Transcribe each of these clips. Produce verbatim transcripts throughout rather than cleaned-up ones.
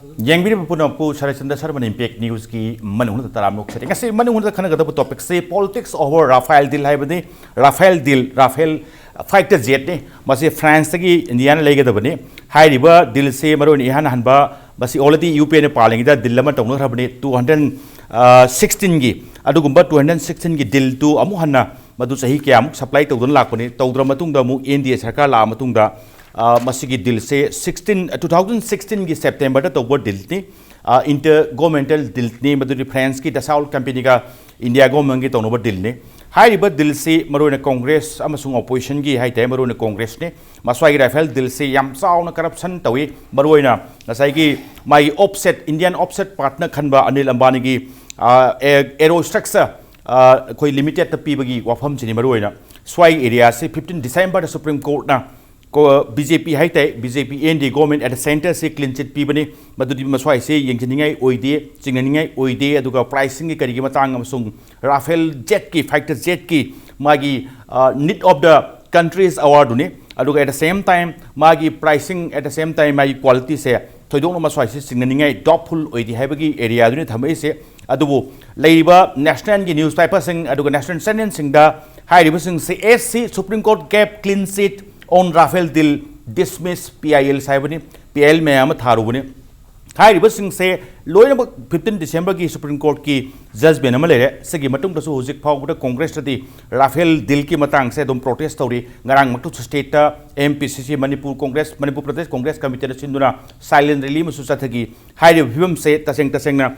ꯌꯦꯡꯕꯤꯔꯤꯕ ꯄꯨꯝꯅꯃꯛꯄꯨ ꯁꯔꯠꯆꯟꯗ꯭ꯔ ꯁꯔꯃꯅ ꯏꯝꯄꯦꯛ ꯅ꯭ꯌꯨꯁꯀꯤ ꯃꯅꯨꯡꯗ ꯇꯔꯥꯝꯅ ꯑꯣꯛꯆꯔꯤ꯫ ꯉꯁꯤ ꯃꯅꯨꯡꯗ ꯈꯟꯅꯒꯗꯕ ꯇꯣꯄꯤꯛꯁꯤ politics over Rafale deal ꯍꯥꯏꯕꯅꯤ꯫ Rafale deal, Rafale fighter jetꯅꯤ꯫ ꯃꯁꯤ ꯐ꯭ꯔꯥꯟꯁꯇꯒꯤ ꯏꯟꯗꯤꯌꯥꯅ ꯂꯩꯒꯗꯕꯅꯤ꯫ ꯍꯥꯏꯔꯤꯕ ꯗꯤꯜꯁꯤ ꯃꯔꯨꯑꯣꯏꯅ ꯏꯍꯥꯟ ꯍꯥꯟꯕ ꯃꯁꯤ already ꯌꯨ ꯄꯤ ꯑꯦꯅ ꯄꯥꯜꯂꯤꯉꯩꯗ ꯗꯤꯜ ꯑꯃ ꯇꯧꯅꯈ꯭ꯔꯕꯅꯤ꯫ ꯇꯨ ꯍꯟꯗ꯭ꯔꯦꯠ ꯁꯤꯛꯁꯇꯤꯟꯒꯤ, ꯑꯗꯨꯒꯨꯝꯕ ꯇꯨ ꯍꯟꯗ꯭ꯔꯦꯠ ꯁꯤꯛꯁꯇꯤꯟꯒꯤ ꯗꯤꯜꯗꯨ ꯑꯃꯨꯛ ꯍꯟꯅ ꯃꯗꯨ ꯆꯍꯤ ꯀꯌꯥꯃꯨꯛ ꯁꯄ꯭ꯂꯥꯏ ꯇꯧꯗꯨꯅ ꯂꯥꯛꯄꯅꯤ꯫ ꯇꯧꯗ꯭ꯔ ꯃꯇꯨꯡꯗ ꯑꯃꯨꯛ ꯑꯦꯟ ꯗꯤ ꯑꯦ ꯁꯔꯀꯥꯔ ꯂꯥꯛꯑ ꯃꯇꯨꯡꯗ, ꯑ, ꯃꯁꯤꯒꯤ ꯗꯤꯜꯁꯦ ꯁꯤꯛꯁꯇꯤꯟ, ꯇꯨ ꯊꯥꯎꯖꯟ ꯁꯤꯛꯁꯇꯤꯟꯒꯤ ꯁꯦꯞꯇꯦꯝꯕꯔꯗ ꯇꯧꯕ ꯗꯤꯜꯅꯤ꯫ ꯑ, ꯏꯟꯇꯔ ꯒꯣꯔꯃꯦꯟꯇꯦꯜ ꯗꯤꯜꯅꯤ꯫ ꯃꯗꯨꯗꯤ ꯐ꯭ꯔꯥꯟꯁꯀꯤ ꯗꯁꯥꯎꯜ ꯀꯝꯄꯦꯅꯤꯒ ꯏꯟꯗꯤꯌꯥ ꯒꯣꯔꯃꯦꯟꯒꯤ ꯇꯧꯅꯕ ꯗꯤꯜꯅꯤ꯫ ꯍꯥꯏꯔꯤꯕ ꯗꯤꯜꯁꯤ ꯃꯔꯨꯑꯣꯏꯅ ꯀꯣꯡꯒ꯭ꯔꯦꯁ ꯑꯃꯁꯨꯡ ꯑꯣꯄꯣꯖꯤꯁꯟꯒꯤ ꯍꯥꯏꯇꯥꯔꯦ, ꯃꯔꯨꯑꯣꯏꯅ ꯀꯣꯡꯒ꯭ꯔꯦꯁꯅꯤ꯫ ꯃꯁ꯭ꯋꯥꯏꯒꯤ ꯔꯥꯐꯦꯜ ꯗꯤꯜꯁꯤ ꯌꯥꯝ ꯆꯥꯎꯅ ꯀꯔꯞꯁꯟ ꯇꯧꯏ꯫ ꯃꯔꯨꯑꯣꯏꯅ ꯉꯁꯥꯏꯒꯤ ꯃꯥꯒꯤ ꯑꯣꯞꯁꯦꯠ, ꯏꯟꯗꯤꯌꯥꯟ ꯑꯣꯞꯁꯦꯠ ꯄꯥꯔꯠꯅ ꯈꯟꯕ ꯑꯅꯤꯜ ꯑꯝꯕꯥꯅꯤꯒꯤ, ꯑ, ꯑꯦ-, ꯑꯦꯔꯣ ꯁ꯭ꯇ꯭ꯔꯛꯆꯔ, ꯑ, ꯑꯩꯈꯣꯏ ꯂꯤꯃꯤꯇꯦꯠꯇ ꯄꯤꯕꯒꯤ ꯋꯥꯐꯝꯁꯤꯅꯤ ꯃꯔꯨꯑꯣꯏꯅ꯫ ꯁ꯭ꯋꯥꯏꯒꯤ ꯑꯦꯔꯤꯌꯥꯁꯤ ꯐꯤꯐꯇꯤꯟ ꯗꯤꯁꯦꯝꯕꯔꯗ ꯁꯨꯄ꯭ꯔꯤꯝ ꯀꯣꯔꯠꯅ ꯀꯣ-, ꯕꯤ ꯖꯦ ꯄꯤ ꯍꯥꯏꯇꯥꯔꯦ, B J P N D A government at the ꯁꯦꯟꯇꯔꯁꯤ ꯀ꯭ꯂꯤꯟ ꯆꯤꯠ ꯄꯤꯕꯅꯤ꯫ ꯃꯗꯨꯗꯤ ꯃꯁ꯭ꯋꯥꯏꯁꯦ ꯌꯦꯡꯁꯤꯟꯅꯤꯡꯉꯥꯏ ꯑꯣꯏꯗꯦ, ꯆꯤꯡꯅꯅꯤꯡꯉꯥꯏ ꯑꯣꯏꯗꯦ꯫ ꯑꯗꯨꯒ ꯄ꯭ꯔꯥꯏꯁꯤꯡꯒꯤ ꯀꯔꯤꯒꯤ ꯃꯇꯥꯡ ꯑꯃꯁꯨꯡ ꯔꯥꯐꯦꯜ ꯖꯦꯠꯀꯤ, ꯐꯥꯏꯇꯔ ꯖꯦꯠꯀꯤ ꯃꯥꯒꯤ, ꯑ, need of the countries awardꯗꯨꯅꯤ꯫ ꯑꯗꯨꯒ at the same time ꯃꯥꯒꯤ pricing, at the same time ꯃꯥꯒꯤ qualityꯁꯦ ꯊꯣꯏꯗꯣꯛꯅ ꯃꯁ꯭ꯋꯥꯏꯁꯦ ꯆꯤꯡꯅꯅꯤꯡꯉꯥꯏ, doubtful ꯑꯣꯏꯗꯦ ꯍꯥꯏꯕꯒꯤ areaꯗꯨꯅꯤ ꯊꯝꯃꯛꯏꯁꯦ꯫ ꯑꯗꯨꯕꯨ ꯂꯩꯔꯤꯕ nationalꯒꯤ newspaperꯁꯤꯡ ꯑꯗꯨꯒ national channelꯁꯤꯡꯗ ꯍꯥꯏꯔꯤꯕꯁꯤꯡꯁꯤ, "S C Supreme Court gave clean chit on Rafale deal, dismiss P I L" ꯍꯥꯏꯕꯅꯤ, ꯄꯤ ꯑꯥꯏ ꯑꯦꯜ ꯃꯌꯥꯝ ꯑꯃ ꯊꯥꯔꯨꯕꯅꯤ꯫ ꯍꯥꯏꯔꯤꯕꯁꯤꯡꯁꯦ ꯂꯣꯏꯅꯃꯛ ꯐꯤꯐꯇꯤꯟ ꯗꯤꯁꯦꯝꯕꯔꯒꯤ ꯁꯨꯄ꯭ꯔꯤꯝ ꯀꯣꯔꯠꯀꯤ ꯖꯖꯃꯦꯟ ꯑꯃ ꯂꯩꯔꯦ꯫ ꯁꯤꯒꯤ ꯃꯇꯨꯡꯗꯁꯨ ꯍꯧꯖꯤꯛ ꯐꯥꯎꯕꯗ ꯀꯣꯡꯒ꯭ꯔꯦꯁꯇꯗꯤ ꯔꯥꯐꯦꯜ ꯗꯤꯜꯒꯤ ꯃꯇꯥꯡꯁꯦ ꯑꯗꯨꯝ ꯄ꯭ꯔꯣꯇꯦꯁ ꯇꯧꯔꯤ꯫ ꯉꯔꯥꯡꯃꯛꯇꯁꯨ ꯁ꯭ꯇꯦꯠꯇ ꯑꯦꯝ ꯄꯤ ꯁꯤ ꯁꯤ, ꯃꯅꯤꯄꯨꯔ ꯀꯣꯡꯒ꯭ꯔꯦꯁ, ꯃꯅꯤꯄꯨꯔ ꯄ꯭ꯔꯗꯦꯁ ꯀꯣꯡꯒ꯭ꯔꯦꯁ ꯀꯃꯤꯇꯤꯅ ꯁꯤꯟꯗꯨꯅ ꯁꯥꯏꯂꯦꯟ ꯔꯦꯂꯤ ꯑꯃꯁꯨ ꯆꯠꯊꯈꯤ꯫ ꯍꯥꯏꯔꯤꯕ ꯐꯤꯕꯝꯁꯦ ꯇꯁꯦꯡ ꯇꯁꯦꯡꯅ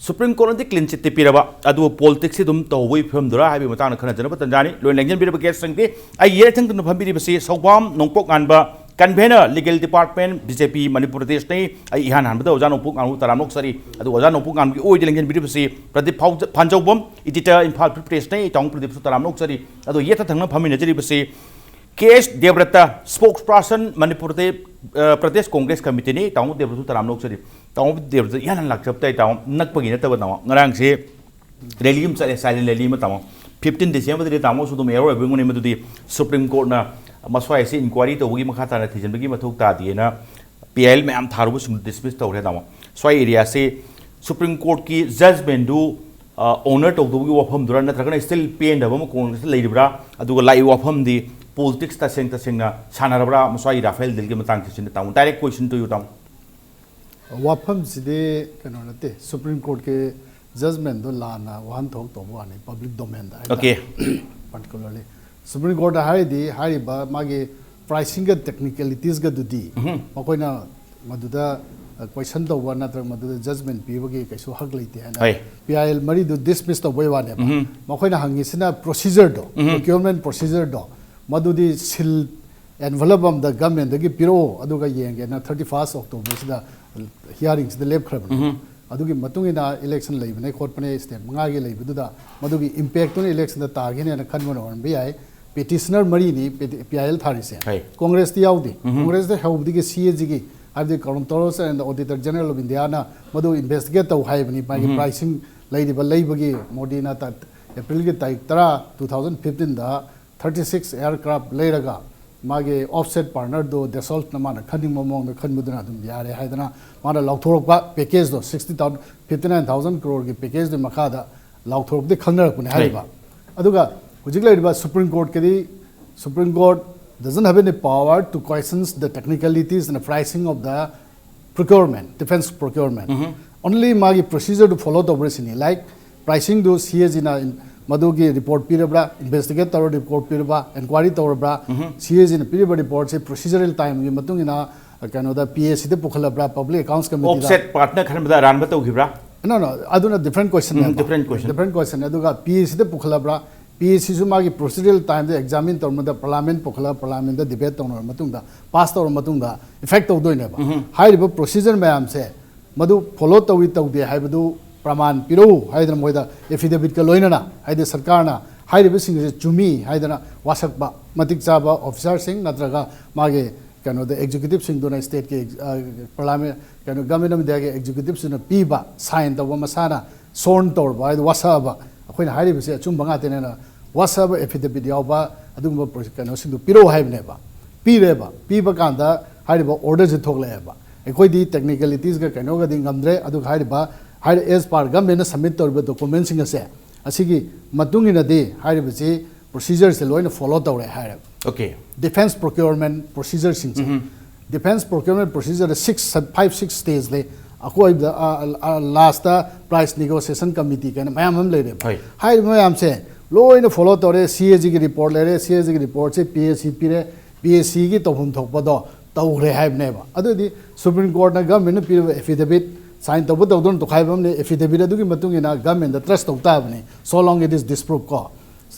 ꯁꯨꯄ꯭ꯔꯤꯝ ꯀꯣꯔꯠꯅꯗꯤ ꯀ꯭ꯂꯤꯟ ꯆꯤꯠꯇꯤ ꯄꯤꯔꯕ, ꯑꯗꯨꯕꯨ ꯄꯣꯂꯤꯇꯤꯛꯁꯁꯤ ꯑꯗꯨꯝ ꯇꯧꯕꯒꯤ ꯐꯤꯕꯝꯗꯨꯔꯥ ꯍꯥꯏꯕꯒꯤ ꯃꯇꯥꯡꯗ ꯈꯟꯅꯖꯅꯕ ꯇꯟꯖꯥꯅꯤ꯫ ꯂꯣꯏꯅ ꯂꯦꯡꯖꯟꯕꯤꯔꯕ ꯒꯦꯁꯁꯤꯡꯗꯤ ꯑꯩ ꯌꯦꯠ ꯊꯪꯗꯨꯅ ꯐꯝꯕꯤꯔꯤꯕꯁꯤ ꯁꯧꯕꯥꯝ ꯅꯣꯡꯄꯣꯛ ꯉꯥꯟꯕ, convener, legal department, B J P, Manipur ꯄ꯭ꯔꯗꯦꯁꯅꯤ꯫ ꯑꯩ ꯏꯍꯥꯟ ꯍꯥꯟꯕꯗ ꯑꯣꯖꯥ ꯅꯣꯡꯄꯣꯛ ꯉꯥꯟꯕ ꯇꯔꯥꯝꯅ ꯑꯣꯛꯆꯔꯤ꯫ ꯑꯗꯨ ꯑꯣꯖꯥ ꯅꯣꯡꯄꯣꯛ ꯉꯥꯟꯕꯒꯤ ꯑꯣꯏꯗ ꯂꯦꯡꯖꯟꯕꯤꯔꯤꯕꯁꯤ ꯄ꯭ꯔꯗꯤꯞ ꯐꯥꯎꯖ-, ꯐꯥꯟꯖꯧꯕꯝ, editor, ꯏꯝꯐꯥꯜ ꯐ꯭ꯔꯤ ꯄ꯭ꯔꯦꯁꯅꯤ꯫ ꯏꯇꯥꯎ ꯄ꯭ꯔꯗꯤꯞꯁꯨ ꯇꯔꯥꯝꯅ ꯑꯣꯛꯆꯔꯤ꯫ ꯑꯗꯣ ꯌꯦꯠꯇ ꯊꯪꯅ ꯐꯝꯃꯤꯟꯅꯖꯔꯤꯕꯁꯤ ꯀꯦ ꯑꯦꯁ ꯗꯦꯕ꯭ꯔꯇ, spokesperson, ꯃꯅꯤꯄꯨꯔ ꯄ꯭ꯔꯗꯦ-, ꯑ, ꯄ꯭ꯔꯗꯦꯁ ꯀꯣꯡꯒ꯭ꯔꯦꯁ ꯀꯝꯃꯤꯇꯤꯅꯤ꯫ ꯇꯥꯃꯣ ꯗꯦꯕ꯭ꯔꯇꯁꯨ ꯇꯔꯥꯝꯅ ꯑꯣꯛꯆꯔꯤ꯫ ꯇꯥꯃꯣ ꯗꯦꯕ꯭ꯔꯇ ꯏꯍꯥꯟ ꯍꯥꯟꯅ ꯂꯥꯛꯆꯕ ꯇꯥꯏ ꯇꯥꯃꯣ꯫ ꯅꯛꯄꯒꯤ ꯅꯠꯇꯕ ꯇꯥꯃꯣ꯫ ꯉꯔꯥꯡꯁꯦ ꯔꯦꯂꯤ ꯑꯃ ꯆꯠꯂꯦ, ꯁꯥꯏꯂꯦꯟ ꯔꯦꯂꯤ ꯑꯃ ꯇꯥꯃꯣ꯫ ꯐꯤꯐꯇꯤꯟ ꯗꯤꯁꯦꯝꯕꯔꯗꯗꯤ ꯇꯥꯃꯣꯁꯨ ꯑꯗꯨꯝ ꯑꯦꯋꯥꯔ ꯑꯣꯏꯕ ꯑꯣꯏꯔꯝꯒꯅꯤ꯫ ꯃꯗꯨꯗꯤ ꯁꯨꯄ꯭ꯔꯤꯝ ꯀꯣꯔꯠꯅ ꯃꯁ꯭ꯋꯥꯏꯁꯤ ꯏꯟꯀ꯭ꯋꯥꯏꯔꯤ ꯇꯧꯕꯒꯤ ꯃꯈꯥ ꯇꯥꯅ ꯊꯤꯖꯤꯟꯕꯒꯤ ꯃꯊꯧ ꯇꯥꯗꯦꯅ ꯄꯤ ꯑꯥꯏ ꯑꯦꯜ ꯃꯌꯥꯝ ꯊꯥꯔꯨꯕꯁꯤꯡꯗꯨ ꯗꯤꯁꯃꯤꯁ ꯇꯧꯈ꯭ꯔꯦ ꯇꯥꯃꯣ꯫ ꯁ꯭ꯋꯥꯏ ꯑꯦꯔꯤꯌꯥꯁꯤ ꯁꯨꯄ꯭ꯔꯤꯝ ꯀꯣꯔꯠꯀꯤ ꯖꯖꯃꯦꯟꯗꯨ ꯑꯣꯅꯔ ꯇꯧꯗꯕꯒꯤ ꯋꯥꯐꯝꯗꯨꯔꯥ, ꯅꯠꯇ꯭ꯔꯒꯅ ꯁ꯭ꯇꯤꯜ ꯄꯦꯟꯗꯕ ꯑꯃ ꯀꯣꯡꯒ꯭ꯔꯦꯁꯇ ꯂꯩꯔꯤꯕ꯭ꯔꯥ? ꯑꯗꯨꯒ ꯂꯥꯛꯏ ꯋꯥꯐꯝꯗꯤ ꯄꯣꯂꯤꯇꯤꯛꯁ ꯇꯁꯦꯡ ꯇꯁꯦꯡꯅ ꯁꯥꯟꯅꯔꯕ꯭ꯔꯥ? ꯃꯁ꯭ꯋꯥꯏ ꯔꯥꯐꯦꯜ ꯗꯤꯜꯒꯤ ꯃꯇꯥꯡꯁꯤꯁꯨ ꯇꯥꯃꯣ, ꯗꯥꯏꯔꯦꯛ ꯀꯣꯏꯁꯟ ꯇꯨ ꯌꯨ ꯇꯥꯃꯣ꯫ ꯋꯥꯐꯝꯁꯤꯗꯤ ꯀꯩꯅꯣ ꯅꯠꯇꯦ, ꯁꯨꯄ꯭ꯔꯤꯝ ꯀꯣꯔꯠꯀꯤ ꯖꯖꯃꯦꯟꯗꯣ ꯂꯥꯟꯅ ꯋꯥꯍꯟꯊꯣꯛ ꯇꯧꯕ ꯋꯥꯅꯤ, ꯄꯕ꯭ꯂꯤꯛ ꯗꯣꯃꯦꯟꯗ Okay. ꯍꯥꯏꯇꯥꯔꯦ꯫ ꯄꯥꯔꯇꯤꯀꯨꯂꯔꯂꯤ ꯁꯨꯄ꯭ꯔꯤꯝ ꯀꯣꯔꯠꯇ ꯍꯥꯏꯔꯗꯤ ꯍꯥꯏꯔꯤꯕ ꯃꯥꯒꯤ ꯄ꯭ꯔꯥꯏꯁꯤꯡꯒ ꯇꯦꯛꯅꯤꯀꯦꯂꯤꯇꯤꯁꯀꯗꯨꯗꯤ ꯃꯈꯣꯏꯅ ꯃꯗꯨꯗ ꯀꯣꯏꯁꯟ ꯇꯧꯕ ꯅꯠꯇ꯭ꯔꯒ ꯃꯗꯨꯗ ꯖꯖꯃꯦꯟ ꯄꯤꯕꯒꯤ ꯀꯩꯁꯨ ꯍꯛ ꯂꯩꯇꯦ ꯍꯥꯏꯅ ꯍꯣꯏ꯫ ꯄꯤ ꯑꯥꯏ ꯑꯦꯜ ꯃꯔꯤꯗꯨ ꯗꯤꯁꯃꯤꯁ ꯇꯧꯕꯩ ꯋꯥꯅꯦꯕ꯫ ꯃꯈꯣꯏꯅ ꯍꯪꯉꯤꯁꯤꯅ ꯄ꯭ꯔꯣꯁꯤꯖꯔꯗꯣ, procurement procedureꯗꯣ, ꯃꯗꯨꯗꯤ ꯁꯤꯜ ꯑꯦꯟꯚꯂꯞ ꯑꯃꯗ ꯒꯃꯦꯟꯗꯒꯤ ꯄꯤꯔꯛꯑꯣ, ꯑꯗꯨꯒ ꯌꯦꯡꯒꯦꯅ ꯊꯥꯔꯇꯤ ꯐꯥꯔꯁ ꯑꯣꯛꯇꯣꯕꯔꯁꯤꯗ ꯍꯤꯌꯥꯔꯤꯡꯁꯤꯗ ꯂꯦꯞꯈ꯭ꯔꯕꯅꯤ꯫ ꯑꯗꯨꯒꯤ ꯃꯇꯨꯡ ꯏꯟꯅ ꯏꯂꯦꯛꯁꯟ ꯂꯩꯕꯅꯦ ꯈꯣꯠꯄꯅꯦ, ꯁ꯭ꯇꯦꯠ ꯃꯉꯥꯒꯤ ꯂꯩꯕꯗꯨꯗ ꯃꯗꯨꯒꯤ ꯏꯝꯄꯦꯛꯇꯨꯅ ꯏꯂꯦꯛꯁꯟꯗ ꯇꯥꯒꯅꯦꯅ ꯈꯟꯕꯅ ꯑꯣꯏꯔꯝꯕ ꯌꯥꯏ꯫ ꯄꯦꯇꯤꯁꯅꯔ ꯃꯔꯤꯅꯤ ꯄꯤ ꯑꯥꯏ ꯑꯦꯜ ꯊꯥꯔꯤꯁꯦ꯫ ꯍꯣꯏ꯫ ꯀꯣꯡꯒ꯭ꯔꯦꯁꯇꯤ ꯌꯥꯎꯗꯦ꯫ ꯀꯣꯡꯒ꯭ꯔꯦꯁꯇ ꯍꯧꯕꯗꯒꯤ ꯁꯤ ꯑꯦ ꯖꯤꯒꯤ, ꯍꯥꯏꯕꯗꯤ Comptroller and Auditor General of Indiaꯅ ꯃꯗꯨ ꯏꯟꯚꯦꯁꯇꯤꯒꯦꯠ ꯇꯧ ꯍꯥꯏꯕꯅꯤ, ꯃꯥꯒꯤ ꯄ꯭ꯔꯥꯏꯁꯤꯡ ꯂꯩꯔꯤꯕ ꯂꯩꯕꯒꯤ꯫ ꯃꯣꯗꯤꯅ ꯇ-, ꯑꯦꯄ꯭ꯔꯤꯜꯒꯤ ꯇꯥꯔꯤꯛ ꯇꯔꯥ, ꯇꯨ ꯊꯥꯎꯖꯟ ꯐꯤꯐꯇꯤꯟꯗ ꯊꯥꯔꯇꯤ ꯁꯤꯛꯁ ꯑꯦꯌꯥꯔꯀ꯭ꯔꯥꯐ ꯂꯩꯔꯒ ꯃꯥꯒꯤ ꯑꯣꯐꯁꯦꯠ ꯄꯥꯔꯠꯅꯔꯗꯣ ꯗꯦꯁꯣꯜꯠꯅ ꯃꯥꯅ ꯈꯟꯅꯤꯡꯕ ꯃꯑꯣꯡꯗ ꯈꯟꯕꯗꯨꯅ ꯑꯗꯨꯝ ꯌꯥꯔꯦ ꯍꯥꯏꯗꯅ ꯃꯥꯅ ꯂꯥꯎꯊꯣꯔꯛꯄ ꯄꯦꯀꯦꯖꯇꯣ, sixty thousand, fifty nine thousand ꯀ꯭ꯔꯣꯔꯒꯤ ꯄꯦꯀꯦꯖꯇꯨꯒꯤ ꯃꯈꯥꯗ ꯂꯥꯎꯊꯣꯔꯛꯄꯗꯤ ꯈꯪꯅꯔꯛꯄꯅꯦ ꯍꯥꯏꯔꯤꯕ꯫ ꯑꯗꯨꯒ ꯍꯧꯖꯤꯛ ꯂꯩꯔꯤꯕ ꯁꯨꯄ꯭ꯔꯤꯝ ꯀꯣꯔꯠꯀꯤꯗꯤ, Supreme Court doesn't have any power to questions the technicalities and pricing of the procurement, defense procurement. Only ꯃꯥꯒꯤ ꯄ꯭ꯔꯣꯁꯤꯖꯔꯗꯨ ꯐꯣꯂꯣ ꯇꯧꯕ꯭ꯔꯥ ꯁꯤꯅꯤ꯫ ꯂꯥꯏꯛ, ꯄ꯭ꯔꯥꯏꯁꯤꯡꯗꯨ ꯁꯤ ꯑꯦ ꯖꯤꯅ ꯃꯗꯨꯒꯤ ꯔꯤꯄꯣꯔꯠ ꯄꯤꯔꯕ꯭ꯔꯥ, ꯏꯟꯚꯦꯁꯇꯤꯒꯦꯠ ꯇꯧꯔ ꯔꯤꯄꯣꯔꯠ ꯄꯤꯔꯕ꯭ꯔꯥ, ꯏꯟꯀ꯭ꯋꯥꯏꯔꯤ ꯇꯧꯔꯕ꯭ꯔꯥ, ꯁꯤ ꯑꯦ ꯖꯤꯅ ꯄꯤꯔꯤꯕ ꯔꯤꯄꯣꯔꯠꯁꯤ ꯄ꯭ꯔꯣꯁꯤꯖꯔꯦꯜ ꯇꯥꯏꯝꯒꯤ ꯃꯇꯨꯡ ꯏꯟꯅ, ꯑ, ꯀꯩꯅꯣꯗ, ꯄꯤ ꯑꯦ ꯁꯤꯗ ꯄꯨꯈꯠꯂꯕ꯭ꯔꯥ, ꯄꯕ꯭ꯂꯤꯛ ꯑꯦꯀꯥꯎꯟꯠꯁ ꯀꯃꯤꯇꯤꯗ? ꯑꯣꯐꯁꯦꯠ ꯄꯥꯔꯠꯅꯔ ꯈꯟꯕꯗ ꯑꯔꯥꯟꯕ ꯇꯧꯈꯤꯕ꯭ꯔꯥ? No, no, ꯑꯗꯨꯅ ꯗꯤꯐ꯭ꯔꯦꯟ ꯀꯣꯏꯁꯟ꯫ ꯎꯝ, different question. ꯗꯤꯐ꯭ꯔꯦꯟ ꯀꯣꯏꯁꯟ꯫ ꯑꯗꯨꯒ ꯄꯤ ꯑꯦ ꯁꯤꯗ ꯄꯨꯈꯠꯂꯕ꯭ꯔꯥ, ꯄꯤ ꯑꯦ ꯁꯤꯁꯨ ꯃꯥꯒꯤ ꯄ꯭ꯔꯣꯁꯤꯖꯔꯦꯜ ꯇꯥꯏꯝꯗ ꯑꯦꯛꯖꯥꯃꯤꯟ ꯇꯧꯔꯕ ꯃꯇꯨꯡꯗ, ꯄꯥꯔꯂꯥꯃꯦꯟ ꯄꯨꯈꯠꯂꯒ ꯄꯥꯔꯂꯥꯃꯦꯟꯗ ꯗꯤꯕꯦꯠ ꯇꯧꯅꯔꯕ ꯃꯇꯨꯡꯗ, ꯄꯥꯁ ꯇꯧꯔꯕ ꯃꯇꯨꯡꯗ ꯏꯐꯦꯛ ꯇꯧꯗꯣꯏꯅꯦꯕ꯫ ꯍꯥꯏꯔꯤꯕ ꯄ꯭ꯔꯣꯁꯤꯖꯔ ꯃꯌꯥꯝꯁꯦ ꯃꯗꯨ ꯐꯣꯂꯣ ꯇꯧꯏ ꯇꯧꯗꯦ ꯍꯥꯏꯕꯗꯨ ꯄ꯭ꯔꯃꯥꯟ ꯄꯤꯔꯛꯎ ꯍꯥꯏꯗꯅ ꯃꯣꯏꯗ ꯑꯦꯐꯤꯗꯦꯕꯤꯠꯀ ꯂꯣꯏꯅꯅ, ꯍꯥꯏꯗꯤ ꯁꯔꯀꯥꯔꯅ ꯍꯥꯏꯔꯤꯕꯁꯤꯡꯁꯦ ꯆꯨꯝꯃꯤ ꯍꯥꯏꯗꯅ ꯋꯥꯁꯛꯄ ꯃꯇꯤꯛ ꯆꯥꯕ ꯑꯣꯐꯤꯁꯥꯔꯁꯤꯡ ꯅꯠꯇ꯭ꯔꯒ ꯃꯥꯒꯤ ꯀꯩꯅꯣꯗ ꯑꯦꯛꯖꯤꯀ꯭ꯌꯨꯇꯤꯕꯁꯤꯡꯗꯨꯅ, ꯁ꯭ꯇꯦꯠꯀꯤ, ꯑ, ꯄꯥꯔꯂꯥꯃꯦꯟ, ꯀꯩꯅꯣ, ꯒꯚꯔꯟꯃꯦꯟꯠ ꯑꯣꯐ ꯏꯟꯗꯤꯌꯥꯒꯤ ꯑꯦꯛꯖꯤꯀ꯭ꯌꯨꯇꯤꯕꯁꯤꯡꯅ ꯄꯤꯕ, ꯁꯥꯏꯟ ꯇꯧꯕ, ꯃꯁꯥꯅ ꯁ꯭ꯋꯣꯔꯟ ꯇꯧꯔꯕ, ꯍꯥꯏꯗꯤ ꯋꯥꯁꯛꯑꯕ, ꯑꯩꯈꯣꯏꯅ ꯍꯥꯏꯔꯤꯕꯁꯦ ꯑꯆꯨꯝꯕ ꯉꯥꯛꯇꯅꯦꯅ ꯋꯥꯁꯛꯑꯕ ꯑꯦꯐꯤꯗꯦꯕꯤꯠ ꯌꯥꯎꯕ ꯑꯗꯨꯒꯨꯝꯕ ꯄ꯭ꯔꯣ-, ꯀꯩꯅꯣꯁꯤꯡꯗꯨ ꯄꯤꯔꯛꯎ ꯍꯥꯏꯕꯅꯦꯕ꯫ ꯄꯤꯔꯦꯕ꯫ ꯄꯤꯕ ꯀꯥꯟꯗ ꯍꯥꯏꯔꯤꯕ order ꯁꯤ ꯊꯣꯛꯂꯛꯑꯦꯕ꯫ ꯑꯩꯈꯣꯏꯗꯤ technicalities ꯀ ꯀꯩꯅꯣꯒꯗꯤ ꯉꯝꯗ꯭ꯔꯦ, ꯑꯗꯨꯒ ꯍꯥꯏꯔꯤꯕ, ꯍꯥꯏꯔꯤꯕ as per government ꯅ submit ꯇꯧꯔꯤꯕ document ꯁꯤꯡ ꯑꯁꯦ, ꯑꯁꯤꯒꯤ ꯃꯇꯨꯡ ꯏꯟꯅꯗꯤ ꯍꯥꯏꯔꯤꯕꯁꯤ procedure ꯁꯦ ꯂꯣꯏꯅ follow ꯇꯧꯔꯦ ꯍꯥꯏꯔꯦꯕ꯫ Okay. Defence procurement procedure ꯁꯤꯡꯁꯦ, defence procurement procedure ꯗ six, five, six stage ꯂꯩ꯫ ꯑꯀꯣꯏꯕꯗ, ꯑ, ꯑ, last ꯇ price negotiation committee ꯀꯥꯏꯅ ꯃꯌꯥꯝ ꯑꯃ ꯂꯩꯔꯦꯕ꯫ ꯍꯣꯏ꯫ ꯍꯥꯏꯔꯤꯕ ꯃꯌꯥꯝꯁꯦ ꯂꯣꯏꯅ follow ꯇꯧꯔꯦ꯫ C A G ꯒꯤ report ꯂꯩꯔꯦ, C A G ꯒꯤ report say P A C ꯄꯤꯔꯦ, P A C ꯒꯤ ꯇꯧꯐꯝ ꯊꯣꯛꯄꯗꯣ ꯇꯧꯈ꯭ꯔꯦ ꯍꯥꯏꯕꯅꯦꯕ꯫ ꯑꯗꯨꯗꯤ Supreme Court ꯅ government ꯅ ꯄꯤꯔꯤꯕ affidavit sign ꯇꯧꯕ ꯇꯧꯗꯧꯅ ꯇꯣꯈꯥꯏꯕ ꯑꯃꯅꯦ, affidavit ꯑꯗꯨꯒꯤ ꯃꯇꯨꯡ ꯏꯟꯅ government ꯗ trust ꯇꯧ ꯇꯥꯕꯅꯤ, so long it is disproved ꯀꯣ꯫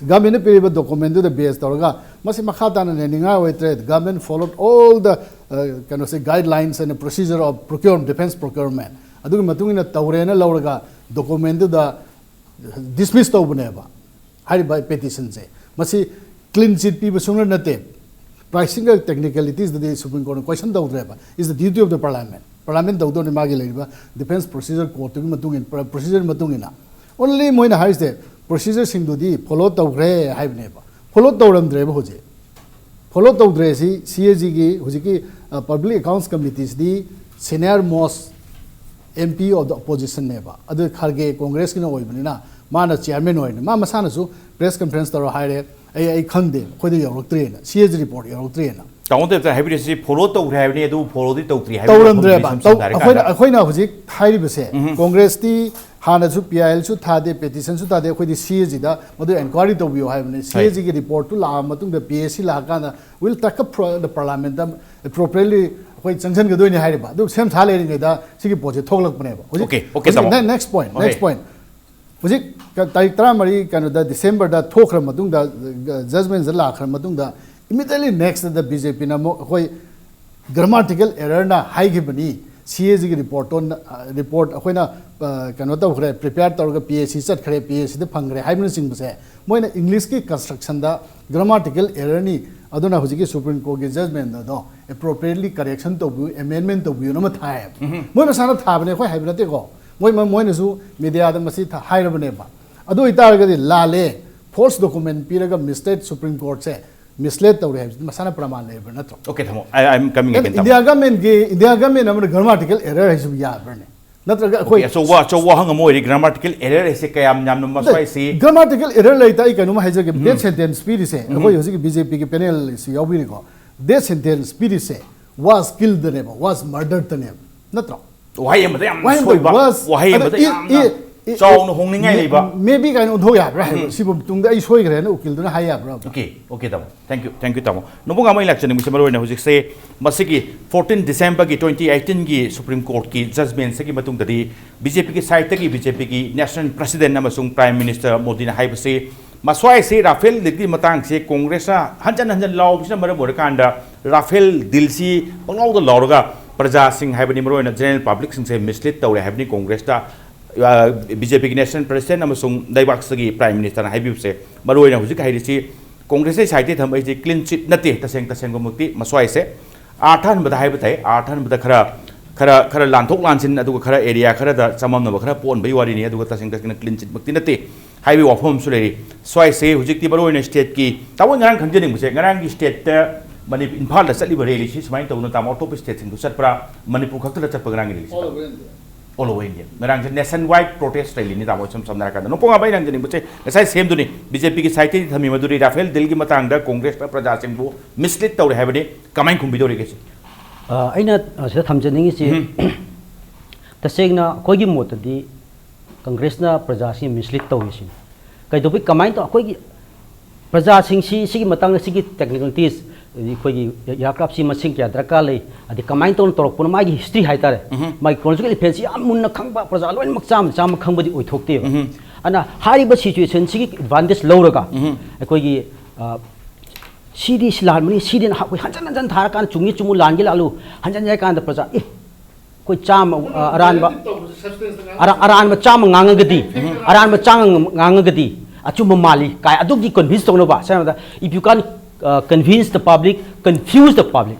Government ꯅ ꯄꯤꯔꯤꯕ document ꯗꯨꯗ base ꯇꯧꯔꯒ ꯃꯁꯤ ꯃꯈꯥ ꯇꯥꯅ ꯅꯩꯅꯤꯡꯉꯥꯏ ꯑꯣꯏꯗ꯭ꯔꯦ, government followed all the, ꯑ, ꯀꯩꯅꯣꯁꯦ, guidelines and procedure of procurement, defence procurement, ꯑꯗꯨꯒꯤ ꯃꯇꯨꯡ ꯏꯟꯅ ꯇꯧꯔꯦꯅ ꯂꯧꯔꯒ document ꯗꯨꯗ dismiss ꯇꯧꯕꯅꯦꯕ ꯍꯥꯏꯔꯤꯕ petition ꯁꯦ꯫ ꯃꯁꯤ clean chit ꯄꯤꯕ ꯁꯨꯡꯅꯠ ꯅꯠꯇꯦ꯫ Pricing ꯒ technicalities ꯗꯗꯤ Supreme Court ꯅ question ꯇꯧꯗ꯭ꯔꯦꯕ, is the duty of the parliament꯫ Parliament ꯇꯧꯗꯧꯅꯤ ꯃꯥꯒꯤ ꯂꯩꯔꯤꯕ defence procedure code ꯇꯨꯒꯤ ꯃꯇꯨꯡ ꯏꯟꯅ, procedure ꯃꯇꯨꯡ ꯏꯟꯅ꯫ Only ꯃꯣꯏꯅ ꯍꯥꯏꯔꯤꯁꯦ procedure ꯁꯤꯡꯗꯨꯗꯤ follow ꯇꯧꯈ꯭ꯔꯦ ꯍꯥꯏꯕꯅꯦꯕ, follow ꯇꯧꯔꯝꯗ꯭ꯔꯦꯕ ꯍꯧꯖꯤꯛ꯫ Follow ꯇꯧꯗ꯭ꯔꯦ ꯁꯤ, C A G ꯒꯤ ꯍꯧꯖꯤꯛꯀꯤ, ꯑ, Public Accounts Committee CD senior most M P of the opposition ꯅꯦꯕ꯫ ꯑꯗꯨ ꯈꯥꯔꯒꯦ Congress ꯀꯤꯅ ꯑꯣꯏꯕꯅꯤꯅ ꯃꯥꯅ chairman ꯑꯣꯏꯅ ꯃꯥ ꯃꯁꯥꯅꯁꯨ press conference ꯇꯧꯔ ꯍꯥꯏꯔꯦ, "ꯑꯩ, ꯑꯩ ꯈꯪꯗꯦ, ꯑꯩꯈꯣꯏꯗ ꯌꯧꯔꯛꯇ꯭ꯔꯦꯅ, C A G report ꯌꯧꯔꯛꯇ꯭ꯔꯦꯅ"꯫ ꯇꯥꯃꯣ ꯇꯦꯞꯇ ꯍꯥꯏꯕꯤꯔꯤꯁꯤ follow ꯇꯧꯈ꯭ꯔꯦ ꯍꯥꯏꯕꯅꯤ, ꯑꯗꯨꯕꯨ follow ꯗꯤ ꯇꯧꯗ꯭ꯔꯤ ꯍꯥꯏꯕꯅꯤ, ꯇꯧꯔꯝꯗ꯭ꯔꯦꯕ꯫ ꯃꯐꯝꯗꯤ ꯇꯧ-, ꯁꯝꯅ ꯑꯩꯈꯣꯏꯅ, ꯍꯥꯏꯔꯀꯥꯟꯗ꯫ ꯑꯩꯈꯣꯏꯅ ꯍꯧꯖꯤꯛ ꯍꯥꯏꯔꯤꯕꯁꯦ, Congress ꯇꯤ ꯍꯥꯟꯅꯁꯨ P I L ꯁꯨ ꯊꯥꯗꯦ, petition ꯁꯨ ꯊꯥꯗꯦ, ꯑꯩꯈꯣꯏꯗꯤ C A G ꯗ ꯃꯗꯨ inquiry ꯇꯧꯕꯤꯌꯨ ꯍꯥꯏꯕꯅꯤ꯫ ꯍꯣꯏ꯫ C A G ꯒꯤ report ꯇꯨ ꯂꯥꯛꯑ ꯃꯇꯨꯡꯗ P A C ꯂꯥꯛꯑꯀꯥꯟꯗ will take up pro-, the parliament the appropriately ꯑꯩꯈꯣꯏ ꯆꯪꯁꯤꯟꯒꯗꯣꯏꯅꯤ ꯍꯥꯏꯔꯤꯕ꯫ ꯑꯗꯨ ꯁꯦꯝ ꯁꯥ ꯂꯩꯔꯤꯉꯩꯗ ꯁꯤꯒꯤ ꯄꯣꯠꯁꯦ ꯊꯣꯛꯂꯛꯄꯅꯦꯕ꯫ ꯍꯧꯖꯤꯛ, Okay, okay, ꯍꯧꯖꯤꯛ ꯇꯥꯃꯣ꯫ ne-, next point, next Okay. point꯫ ꯍꯧꯖꯤꯛ ꯀ-, ꯇꯥꯔꯤꯛ ꯇꯔꯥꯃꯔꯤ ꯀꯩꯅꯣꯗ, December ꯗ ꯊꯣꯛꯈ꯭ꯔ ꯃꯇꯨꯡꯗ, ꯖ-, judgment ꯁꯦ ꯂꯥꯛꯈ꯭ꯔ ꯃꯇꯨꯡꯗ, immediately next ꯗ B J P ꯅ ꯑꯃꯨꯛ ꯑꯩꯈꯣꯏ grammatical error ꯅ ꯍꯥꯏꯈꯤꯕꯅꯤ, C A G ꯒꯤ report ꯇꯣ ꯅ-, ꯑ, report ꯑꯩꯈꯣꯏꯅ, ꯑ, ꯀꯩꯅꯣ ꯇꯧꯈ꯭ꯔꯦ, prepare ꯇꯧꯔꯒ P A C ꯆꯠꯈ꯭ꯔꯦ, P A C ꯗ ꯐꯪꯈ꯭ꯔꯦ ꯍꯥꯏꯕꯅꯆꯤꯡꯕꯁꯦ ꯃꯣꯏꯅ English ꯀꯤ construction ꯗ grammatical error ꯅꯤ, ꯑꯗꯨꯅ ꯍꯧꯖꯤꯛꯀꯤ Supreme Court ꯀꯤ judgment ꯑꯗꯣ appropriately correction ꯇꯧꯕꯤꯌꯨ, amendment ꯇꯧꯕꯤꯌꯨꯅ ꯑꯃ ꯊꯥꯏꯌꯦꯕ꯫ ꯃꯣꯏ ꯃꯁꯥꯅ ꯊꯥꯕꯅꯦ, ꯑꯩꯈꯣꯏ ꯍꯥꯏꯕ ꯅꯠꯇꯦꯀꯣ꯫ ꯃꯣꯏ, ꯃꯣꯏꯅꯁꯨ media ꯗ ꯃꯁꯤ ꯊ-, ꯍꯥꯏꯔꯕꯅꯦꯕ꯫ ꯑꯗꯨ ꯑꯣꯏꯇꯥꯔꯒꯗꯤ ꯂꯥꯜꯂꯦ, false document ꯄꯤꯔꯒ mislead Supreme Court ꯁꯦ ꯃꯤꯁꯂꯦꯠ ꯇꯧꯔꯦ ꯍꯥꯏꯕꯁꯤꯗꯤ ꯃꯁꯥꯅ ꯄ꯭ꯔꯃꯥꯟ ꯂꯩꯕ ꯅꯠꯇ꯭ꯔꯣ? Okay, ꯊꯝꯃꯣ꯫ I, I'm coming again, ꯊꯝꯃꯣ꯫ ꯏꯟꯗꯤꯌꯥ ꯒꯃꯦꯟꯒꯤ ꯏꯟꯗꯤꯌꯥ ꯒꯃꯦꯟ ꯑꯃꯅ ꯒ꯭ꯔꯥꯃꯥꯇꯤꯀꯦꯜ ꯑꯦꯔꯔ ꯍꯥꯏꯁꯤꯕꯨ ꯌꯥꯕ꯭ꯔꯅꯦ? ꯅꯠꯇ꯭ꯔꯒ ꯑꯩꯈꯣꯏ Okay, ꯑꯆꯧꯕ ꯑꯆꯧꯕ ꯋꯥꯍꯪ ꯑꯃ ꯑꯣꯏꯔꯤ, ꯒ꯭ꯔꯥꯃꯥꯇꯤꯀꯦꯜ ꯑꯦꯔꯔ ꯍꯥꯏꯁꯦ ꯀꯌꯥꯝ ꯌꯥꯝꯅ ꯃꯁ꯭ꯋꯥꯏꯁꯤ? ꯒ꯭ꯔꯥꯃꯥꯇꯤꯀꯦꯜ ꯑꯦꯔꯔ ꯂꯩꯇ ꯑꯩ ꯀꯩꯅꯣꯝ ꯍꯥꯏꯖꯒꯦ꯫ ꯗꯦꯠ ꯁꯦꯟꯇꯦꯟꯁ ꯄꯤꯔꯤꯁꯦ ꯑꯩꯈꯣꯏ ꯍꯧꯖꯤꯛꯀꯤ ꯕꯤ ꯖꯦ ꯄꯤꯒꯤ ꯄꯦꯅꯦꯜꯁꯤ ꯌꯥꯎꯕꯤꯔꯤꯀꯣ꯫ ꯗꯦꯠ ꯁꯦꯟꯇꯦꯟꯁ ꯄꯤꯔꯤꯁꯦ ꯋꯥꯁ ꯀꯤꯜꯗꯅꯦꯕ, ꯋꯥꯁ ꯃꯔꯗꯔꯗꯅꯦꯕ, ꯅꯠꯇ꯭ꯔꯣ? ꯋꯥꯍꯩ ꯑꯃꯗ ꯌꯥꯝ ꯋꯥꯍꯩ ꯑꯃꯗ ꯁꯣꯏꯕ, ꯋꯥꯁ ꯋꯥꯍꯩ ꯑꯗ ꯑꯃꯗ ꯏ- ꯌꯥꯝꯅ ꯏ- ꯏ- ꯆꯥꯎꯅ ꯍꯣꯡꯅꯤꯡꯉꯥꯏ ꯂꯩꯕ꯫ ꯃꯦ ꯕꯤ ꯀꯥꯏꯅ ꯑꯣꯟꯊꯣꯛ ꯌꯥꯕ꯭ꯔꯥ ꯍꯥꯏꯕ꯫ ꯁꯤꯕꯨ ꯇꯨꯡꯗ ꯑꯩ ꯁꯣꯏꯈ꯭ꯔꯦꯅ ꯎꯀꯤꯜꯗꯨꯅ ꯍꯥꯏ ꯌꯥꯕ꯭ꯔꯥ? Okay, okay, ꯇꯥꯃꯣ꯫ Thank you, thank you, ꯇꯥꯃꯣ꯫ ꯅꯣꯡꯄꯣꯛ ꯉꯥꯃꯩ ꯂꯥꯛꯆꯅꯤꯡꯕꯁꯤ ꯃꯔꯨꯑꯣꯏꯅ ꯍꯧꯖꯤꯛꯁꯦ ꯃꯁꯤꯒꯤ fourteen December ꯒꯤ twenty eighteen ꯒꯤ Supreme Court ꯀꯤ judgment ꯁꯤꯒꯤ ꯃꯇꯨꯡꯗꯗꯤ B J P ꯒꯤ side ꯇꯒꯤ B J P ꯒꯤ national president ꯑꯃꯁꯨꯡ Prime Minister ꯃꯣꯗꯤꯅ ꯍꯥꯏꯕꯁꯤ ꯃꯁ꯭ꯋꯥꯏꯁꯤ ꯔꯥꯐꯦꯜ ꯗꯤꯜꯒꯤ ꯃꯇꯥꯡꯁꯤ ꯀꯣꯡꯒ꯭ꯔꯦꯁꯅ ꯍꯟꯖꯟ ꯍꯟꯖꯟ ꯂꯥꯎꯕꯁꯤꯅ ꯃꯔꯝ ꯑꯣꯏꯔꯀꯥꯟꯗ ꯔꯥꯐꯦꯜ ꯗꯤꯜꯁꯤ ꯄꯪꯂꯥꯎꯗ ꯂꯥꯎꯔꯒ ꯄ꯭ꯔꯖꯥꯁꯤꯡ ꯍꯥꯏꯕꯗꯤ ꯃꯔꯨꯑꯣꯏꯅ general public ꯁꯤꯡꯁꯦ mislead ꯇꯧꯔꯦ ꯍꯥꯏꯕꯅꯤ ꯀꯣꯡꯒ꯭ꯔꯦꯁꯇ, ꯑ, B J P ꯒꯤ national president ꯑꯃꯁꯨꯡ ꯂꯩꯕꯥꯛꯁꯤꯒꯤ Prime Minister ꯅ ꯍꯥꯏꯕꯤꯕꯁꯦ꯫ ꯃꯔꯨꯑꯣꯏꯅ ꯍꯧꯖꯤꯛ ꯍꯥꯏꯔꯤꯁꯤ ꯀꯣꯡꯒ꯭ꯔꯦꯁꯀꯤ side ꯇꯒꯤ ꯊꯝꯕ ꯑꯩꯁꯦ clean chit ꯅꯠꯇꯦ, ꯇꯁꯦꯡ ꯇꯁꯦꯡꯕꯃꯛꯇꯤ ꯃꯁ꯭ꯋꯥꯏꯁꯦ ꯑꯥꯔꯊ ꯍꯟꯕꯗ ꯍꯥꯏꯕ ꯇꯥꯏ꯫ ꯑꯥꯔꯊ ꯍꯟꯕꯗ ꯈꯔ ꯈꯔ ꯈꯔ ꯂꯥꯟꯊꯣꯛ ꯂꯥꯟꯁꯤꯟ, ꯑꯗꯨꯒ ꯈꯔ area ꯈꯔꯗ ꯆꯃꯝꯅꯕ ꯈꯔ ꯄꯣꯛꯍꯟꯕꯒꯤ ꯋꯥꯔꯤꯅꯤ, ꯑꯗꯨꯒ ꯇꯁꯦꯡ ꯇꯁꯦꯡꯅ clean chit ꯃꯛꯇꯤ ꯅꯠꯇꯦ ꯍꯥꯏꯕꯒꯤ ꯋꯥꯐꯝ ꯑꯃꯁꯨ ꯂꯩꯔꯤ꯫ ꯁ꯭ꯋꯥꯏꯁꯦ ꯍꯧꯖꯤꯛꯇꯤ ꯃꯔꯨꯑꯣꯏꯅ state ꯀꯤ, ꯇꯥꯃꯣ ꯉꯔꯥꯡ ꯈꯪꯖꯅꯤꯡꯕꯁꯦ, ꯉꯔꯥꯡꯒꯤ state ꯇ ꯃꯅꯤ-, ꯏꯝꯐꯥꯜꯗ ꯆꯠꯂꯤꯕ rally ꯁꯤ ꯁꯨꯃꯥꯏꯅ ꯇꯧꯗꯅ ꯇꯥꯃꯣ ꯑꯇꯣꯞꯄ state ꯁꯤꯡꯗ ꯆꯠꯄ꯭ꯔꯥ, ꯃꯅꯤꯄꯨꯔ ꯈꯛꯇꯗ ꯆꯠꯄ ꯉꯔꯥꯡꯒꯤ rally ꯁꯤ? All over India꯫ All over India꯫ ꯉꯔꯥꯡꯁꯦ nationwide protest rally ꯅꯤ ꯇꯥꯃꯣ, ꯏꯁꯝ ꯁꯝꯅ ꯍꯥꯏꯔꯀꯥꯟꯗ꯫ ꯅꯣꯡꯄꯣꯛ ꯉꯥꯃꯩ ꯍꯪꯖꯅꯤꯡꯕꯁꯦ, ꯉꯁꯥꯏ ꯁꯦꯝꯗꯨꯅꯤ B J P ꯒꯤ side ꯇꯒꯤ ꯊꯝꯃꯤ ꯃꯗꯨꯗꯤ ꯔꯥꯐꯦꯜ ꯗꯤꯜꯒꯤ ꯃꯇꯥꯡꯗ ꯀꯣꯡꯒ꯭ꯔꯦꯁꯅ ꯄ꯭ꯔꯖꯥꯁꯤꯡꯕꯨ mislead ꯇꯧꯔꯦ ꯍꯥꯏꯕꯅꯤ, ꯀꯃꯥꯏꯅ ꯈꯨꯝꯕꯤꯗꯧꯔꯤꯒꯦ ꯁꯤ? ꯑ, ꯑꯩꯅ, ꯑ, ꯁꯤꯗ ꯊꯝꯖꯅꯤꯡꯉꯤꯁꯤ, ꯇꯁꯦꯡꯅ ꯑꯩꯈꯣꯏꯒꯤ ꯃꯣꯠꯇꯗꯤ ꯀꯪꯒ꯭ꯔꯦꯁꯅ ꯄ꯭ꯔꯖꯥꯁꯤ mislead ꯇꯧꯏ ꯁꯤꯅꯤ꯫ ꯀꯩꯗꯧꯕꯩ, ꯀꯃꯥꯏꯅ ꯇꯧ-, ꯑꯩꯈꯣꯏꯒꯤ ꯄ꯭ꯔꯖꯥꯁꯤꯡꯁꯤ ꯁꯤꯒꯤ ꯃꯇꯥꯡꯗ ꯁꯤꯒꯤ technicalities, ꯑꯩꯈꯣꯏꯒꯤ aircraft ꯁꯤ ꯃꯁꯤꯡ ꯀꯌꯥ ꯗꯔꯀꯥꯔ ꯂꯩ, ꯑꯗꯩ ꯀꯃꯥꯏꯅ ꯇꯧꯅ ꯇꯧꯔꯛꯄꯅꯣ, ꯃꯥꯒꯤ history ꯍꯥꯏꯇꯥꯔꯦ, ꯃꯥꯒꯤ chronological event ꯁꯤ ꯌꯥꯝ ꯃꯨꯟꯅ ꯈꯪꯕ ꯄ꯭ꯔꯖꯥ ꯂꯣꯏꯅꯃꯛ ꯆꯥꯝꯃ ꯆꯥꯝꯃ ꯈꯪꯕꯗꯤ ꯑꯣꯏꯊꯣꯛꯇꯦꯕ꯫ ꯑꯗꯨꯅ ꯍꯥꯏꯔꯤꯕ situation ꯁꯤꯒꯤ advantage ꯂꯧꯔꯒ ꯑꯩꯈꯣꯏꯒꯤ, ꯑ, ꯁꯤꯗꯤ ꯁꯤ ꯂꯥꯟꯕꯅꯤ, ꯁꯤꯗꯤ ꯅꯍꯥꯛ ꯑꯩꯈꯣꯏ ꯍꯟꯖꯟ ꯍꯟꯖꯟ ꯊꯥꯔꯀꯥꯟꯗ ꯆꯨꯝꯃꯤ ꯆꯨꯝꯃꯨ, ꯂꯥꯟꯒꯤ ꯂꯥꯜꯂꯨ, ꯍꯟꯖꯟ ꯍꯥꯏ ꯀꯥꯟꯗ ꯄ꯭ꯔꯖꯥ, ꯑꯦ, ꯑꯩꯈꯣꯏ ꯆꯥꯝꯃ, ꯑ, ꯑꯔꯥꯟꯕ, ꯑꯔꯥ-, ꯑꯔꯥꯟꯕ ꯆꯥꯝꯃ ꯉꯥꯡꯉꯒꯗꯤ, ꯑꯔꯥꯟꯕ ꯆꯥꯝꯃ ꯉꯥꯡꯉꯒꯗꯤ ꯑꯆꯨꯝꯕ ꯃꯥꯜꯂꯤ ꯀꯥꯏ ꯑꯗꯨꯒꯤ convince ꯇꯧꯅꯕ, ꯁꯝꯅ ꯍꯥꯏꯔꯕꯗ, if you can, uh, convince the public, confuse the public,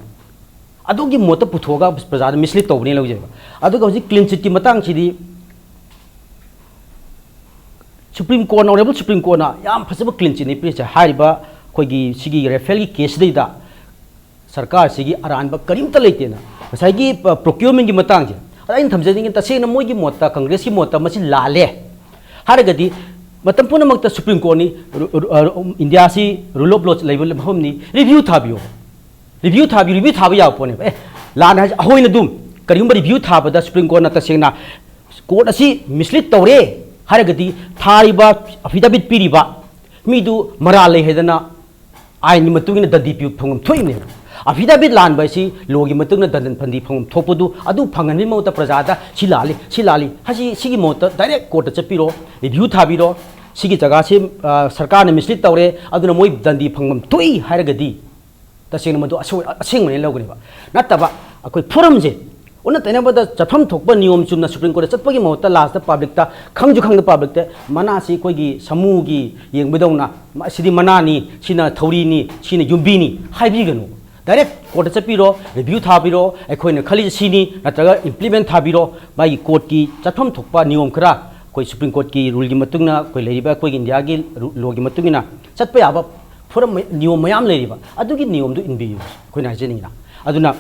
ꯑꯗꯨꯒꯤ ꯃꯣꯠꯇ ꯄꯨꯊꯣꯛꯑꯒ ꯄ꯭ꯔꯖꯥꯗ mislead ꯇꯧꯕꯅꯦꯅ ꯂꯧꯖꯩꯕ꯫ ꯑꯗꯨꯒ ꯍꯧꯖꯤꯛ clean chit ꯀꯤ ꯃꯇꯥꯡꯁꯤꯗꯤ Supreme Court ꯅ, Honourable Supreme Court ꯅ ꯌꯥꯝ ꯐꯖꯕ clean chit ꯅꯤ ꯄꯤꯔꯤꯁꯦ꯫ ꯍꯥꯏꯔꯤꯕ ꯑꯩꯈꯣꯏꯒꯤ ꯁꯤꯒꯤ ꯔꯦꯐꯦꯜꯒꯤ ꯀꯦꯁꯁꯤꯗꯩꯗ ꯁꯔꯀꯥꯔꯁꯤꯒꯤ ꯑꯔꯥꯟꯕ ꯀꯔꯤꯝꯇ ꯂꯩꯇꯦꯅ ꯉꯁꯥꯏꯒꯤ ꯄ꯭ꯔꯣꯀ꯭ꯌꯨꯔꯃꯦꯟꯒꯤ ꯃꯇꯥꯡꯁꯦ, ꯑꯗ ꯑꯩꯅ ꯊꯝꯖꯅꯤꯡꯉꯤ, ꯇꯁꯦꯡꯅ ꯃꯣꯏꯒꯤ ꯃꯣꯠꯇ, ꯀꯪꯒ꯭ꯔꯦꯁꯀꯤ ꯃꯣꯠꯇ ꯃꯁꯤ ꯂꯥꯜꯂꯦ ꯍꯥꯏꯔꯒꯗꯤ, ꯃꯇꯝ ꯄꯨꯝꯅꯃꯛꯇ ꯁꯨꯄ꯭ꯔꯤꯝ ꯀꯣꯔꯠꯅꯤ, ꯔꯨ- ꯔꯨ- ꯑ, ꯏꯟꯗꯤꯌꯥꯁꯤ ꯔꯨꯜ ꯑꯣꯐ ꯂꯣ ꯂꯩꯕ ꯃꯐꯝꯅꯤ, ꯔꯤꯚ꯭ꯌꯨ ꯊꯥꯕꯤꯌꯣ꯫ ꯔꯤꯚ꯭ꯌꯨ ꯊꯥꯕꯤꯌꯨ, ꯔꯤꯚ꯭ꯌꯨ ꯊꯥꯕ ꯌꯥꯕ ꯄꯣꯠꯅꯦꯕ꯫ ꯑꯦ, ꯂꯥꯟꯅ ꯍꯥꯏꯁꯦ ꯑꯩꯈꯣꯏꯅ ꯑꯗꯨꯝ ꯀꯔꯤꯒꯨꯝꯕ ꯔꯤꯚ꯭ꯌꯨ ꯊꯥꯕꯗ ꯁꯨꯄ꯭ꯔꯤꯝ ꯀꯣꯔꯠꯅ ꯇꯁꯦꯡꯅ ꯀꯣꯔꯠ ꯑꯁꯤ ꯃꯤꯁꯂꯤꯠ ꯇꯧꯔꯦ ꯍꯥꯏꯔꯒꯗꯤ, ꯊꯥꯔꯤꯕ ꯑꯐꯤꯗꯥꯕꯤꯠ ꯄꯤꯔꯤꯕ ꯃꯤꯗꯨ ꯃꯔꯥꯜ ꯂꯩ ꯍꯥꯏꯗꯅ ꯑꯥꯏꯟꯒꯤ ꯃꯇꯨꯡ ꯏꯟꯅ ꯗꯟꯗꯤ ꯄꯤꯕ ꯐꯪꯐꯝ ꯊꯣꯛꯏꯕꯅꯦꯕ꯫ ꯑꯐꯤꯗꯥꯕꯤꯠ ꯂꯥꯟꯕ ꯍꯥꯏꯁꯤ ꯂꯣꯒꯤ ꯃꯇꯨꯡ ꯏꯟꯅ ꯗꯟꯗꯟ ꯐꯟꯗꯤ ꯐꯪꯐꯝ ꯊꯣꯛꯄꯗꯨ, ꯑꯗꯨ ꯐꯪꯍꯟꯕꯒꯤ ꯃꯍꯨꯠꯇ ꯄ꯭ꯔꯖꯥꯗ ꯁꯤ ꯂꯥꯜꯂꯤ, ꯁꯤ ꯂꯥꯜꯂꯤ ꯍꯥꯏꯁꯤ, ꯁꯤꯒꯤ ꯃꯍꯨꯠꯇ ꯗꯥꯏꯔꯦꯛ ꯀꯣꯔꯠꯇ ꯆꯠꯄꯤꯔꯣ, ꯔꯤꯚ꯭ꯌꯨ ꯊꯥꯕꯤꯔꯣ, ꯁꯤꯒꯤ ꯖꯒꯥꯁꯤ, ꯑ, ꯁꯔꯀꯥꯔꯅ ꯃꯤꯁꯂꯤꯠ ꯇꯧꯔꯦ, ꯑꯗꯨꯅ ꯃꯣꯏ ꯗꯟꯗꯤ ꯐꯪꯐꯝ ꯊꯣꯛꯏ ꯍꯥꯏꯔꯒꯗꯤ, ꯇꯁꯦꯡꯅ ꯃꯗꯨ ꯑꯁꯣꯏ-, ꯑꯁꯦꯡꯕꯅꯦꯅ ꯂꯧꯒꯅꯦꯕ꯫ ꯅꯠꯇꯕ ꯑꯩꯈꯣꯏ ꯐꯣꯔꯝꯁꯦ ꯑꯣꯟꯅ ꯇꯩꯅꯕꯗ ꯆꯠꯐꯝ ꯊꯣꯛꯄ ꯅꯤꯌꯣꯝ ꯆꯨꯝꯅ ꯁꯨꯄ꯭ꯔꯤꯝ ꯀꯣꯔꯠꯇ ꯆꯠꯄꯒꯤ ꯃꯍꯨꯠꯇ ꯂꯥꯁꯇ ꯄꯥꯕ꯭ꯂꯤꯛꯇ, ꯈꯪꯁꯨ ꯈꯪꯗ ꯄꯥꯕ꯭ꯂꯤꯛꯇ, ꯃꯅꯥꯁꯤ ꯑꯩꯈꯣꯏꯒꯤ ꯁꯥꯃꯨꯒꯤ ꯌꯦꯡꯕꯗꯧꯅ, "ꯃ-, ꯁꯤꯗꯤ ꯃꯅꯥꯅꯤ, ꯁꯤꯅ ꯊꯧꯔꯤꯅꯤ, ꯁꯤꯅ ꯌꯨꯝꯕꯤꯅꯤ" ꯍꯥꯏꯕꯤꯒꯅꯨ꯫ ꯗꯥꯏꯔꯦꯛ ꯀꯣꯔꯠꯇ ꯆꯠꯄꯤꯔꯣ, ꯔꯤꯚ꯭ꯌꯨ ꯊꯥꯕꯤꯔꯣ, ꯑꯩꯈꯣꯏꯅ ꯈꯜꯂꯤꯁꯦ ꯁꯤꯅꯤ, ꯅꯠꯇ꯭ꯔꯒ ꯏꯝꯄ꯭ꯂꯤꯃꯦꯟ ꯊꯥꯕꯤꯔꯣ꯫ ꯃꯥꯒꯤ ꯀꯣꯔꯠꯀꯤ ꯆꯠꯐꯝ ꯊꯣꯛꯄ ꯅꯤꯌꯣꯝ ꯈꯔ ꯑꯩꯈꯣꯏ ꯁꯨꯄ꯭ꯔꯤꯝ ꯀꯣꯔꯠꯀꯤ ꯔꯨꯜꯒꯤ ꯃꯇꯨꯡ ꯏꯟꯅ, ꯑꯩꯈꯣꯏ ꯂꯩꯔꯤꯕ ꯑꯩꯈꯣꯏꯒꯤ ꯏꯟꯗꯤꯌꯥꯒꯤ ꯔꯨ-, ꯂꯣꯒꯤ ꯃꯇꯨꯡ ꯏꯟꯅ ꯆꯠꯄ ꯌꯥꯕ ꯐꯣꯔꯝ ꯃ-, ꯅꯤꯌꯣꯝ ꯃꯌꯥꯝ ꯂꯩꯔꯤꯕ, ꯑꯗꯨꯒꯤ ꯅꯤꯌꯣꯝꯗꯨ ꯏꯟꯕꯤꯌꯨ, ꯑꯩꯈꯣꯏꯅ ꯍꯥꯏꯖꯅꯤꯡꯉꯤꯅ꯫ ꯑꯗꯨꯅ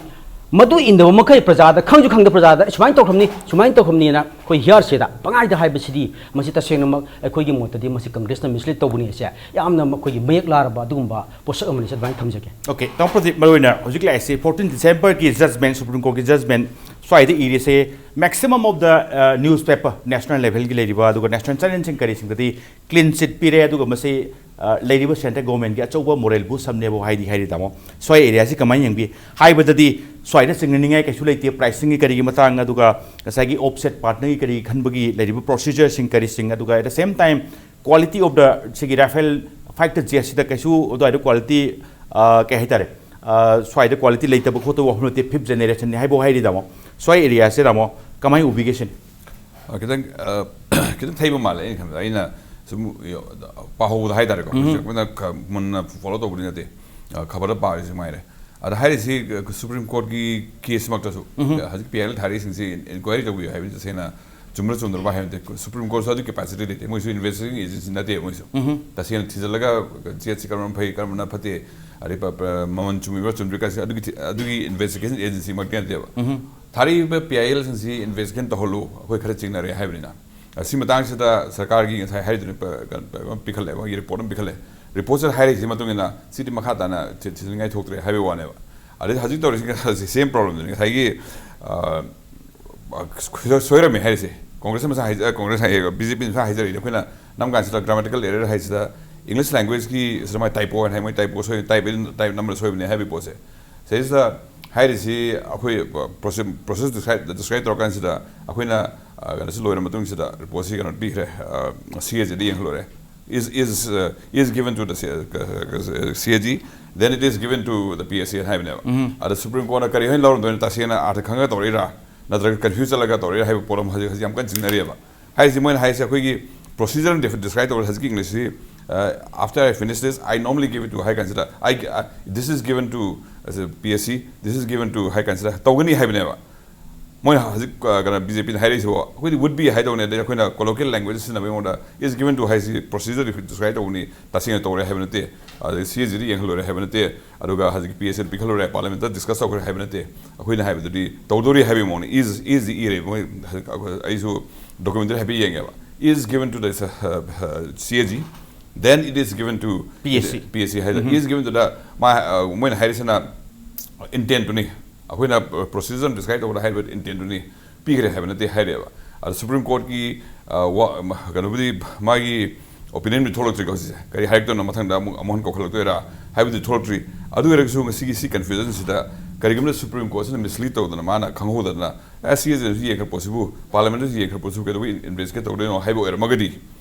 ꯃꯗꯨ ꯏꯟꯗꯕ ꯃꯈꯩ ꯄ꯭ꯔꯖꯥꯗ, ꯈꯪꯁꯨ ꯈꯪꯗ ꯄ꯭ꯔꯖꯥꯗ ꯁꯨꯃꯥꯏꯅ ꯇꯧꯈ꯭ꯔꯕꯅꯤ, ꯁꯨꯃꯥꯏꯅ ꯇꯧꯈ꯭ꯔꯕꯅꯤꯅ ꯑꯩꯈꯣꯏ ꯍꯤꯌꯥꯔꯁꯦꯗ ꯄꯪꯍꯥꯏꯗ ꯍꯥꯏꯕꯁꯤꯗꯤ, ꯃꯁꯤ ꯇꯁꯦꯡꯅꯃꯛ ꯑꯩꯈꯣꯏꯒꯤ ꯃꯣꯠꯇꯗꯤ ꯃꯁꯤ ꯀꯪꯒ꯭ꯔꯦꯁꯅ ꯃꯤꯁꯂꯤꯠ ꯇꯧꯕꯅꯤ ꯍꯥꯏꯁꯦ ꯌꯥꯝꯅ ꯑꯩꯈꯣꯏꯒꯤ ꯃꯌꯦꯛ ꯂꯥꯔꯕ ꯑꯗꯨꯒꯨꯝꯕ ꯄꯣꯠꯁꯛ ꯑꯃꯅꯤ꯫ ꯑꯗꯨꯃꯥꯏꯅ ꯊꯝꯖꯒꯦ꯫ ꯑꯣꯀꯦ, ꯇꯥꯃꯣ ꯄ꯭ꯔꯗꯤꯞ, ꯃꯔꯨꯑꯣꯏꯅ ꯍꯧꯖꯤꯛ ꯂꯥꯛꯏꯁꯦ fourteen December ꯒꯤ ꯖꯖꯃꯦꯟ, ꯁꯨꯄ꯭ꯔꯤꯝ ꯀꯣꯔꯠꯀꯤ ꯖꯖꯃꯦꯟ, ꯁ꯭ꯋꯥꯏꯗ ꯏꯔꯤꯁꯦ, maximum of the, ꯑ, newspaper, national level ꯒꯤ ꯂꯩꯔꯤꯕ ꯑꯗꯨꯒ national channel ꯁꯤꯡ ꯀꯔꯤꯁꯤꯡꯗꯗꯤ clean chit ꯄꯤꯔꯦ, ꯑꯗꯨꯒ ꯃꯁꯤ, ꯑ, ꯂꯩꯔꯤꯕ central government ꯒꯤ ꯑꯆꯧꯕ moral boost ꯑꯃꯅꯦꯕꯨ ꯍꯥꯏꯗꯤ ꯍꯥꯏꯔꯤ, ꯇꯥꯃꯣ꯫ ꯁ꯭ꯋꯥꯏ area ꯁꯤ ꯀꯃꯥꯏꯅ ꯌꯦꯡꯕꯤ? ꯍꯥꯏꯕꯗꯗꯤ ꯁ꯭ꯋꯥꯏꯗ ꯆꯤꯡꯅꯅꯤꯡꯉꯥꯏ ꯀꯩꯁꯨ ꯂꯩꯇꯦ, pricing ꯒꯤ ꯀꯔꯤꯒꯤ ꯃꯇꯥꯡ, ꯑꯗꯨꯒ ꯉꯁꯥꯏꯒꯤ offset partner ꯒꯤ ꯀꯔꯤ ꯈꯟꯕꯒꯤ ꯂꯩꯔꯤꯕ procedure ꯁꯤꯡ ꯀꯔꯤꯁꯤꯡ, ꯑꯗꯨꯒ at the same time quality of the ꯁꯤꯒꯤ Rafale fighter jet ꯁꯤꯗ ꯀꯩꯁꯨ ꯑꯗꯨꯋꯥꯏꯗ quality, ꯑ, ꯀꯩ ꯍꯥꯏꯇꯥꯔꯦ, ꯑ, ꯁ꯭ꯋꯥꯏꯗ quality ꯂꯩꯇꯕ ꯈꯣꯠꯇꯕ ꯋꯥꯐꯝ ꯅꯠꯇꯦ, fifth generation ꯅꯤ ꯍꯥꯏꯕ ꯍꯥꯏꯔꯤ, ꯇꯥꯃꯣ꯫ ꯁ꯭ꯋꯥꯏ area ꯁꯦ, ꯇꯥꯃꯣ, ꯀꯃꯥꯏꯅ ꯎꯕꯤꯒꯦ ꯁꯤꯅꯤ? ꯑ, ꯈꯤꯇꯪ, ꯑ, ꯈꯤꯇꯪ ꯊꯩꯕ ꯃꯥꯜꯂꯦ ꯑꯩꯅ ꯈꯟꯕꯗ꯫ ꯑꯩꯅ ꯁꯨꯝ ꯄꯥꯍꯧꯕꯗ ꯍꯥꯏꯇꯥꯔꯦꯀꯣ, ꯍꯧꯖꯤꯛ ꯑꯩꯈꯣꯏꯅ ꯈ-, ꯃꯨꯟꯅ follow ꯇꯧꯕꯗꯤ ꯅꯠꯇꯦ, ꯑ, ꯈꯕꯔꯗ ꯄꯥꯔꯤꯁꯤ ꯃꯉꯥꯏꯔꯦ꯫ ꯑꯗ ꯍꯥꯏꯔꯤꯁꯤ, ꯑ, ꯁꯨꯄ꯭ꯔꯤꯝ ꯀꯣꯔꯠꯀꯤ case ꯃꯛꯇꯁꯨ, ꯑ, ꯍꯧꯖꯤꯛ ꯄꯤ ꯑꯥꯏ ꯑꯦꯜ ꯊꯥꯔꯤꯁꯤꯡꯁꯤ inquiry ꯇꯧꯕꯤꯌꯨ ꯍꯥꯏꯕꯁꯤ ꯇꯁꯦꯡꯅ ꯆꯨꯝꯕ꯭ꯔꯥ ꯆꯨꯝꯗ꯭ꯔꯕ ꯍꯥꯏꯕ ꯅꯠꯇꯦ, ꯁꯨꯄ꯭ꯔꯤꯝ ꯀꯣꯔꯠꯁꯨ ꯑꯗꯨꯒꯤ ꯀꯦꯄꯥꯁꯤꯇꯤ ꯂꯩꯇꯦ, ꯃꯣꯏꯁꯨ ꯏꯟꯚꯦꯁꯇꯤꯒꯦꯁꯟ ꯑꯦꯖꯦꯟꯁꯤ ꯅꯠꯇꯦ꯫ ꯃꯣꯏꯁꯨ ꯇꯁꯦꯡꯅ ꯊꯤꯖꯤꯜꯂꯒ ꯖꯦꯠꯁꯤ ꯀꯔꯝꯕꯅ ꯐꯩ, ꯀꯔꯝꯕꯅ ꯐꯠꯇꯦ, ꯑꯗꯩ ꯄ- ꯄ- ꯃꯃꯜ ꯆꯨꯝꯃꯤꯕ꯭ꯔꯥ ꯆꯨꯝꯗ꯭ꯔꯤ ꯀꯥꯏꯁꯦ ꯑꯗꯨꯒꯤ ꯊꯤ- ꯑꯗꯨꯒꯤ ꯏꯟꯚꯦꯁꯇꯤꯒꯦꯁꯟ ꯑꯦꯖꯦꯟꯁꯤꯃꯛꯇꯤ ꯅꯠꯇꯦꯕ꯫ ꯊꯥꯔꯛꯏꯕ ꯄꯤ ꯑꯥꯏ ꯑꯦꯜꯁꯤꯡꯁꯤ ꯏꯟꯚꯦꯁꯇꯤꯒꯦꯁꯟ ꯇꯧꯍꯜꯂꯨ, ꯑꯩꯈꯣꯏ ꯈꯔ ꯆꯤꯡꯅꯔꯦ ꯍꯥꯏꯕꯅꯤꯅ꯫ ꯑ, ꯁꯤ ꯃꯇꯥꯡꯁꯤꯗ ꯁꯔꯀꯥꯔꯒꯤ ꯉꯁꯥꯏ ꯍꯥꯏꯔꯤꯗꯨꯅꯤ, ꯄ- ꯀ- ꯄ- ꯄꯤꯈꯠꯂꯦ, ꯃꯣꯏꯒꯤ ꯔꯤꯄꯣꯔꯠ ꯑꯃ ꯄꯤꯈꯠꯂꯦ꯫ ꯔꯤꯄꯣꯔꯠꯁꯤꯗ ꯍꯥꯏꯔꯤꯁꯤ ꯃꯇꯨꯡ ꯏꯟꯅ ꯁꯤꯗꯤ ꯃꯈꯥ ꯇꯥꯅ ꯊꯤ- ꯊꯤꯖꯤꯟꯅꯤꯡꯉꯥꯏ ꯊꯣꯛꯇ꯭ꯔꯦ ꯍꯥꯏꯕꯒꯤ ꯋꯥꯅꯦꯕ꯫ ꯑꯗꯩ ꯍꯧꯖꯤꯛ ꯇꯧꯔꯤꯁꯤ ꯁꯦꯝ ꯄ꯭ꯔꯣꯕ꯭ꯂꯦꯝꯗꯨꯅꯤ꯫ ꯉꯁꯥꯏꯒꯤ, ꯑ, ꯁꯣꯏ- ꯁꯣꯏꯔꯝꯃꯦ ꯍꯥꯏꯔꯤꯁꯦ꯫ ꯀꯣꯡꯒ꯭ꯔꯦꯁ ꯃꯁꯥ ꯍꯥꯏꯖ- ꯀꯣꯡꯒ꯭ꯔꯦꯁ ꯍꯥꯏꯌꯦ, ꯕꯤ ꯖꯦ ꯄꯤ ꯃꯁꯥ ꯍꯥꯏꯖꯔꯤꯅꯦ꯫ ꯑꯩꯈꯣꯏꯅ ꯅꯝ ꯀꯥꯟꯁꯤꯗ ꯒ꯭ꯔꯥꯃꯦꯇꯤꯀꯦꯜ ꯑꯦꯔꯔ ꯍꯥꯏꯁꯤꯗ ꯏꯪꯂꯤꯁ ꯂꯦꯡꯒ꯭ꯋꯦꯖꯀꯤ ꯁꯤꯗ ꯃꯥꯏ ꯇꯥꯏꯄꯣ ꯍꯥꯏꯅ ꯍꯥꯏ, ꯃꯣꯏ ꯇꯥꯏꯄꯣ ꯁꯣꯏ, ꯇꯥꯏꯞ ꯇꯥꯏꯞ ꯅꯝꯕꯔ ꯁꯣꯏꯕꯅꯦ ꯍꯥꯏꯕꯒꯤ ꯄꯣꯠꯁꯦ꯫ ꯁꯤꯗꯩꯁꯤꯗ ꯍꯥꯏꯔꯤꯁꯤ ꯑꯩꯈꯣꯏ ꯄ꯭ꯔꯣꯁꯦꯁ ꯗꯤꯁꯀ꯭ꯔꯥꯏꯕ ꯇꯧꯔꯀꯥꯟꯁꯤꯗ ꯑꯩꯈꯣꯏꯅ, ꯑ, ꯀꯩꯅꯣꯁꯤ ꯂꯣꯏꯔ ꯃꯇꯨꯡꯁꯤꯗ ꯔꯤꯄꯣꯔꯠꯁꯤ ꯀꯩꯅꯣ ꯄꯤꯈ꯭ꯔꯦ, ꯁꯤ ꯑꯦ ꯖꯤꯗ ꯌꯦꯡꯍꯜꯂꯨꯔꯦ꯫ Is, is, uh, is given to the C- uh, C A G, then it is given to the P S C ꯍꯥꯏꯕꯅꯦꯕ꯫ ꯑꯗ ꯁꯨꯄ꯭ꯔꯤꯝ ꯀꯣꯔꯠꯅ ꯀꯔꯤ ꯍꯥꯏꯅ ꯂꯧꯔꯝꯗꯣꯏꯅꯣ? ꯇꯁꯦꯡꯅ ꯑꯥꯔꯊ ꯈꯪꯉꯒ ꯇꯧꯔꯛꯏꯔꯥ, ꯅꯠꯇ꯭ꯔꯒ ꯀꯟꯐ꯭ꯌꯨꯖ ꯆꯠꯂꯒ ꯇꯧꯔꯛꯏꯔꯥ ꯍꯥꯏꯕ ꯄꯣꯠ ꯑꯃ ꯍꯧꯖꯤꯛ ꯍꯧꯖꯤꯛ ꯌꯥꯝ ꯀꯟꯅ ꯆꯤꯡꯅꯔꯤꯑꯕ꯫ ꯍꯥꯏꯔꯤꯁꯤ ꯃꯣꯏꯅ ꯍꯥꯏꯔꯤꯁꯦ ꯑꯩꯈꯣꯏꯒꯤ ꯄ꯭ꯔꯣꯁꯤꯖꯔ ꯗꯤꯁꯀ꯭ꯔꯥꯏꯕ ꯇꯧꯔꯦ ꯍꯧꯖꯤꯛꯀꯤ ꯏꯪꯂꯤꯁꯁꯤ꯫ After I finish this, I normally give it to ꯍꯥꯏ ꯀꯥꯟꯁꯤꯗ, I, uh, this is given to, uh, P S C, this is given to ꯍꯥꯏ ꯀꯥꯟꯁꯤꯗ ꯇꯧꯒꯅꯤ ꯍꯥꯏꯕꯅꯦꯕ꯫ ꯃꯣꯏꯅ ꯍꯧꯖꯤꯛ, ꯑ, ꯀꯩꯅꯣ, ꯕꯤ ꯖꯦ ꯄꯤꯅ ꯍꯥꯏꯔꯛꯏꯁꯤꯕꯣ, ꯑꯩꯈꯣꯏꯗꯤ would be ꯍꯥꯏꯗꯧꯅꯦ, ꯑꯗꯩ ꯑꯩꯈꯣꯏꯅ ꯀꯣꯂꯣꯀꯤꯌꯦꯜ ꯂꯦꯡꯒ꯭ꯋꯦꯖ ꯁꯤꯖꯤꯟꯅꯕꯒꯤ ꯃꯑꯣꯡꯗ is given to ꯍꯥꯏꯁꯤ ꯄ꯭ꯔꯣꯁꯤꯖꯔ ꯗꯤꯁꯀ꯭ꯔꯥꯏꯕ ꯇꯧꯕꯅꯤ, ꯇꯁꯦꯡꯅ ꯇꯧꯔꯦ ꯍꯥꯏꯕ ꯅꯠꯇꯦ꯫ ꯑꯗꯩ ꯁꯤ ꯑꯦ ꯖꯤꯗ ꯌꯦꯡꯍꯜꯂꯨꯔꯦ ꯍꯥꯏꯕ ꯅꯠꯇꯦ, ꯑꯗꯨꯒ ꯍꯧꯖꯤꯛꯀꯤ ꯄꯤ ꯑꯦꯁ ꯑꯦꯜ ꯄꯤꯈꯜꯂꯨꯔꯦ, ꯄꯥꯔꯂꯤꯌꯥꯃꯦꯟꯇ ꯗꯤꯁꯀꯁ ꯇꯧꯈ꯭ꯔꯦ ꯍꯥꯏꯕ ꯅꯠꯇꯦ꯫ ꯑꯩꯈꯣꯏꯅ ꯍꯥꯏꯕꯗꯨꯗꯤ ꯇꯧꯗꯣꯔꯤ ꯍꯥꯏꯕꯒꯤ ꯃꯑꯣꯡꯅꯤ꯫ Is, is ꯗꯤ ꯏꯔꯦ꯫ ꯃꯣꯏ ꯍꯧꯖꯤꯛ ꯑꯩꯈꯣꯏ, ꯑꯩꯁꯨ ꯗꯣꯀꯨꯃꯦꯟꯇꯔꯤ ꯍꯥꯏꯐꯦꯠ ꯌꯦꯡꯉꯦꯕ꯫ Is given to the, uh, uh, C A G, then it is given to P S C. P S C ꯍꯥꯏꯗ is given to the, ꯃꯥ, ꯑ, ꯃꯣꯏꯅ ꯍꯥꯏꯔꯤꯁꯤꯅ ꯏꯟꯇꯦꯟꯠꯇꯨꯅꯤ꯫ ꯑꯩꯈꯣꯏꯅ ꯄ꯭ꯔꯣꯁꯤꯖꯔ ꯗꯤꯁꯀ꯭ꯔꯥꯏꯕ ꯇꯧꯕꯗ ꯍꯥꯏꯔꯤꯕ ꯏꯟꯇꯦꯟꯠꯇꯨꯅꯤ ꯄꯤꯈ꯭ꯔꯦ ꯍꯥꯏꯕ ꯅꯠꯇꯦ ꯍꯥꯏꯔꯦꯕ꯫ ꯑꯗꯣ ꯁꯨꯄ꯭ꯔꯤꯝ ꯀꯣꯔꯠꯀꯤ, ꯑ, ꯋꯥ-, ꯀꯩꯅꯣꯕꯨꯗꯤ, ꯃꯥꯒꯤ ꯑꯣꯄꯤꯅꯤꯌꯟꯕꯨꯗꯤ ꯊꯣꯛꯂꯛꯇ꯭ꯔꯤꯀꯣ ꯍꯧꯖꯤꯛꯁꯦ, ꯀꯔꯤ ꯍꯥꯏꯔꯛꯇꯣꯏꯅꯣ, ꯃꯊꯪꯗ ꯑꯃꯨꯛ ꯑꯃꯨꯛ ꯍꯟꯅ ꯀꯧꯈꯠꯂꯛꯇꯣꯏꯔꯥ ꯍꯥꯏꯕꯗꯤ ꯊꯣꯛꯂꯛꯇ꯭ꯔꯤ꯫ ꯑꯗꯨ ꯑꯣꯏꯔꯒꯁꯨ ꯉꯁꯤꯒꯤ ꯁꯤ ꯀꯟꯐ꯭ꯌꯨꯖꯟꯁꯤꯗ ꯀꯔꯤꯒꯨꯝꯕ ꯁꯨꯄ꯭ꯔꯤꯝ ꯀꯣꯔꯠꯁꯤꯅ ꯃꯤꯁꯂꯤꯗ ꯇꯧꯗꯅ, ꯃꯥꯅ ꯈꯪꯍꯧꯗꯗꯅ, ꯑꯦ, ꯁꯤ ꯑꯦ ꯖꯤꯅꯁꯨ ꯌꯦꯡꯈ꯭ꯔ ꯄꯣꯠꯁꯤꯕꯨ, ꯄꯥꯔꯂꯤꯌꯥꯃꯦꯟꯇꯁꯨ ꯌꯦꯡꯈ꯭ꯔ ꯄꯣꯠꯁꯤꯕꯨ ꯀꯩꯗꯧꯕꯩ ꯏꯟꯚꯦꯁꯇꯤꯒꯦꯠ ꯇꯧꯗꯣꯏꯅꯣ ꯍꯥꯏꯕ ꯑꯣꯏꯔꯝꯃꯒꯗꯤ,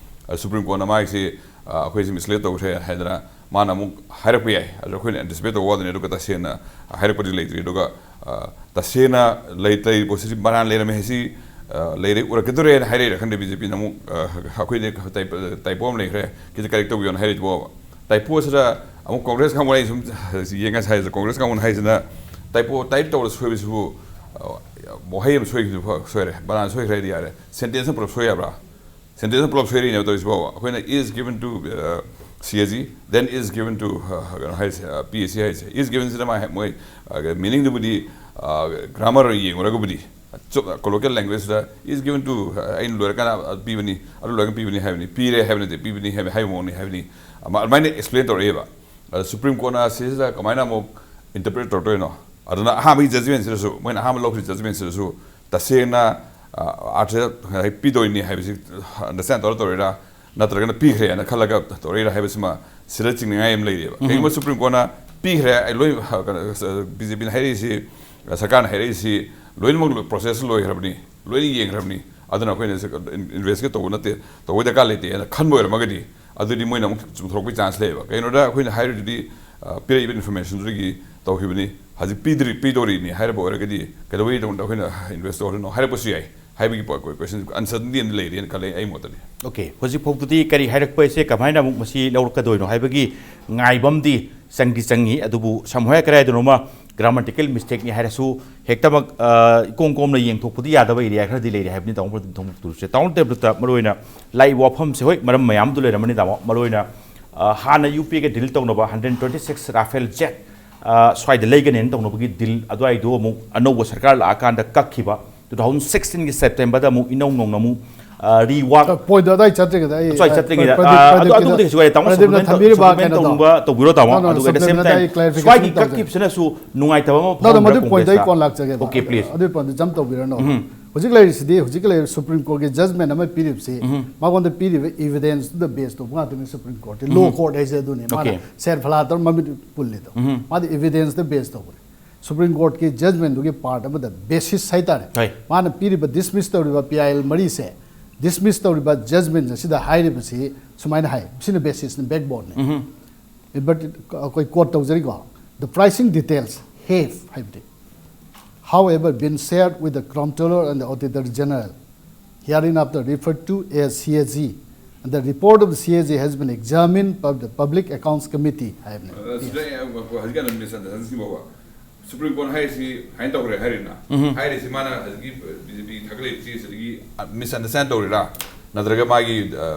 ꯑ, ꯁꯨꯄ꯭ꯔꯤꯝ ꯀꯣꯔꯠꯅ ꯃꯥꯒꯤꯁꯤ, ꯑ, ꯑꯩꯈꯣꯏꯁꯤ ꯃꯤꯁꯂꯤꯗ ꯇꯧꯈ꯭ꯔꯦ ꯍꯥꯏꯗꯅ ꯃꯥꯅ ꯑꯃꯨꯛ ꯍꯥꯏꯔꯛꯄ ꯌꯥꯏ꯫ ꯑꯗꯣ ꯑꯩꯈꯣꯏꯅ ꯑꯦꯟꯇꯤꯁꯤꯄꯦꯠ ꯇꯧꯕ ꯋꯥꯗꯅꯤ꯫ ꯑꯗꯨꯒ ꯇꯁꯦꯡꯅ ꯍꯥꯏꯔꯛꯄꯗꯤ ꯂꯩꯇ꯭ꯔꯤ꯫ ꯑꯗꯨꯒ, ꯑ, ꯇꯁꯦꯡꯅ ꯂꯩ-, ꯂꯩꯔꯤꯕ ꯄꯣꯠꯁꯤꯗꯤ ꯃꯔꯥꯟ ꯂꯩꯔꯝꯃꯦ ꯍꯥꯏꯁꯤ, ꯑ, ꯂꯩꯔꯦ, ꯎꯔꯛꯀꯗꯣꯔꯦꯅ ꯍꯥꯏꯔꯛꯏꯔꯥ ꯈꯪꯗꯦ꯫ ꯕꯤ ꯖꯦ ꯄꯤꯅ ꯑꯃꯨꯛ, ꯑ, ꯑꯩꯈꯣꯏꯗꯤ ꯇꯥꯏꯞ-, ꯇꯥꯏꯄꯣ ꯑꯃ ꯂꯩꯈ꯭ꯔꯦ, ꯈꯤꯇ ꯀꯔꯦꯛ ꯇꯧꯕꯤꯌꯣꯅ ꯍꯥꯏꯔꯛꯏꯗꯨꯕꯣꯕ꯫ ꯇꯥꯏꯄꯣꯁꯤꯗ ꯑꯃꯨꯛ ꯀꯣꯡꯒ꯭ꯔꯦꯁ ꯀꯥꯡꯕꯨꯅ, ꯑꯩ ꯁꯨꯝ ꯌꯦꯡꯉ ꯍꯥꯏꯁꯦ, ꯀꯣꯡꯒ꯭ꯔꯦꯁ ꯀꯥꯡꯕꯨꯅ ꯍꯥꯏꯁꯤꯅ ꯇꯥꯏꯄꯣ ꯇꯥꯏꯞ ꯇꯧꯔ ꯁꯣꯏꯕꯁꯤꯕꯨ ꯋꯥꯍꯩ ꯑꯃ ꯁꯣꯏꯈꯤꯕꯗꯨ ꯐ- ꯁꯣꯏꯔꯦ, ꯕꯅꯥꯟ ꯁꯣꯏꯈ꯭ꯔꯦ ꯍꯥꯏꯗꯤ ꯌꯥꯔꯦ, ꯁꯦꯟꯇꯦꯟꯁ ꯑꯃ ꯄꯨꯂꯞ ꯁꯣꯏ ꯌꯥꯕ꯭ꯔꯥ? ꯁꯦꯟꯇꯦꯟꯁ ꯑꯃ ꯄꯨꯂꯞ ꯁꯣꯏꯔꯤꯅꯦꯕ ꯇꯧꯔꯤꯁꯤꯕꯣ꯫ ꯑꯩꯈꯣꯏꯅ is given to C A G, then is given to ꯀꯩꯅꯣ ꯍꯥꯏꯔꯤꯁꯦ, P A C ꯍꯥꯏꯔꯤꯁꯦ꯫ Is given ꯁꯤꯗ ꯃꯥ ꯃꯣꯏ ꯃꯤꯅꯤꯡꯗꯨꯕꯨꯗꯤ ꯒ꯭ꯔꯥꯃꯔ ꯌꯦꯡꯉꯨꯔꯒꯕꯨꯗꯤ, ꯆꯨꯝ ꯀꯣꯂꯣꯀꯦꯜ ꯂꯦꯡꯒ꯭ꯋꯦꯖꯇ is given to, ꯑꯩꯅ ꯂꯣꯏꯔꯀꯥꯟꯗ ꯑꯗꯨ ꯄꯤꯕꯅꯤ, ꯑꯗꯨ ꯂꯣꯏꯔꯒ ꯄꯤꯕꯅꯤ ꯍꯥꯏꯕꯅꯤ, ꯄꯤꯔꯦ ꯍꯥꯏꯕ ꯅꯠꯇꯦ, ꯄꯤꯕꯅꯤ ꯍꯥꯏꯕ ꯍꯥꯏꯕ ꯃꯑꯣꯡꯅꯤ ꯍꯥꯏꯕꯅꯤ꯫ ꯑꯃ- ꯑꯗꯨꯃꯥꯏꯅ ꯑꯦꯛꯁꯄ꯭ꯂꯦꯟ ꯇꯧꯔꯛꯑꯦꯕ꯫ ꯑꯗ ꯁꯨꯄ꯭ꯔꯤꯝ ꯀꯣꯔꯠꯅ ꯁꯤꯁꯤꯗ ꯀꯃꯥꯏꯅ ꯑꯃꯨꯛ ꯏꯟꯇꯔꯄ꯭ꯔꯦꯠ ꯇꯧꯔꯛꯇꯣꯏꯅꯣ? ꯑꯗꯨꯅ ꯑꯍꯥꯟꯕꯒꯤ ꯖꯖꯃꯦꯟꯁꯤꯗꯁꯨ, ꯃꯣꯏꯅ ꯑꯍꯥꯟꯕ ꯂꯧꯈ꯭ꯔꯤ ꯖꯖꯃꯦꯟꯁꯤꯗꯁꯨ ꯇꯁꯦꯡꯅ ꯑꯥꯔꯊ ꯄꯤꯗꯣꯏꯅꯤ ꯍꯥꯏꯕꯁꯤ ꯑꯟꯗꯔꯁꯇꯦꯟ ꯇꯧꯔ ꯇꯧꯔꯤꯔꯥ, ꯅꯠꯇ꯭ꯔꯒꯅ ꯄꯤꯈ꯭ꯔꯦꯅ ꯈꯜꯂꯒ ꯇꯧꯔꯛꯏꯔꯥ ꯍꯥꯏꯕꯁꯤꯃ ꯁꯤꯗ ꯆꯤꯡꯅꯤꯡꯉꯥꯏ ꯑꯃ ꯂꯩꯔꯤꯕ꯫ ꯀꯩꯒꯨꯝꯕ ꯁꯨꯄ꯭ꯔꯤꯝ ꯀꯣꯔꯠꯅ ꯄꯤꯈ꯭ꯔꯦ, ꯑꯩ ꯂꯣꯏ, ꯀꯩꯅꯣ, ꯕꯤ ꯖꯦ ꯄꯤꯅ ꯍꯥꯏꯔꯛꯏꯁꯤ, ꯁꯔꯀꯥꯔꯅ ꯍꯥꯏꯔꯛꯏꯁꯤ ꯂꯣꯏꯅꯃꯛ ꯄ꯭ꯔꯣꯁꯦꯁ ꯂꯣꯏꯈ꯭ꯔꯕꯅꯤ, ꯂꯣꯏꯅ ꯌꯦꯡꯈ꯭ꯔꯕꯅꯤ, ꯑꯗꯨꯅ ꯑꯩꯈꯣꯏꯅ ꯏꯟꯚꯦꯁꯇꯤꯒꯦꯠ ꯇꯧꯕ ꯅꯠꯇꯦ, ꯇꯧꯕꯩ ꯗꯔꯀꯥꯔ ꯂꯩꯇꯦ ꯍꯥꯏꯅ ꯈꯟꯕ ꯑꯣꯏꯔꯝꯃꯒꯗꯤ, ꯑꯗꯨꯗꯤ ꯃꯣꯏꯅ ꯑꯃꯨꯛ ꯆꯨꯝꯊꯣꯔꯛꯄꯒꯤ ꯆꯥꯟꯁ ꯂꯩꯌꯦꯕ꯫ ꯀꯩꯒꯤꯅꯣꯗ ꯑꯩꯈꯣꯏꯅ ꯍꯥꯏꯔꯤꯗꯨꯗꯤ, ꯑ, ꯄꯤꯔꯛꯏꯕ ꯏꯟꯐꯣꯔꯃꯦꯁꯟꯗꯨꯗꯒꯤ ꯇꯧꯈꯤꯕꯅꯤ, ꯍꯧꯖꯤꯛ ꯄꯤꯗ꯭ꯔꯤ, ꯄꯤꯗꯣꯔꯤꯅꯤ ꯍꯥꯏꯔꯕ ꯑꯣꯏꯔꯒꯗꯤ ꯀꯩꯗꯧꯕꯒꯤꯗꯃꯛꯇ ꯑꯩꯈꯣꯏꯅ ꯏꯟꯚꯦꯁ ꯇꯧꯍꯜꯂꯤꯅꯣ ꯍꯥꯏꯔꯛꯄꯁꯨ ꯌꯥꯏ ꯍꯥꯏꯕꯒꯤ ꯀꯣꯏꯁꯟ ꯑꯟꯁꯔꯇꯤꯟꯇꯤ ꯑꯃꯗꯤ ꯂꯩꯔꯦꯅ ꯈꯜꯂꯦ ꯑꯩ ꯃꯣꯠꯇꯗꯤ꯫ ꯑꯣꯀꯦ, ꯍꯧꯖꯤꯛ ꯐꯥꯎꯗꯗꯤ ꯀꯔꯤ ꯍꯥꯏꯔꯛꯄ ꯍꯥꯏꯁꯦ ꯀꯃꯥꯏꯅ ꯑꯃꯨꯛ ꯃꯁꯤ ꯂꯧꯔꯛꯀꯗꯣꯏꯅꯣ ꯍꯥꯏꯕꯒꯤ ꯉꯥꯏꯕ ꯑꯃꯗꯤ ꯆꯪꯗꯤ ꯆꯪꯉꯤ꯫ ꯑꯗꯨꯕꯨ ꯁꯝꯍꯥꯏ ꯀꯗꯥꯏꯗꯅꯣꯃ ꯒ꯭ꯔꯥꯃꯥꯇꯤꯀꯦꯜ ꯃꯤꯁꯇꯦꯛꯅꯤ ꯍꯥꯏꯔꯁꯨ ꯍꯦꯛꯇꯃꯛ, ꯑ, ꯏꯀꯣꯝ ꯀꯣꯝꯅ ꯌꯦꯡꯊꯣꯛꯄꯗꯤ ꯌꯥꯗꯕ ꯑꯦꯔꯤꯌꯥ ꯈꯔꯗꯤ ꯂꯩꯔꯦ ꯍꯥꯏꯕꯅꯤ ꯇꯥꯃꯣ ꯄ꯭ꯔꯗꯤꯞ ꯊꯣꯡꯕ ꯇꯨꯔꯁꯦ꯫ ꯇꯥꯃꯣ ꯇꯦꯕ꯭ꯂꯦꯠꯇ ꯃꯔꯨꯑꯣꯏꯅ ꯂꯥꯛꯏꯕ ꯋꯥꯐꯝꯁꯦ, ꯍꯣꯏ, ꯃꯔꯝ ꯃꯌꯥꯝ ꯑꯗꯨ ꯂꯩꯔꯝꯃꯅꯤ ꯇꯥꯃꯣ꯫ ꯃꯔꯨꯑꯣꯏꯅ, ꯑ, ꯍꯥꯟꯅ ꯌꯨ ꯄꯤ ꯑꯦꯒ ꯗꯤꯜ ꯇꯧꯅꯕ hundred twenty six Rafale Z, ꯑ, ꯁ꯭ꯋꯥꯏꯗ ꯂꯩꯒꯅꯦꯅ ꯇꯧꯅꯕꯒꯤ ꯗꯤꯜ ꯑꯗꯨꯋꯥꯏꯗꯣ ꯑꯃꯨꯛ ꯑꯅꯧꯕ ꯁꯔꯀꯥꯔ ꯂꯥꯛꯑꯀꯥꯟꯗ ꯀꯛꯈꯤꯕ, ꯇꯨ ꯊꯥꯎꯖꯟ ꯁꯤꯛꯁꯇꯤꯟꯒꯤ ꯁꯦꯞꯇꯦꯝꯕꯔꯗ ꯑꯃꯨꯛ ꯏꯅꯧ ꯅꯧꯅ ꯑꯃꯨꯛ, ꯑ, ꯔꯤꯋꯥꯛ ꯄꯣꯏꯟꯗꯣ ꯑꯗꯥꯏ ꯆꯠꯇ꯭ꯔꯤꯉꯩꯗ ꯑꯩ ꯑꯁ꯭ꯋꯥꯏ ꯆꯠꯇ꯭ꯔꯤꯉꯩꯗ, ꯄ꯭ꯔꯗꯤꯞ- ꯑ, ꯑꯗꯨ- ꯄ꯭ꯔꯗꯤꯞꯀꯤꯗ- ꯑꯗꯨꯕꯨꯗꯤ ꯀꯩꯁꯨ ꯀꯥꯏꯗꯦ꯫ ꯇꯥꯃꯣ ꯄ꯭ꯔꯗꯤꯞꯅ ꯁꯨꯃꯥꯏꯅ ꯊꯝꯕꯤꯔꯤꯕ ꯁꯨꯃꯥꯏꯅ ꯀꯩꯅꯣꯗꯣ ꯇꯧꯅꯤꯡꯕ ꯇꯧꯕꯤꯔꯣ ꯇꯥꯃꯣ꯫ No, no, ꯑꯗꯨꯒ at the same ꯁꯨꯄ꯭ꯔꯤꯝꯅ time ꯑꯩ clarification ꯁ꯭ꯋꯥꯏꯒꯤ ꯇꯧꯖꯒꯦ꯫ ꯀꯛꯈꯤꯕꯁꯤꯅꯁꯨ ꯅꯨꯡꯉꯥꯏꯇꯕ ꯑꯃ No, no, ꯐꯥꯎꯕ꯭ꯔꯥ ꯃꯗꯨ ꯄꯣꯏꯟꯗꯣ ꯑꯩ ꯀꯣꯡꯒ꯭ꯔꯦꯁꯇ? ꯀꯣꯟ ꯂꯥꯛꯆꯒꯦꯕ꯫ Okay, please. ꯑꯗꯨꯒꯤ ꯄꯣꯏꯟꯗꯣ ꯖꯝꯞ ꯇꯧꯕꯤꯔꯅꯣ꯫ ꯍꯧꯖꯤꯛ ꯂꯩꯔꯤꯁꯤꯗꯤ, ꯍꯧꯖꯤꯛ ꯂꯩꯔꯤꯕ ꯁꯨꯄ꯭ꯔꯤꯝ ꯀꯣꯔꯠꯀꯤ ꯖꯖꯃꯦꯟ ꯑꯃ ꯄꯤꯔꯤꯕꯁꯤ ꯃꯉꯣꯟꯗ ꯄꯤꯔꯤꯕ ꯏꯚꯤꯗꯦꯟꯁꯇꯨꯗ ꯕꯦꯁ ꯇꯧꯕ ꯉꯥꯛꯇꯅꯤ꯫ ꯁꯨꯄ꯭ꯔꯤꯝ ꯀꯣꯔꯠꯇꯤ ꯂꯣ ꯀꯣꯔꯠ ꯍꯥꯏꯁꯦ ꯑꯗꯨꯅꯤ꯫ ꯃꯥꯅ Okay. ꯁꯦꯟ ꯐꯂꯥ ꯇꯧꯔ ꯃꯃꯤꯠ ꯄꯨꯜꯂꯤꯗꯣ꯫ ꯃꯥꯗꯤ ꯏꯚꯤꯗꯦꯟꯁꯇ ꯕꯦꯁ ꯇꯧꯕꯅꯤ꯫ ꯁꯨꯄ꯭ꯔꯤꯝ ꯀꯣꯔꯠꯀꯤ ꯖꯖꯃꯦꯟꯗꯨꯒꯤ ꯄꯥꯔꯠ ꯑꯃꯗ ꯕꯦꯁꯤꯁ ꯍꯥꯏꯇꯥꯔꯦ꯫ ꯍꯣꯏ꯫ ꯃꯥꯅ ꯄꯤꯔꯤꯕ ꯗꯤꯁꯃꯤꯁ ꯇꯧꯔꯤꯕ ꯄꯤ ꯑꯥꯏ ꯑꯦꯜ ꯃꯔꯤꯁꯦ, ꯗꯤꯁꯃꯤꯁ ꯇꯧꯔꯤꯕ ꯖꯖꯃꯦꯟ ꯑꯁꯤꯗ ꯍꯥꯏꯔꯤꯕꯁꯤ ꯁꯨꯃꯥꯏꯅ ꯍꯥꯏ, ꯁꯤꯅ ꯕꯦꯁꯤꯁꯅꯤ, ꯕꯦꯛꯕꯣꯟꯅꯤ꯫ But ꯑꯩꯈꯣꯏ code ꯇꯧꯖꯔꯤꯀꯣ, "The pricing details have," ꯍꯥꯏꯕꯗꯤ, "however, been shared with the Comptroller and the Auditor General, hereinafter referred to as C A G, and the report of the C A G has been examined by the Public Accounts Committee" ꯍꯥꯏꯕꯅꯤ꯫ ꯁꯤꯗ ꯑꯩ ꯍꯧꯖꯤꯛꯀꯥꯟ misunderstanding ꯐꯥꯎꯕ supreme court ꯍꯥꯏꯔꯤꯁꯤ ꯍꯥꯏꯅ ꯇꯧꯈ꯭ꯔꯦ ꯍꯥꯏꯔꯤꯅ, ꯎꯝ꯫ ꯍꯥꯏꯔꯤꯁꯤ ꯃꯥꯅ ꯍꯧꯖꯤꯛꯀꯤ ꯕꯤ ꯖꯦ ꯄꯤ ꯊꯥꯒꯠꯂꯛꯏꯕ ꯆꯦꯁꯤꯗꯒꯤ ꯃꯤꯁꯑꯟꯗꯔꯁ꯭ꯇꯦꯟ ꯇꯧꯔꯤꯔꯥ, ꯅꯠꯇ꯭ꯔꯒ ꯃꯥꯒꯤ, ꯑ,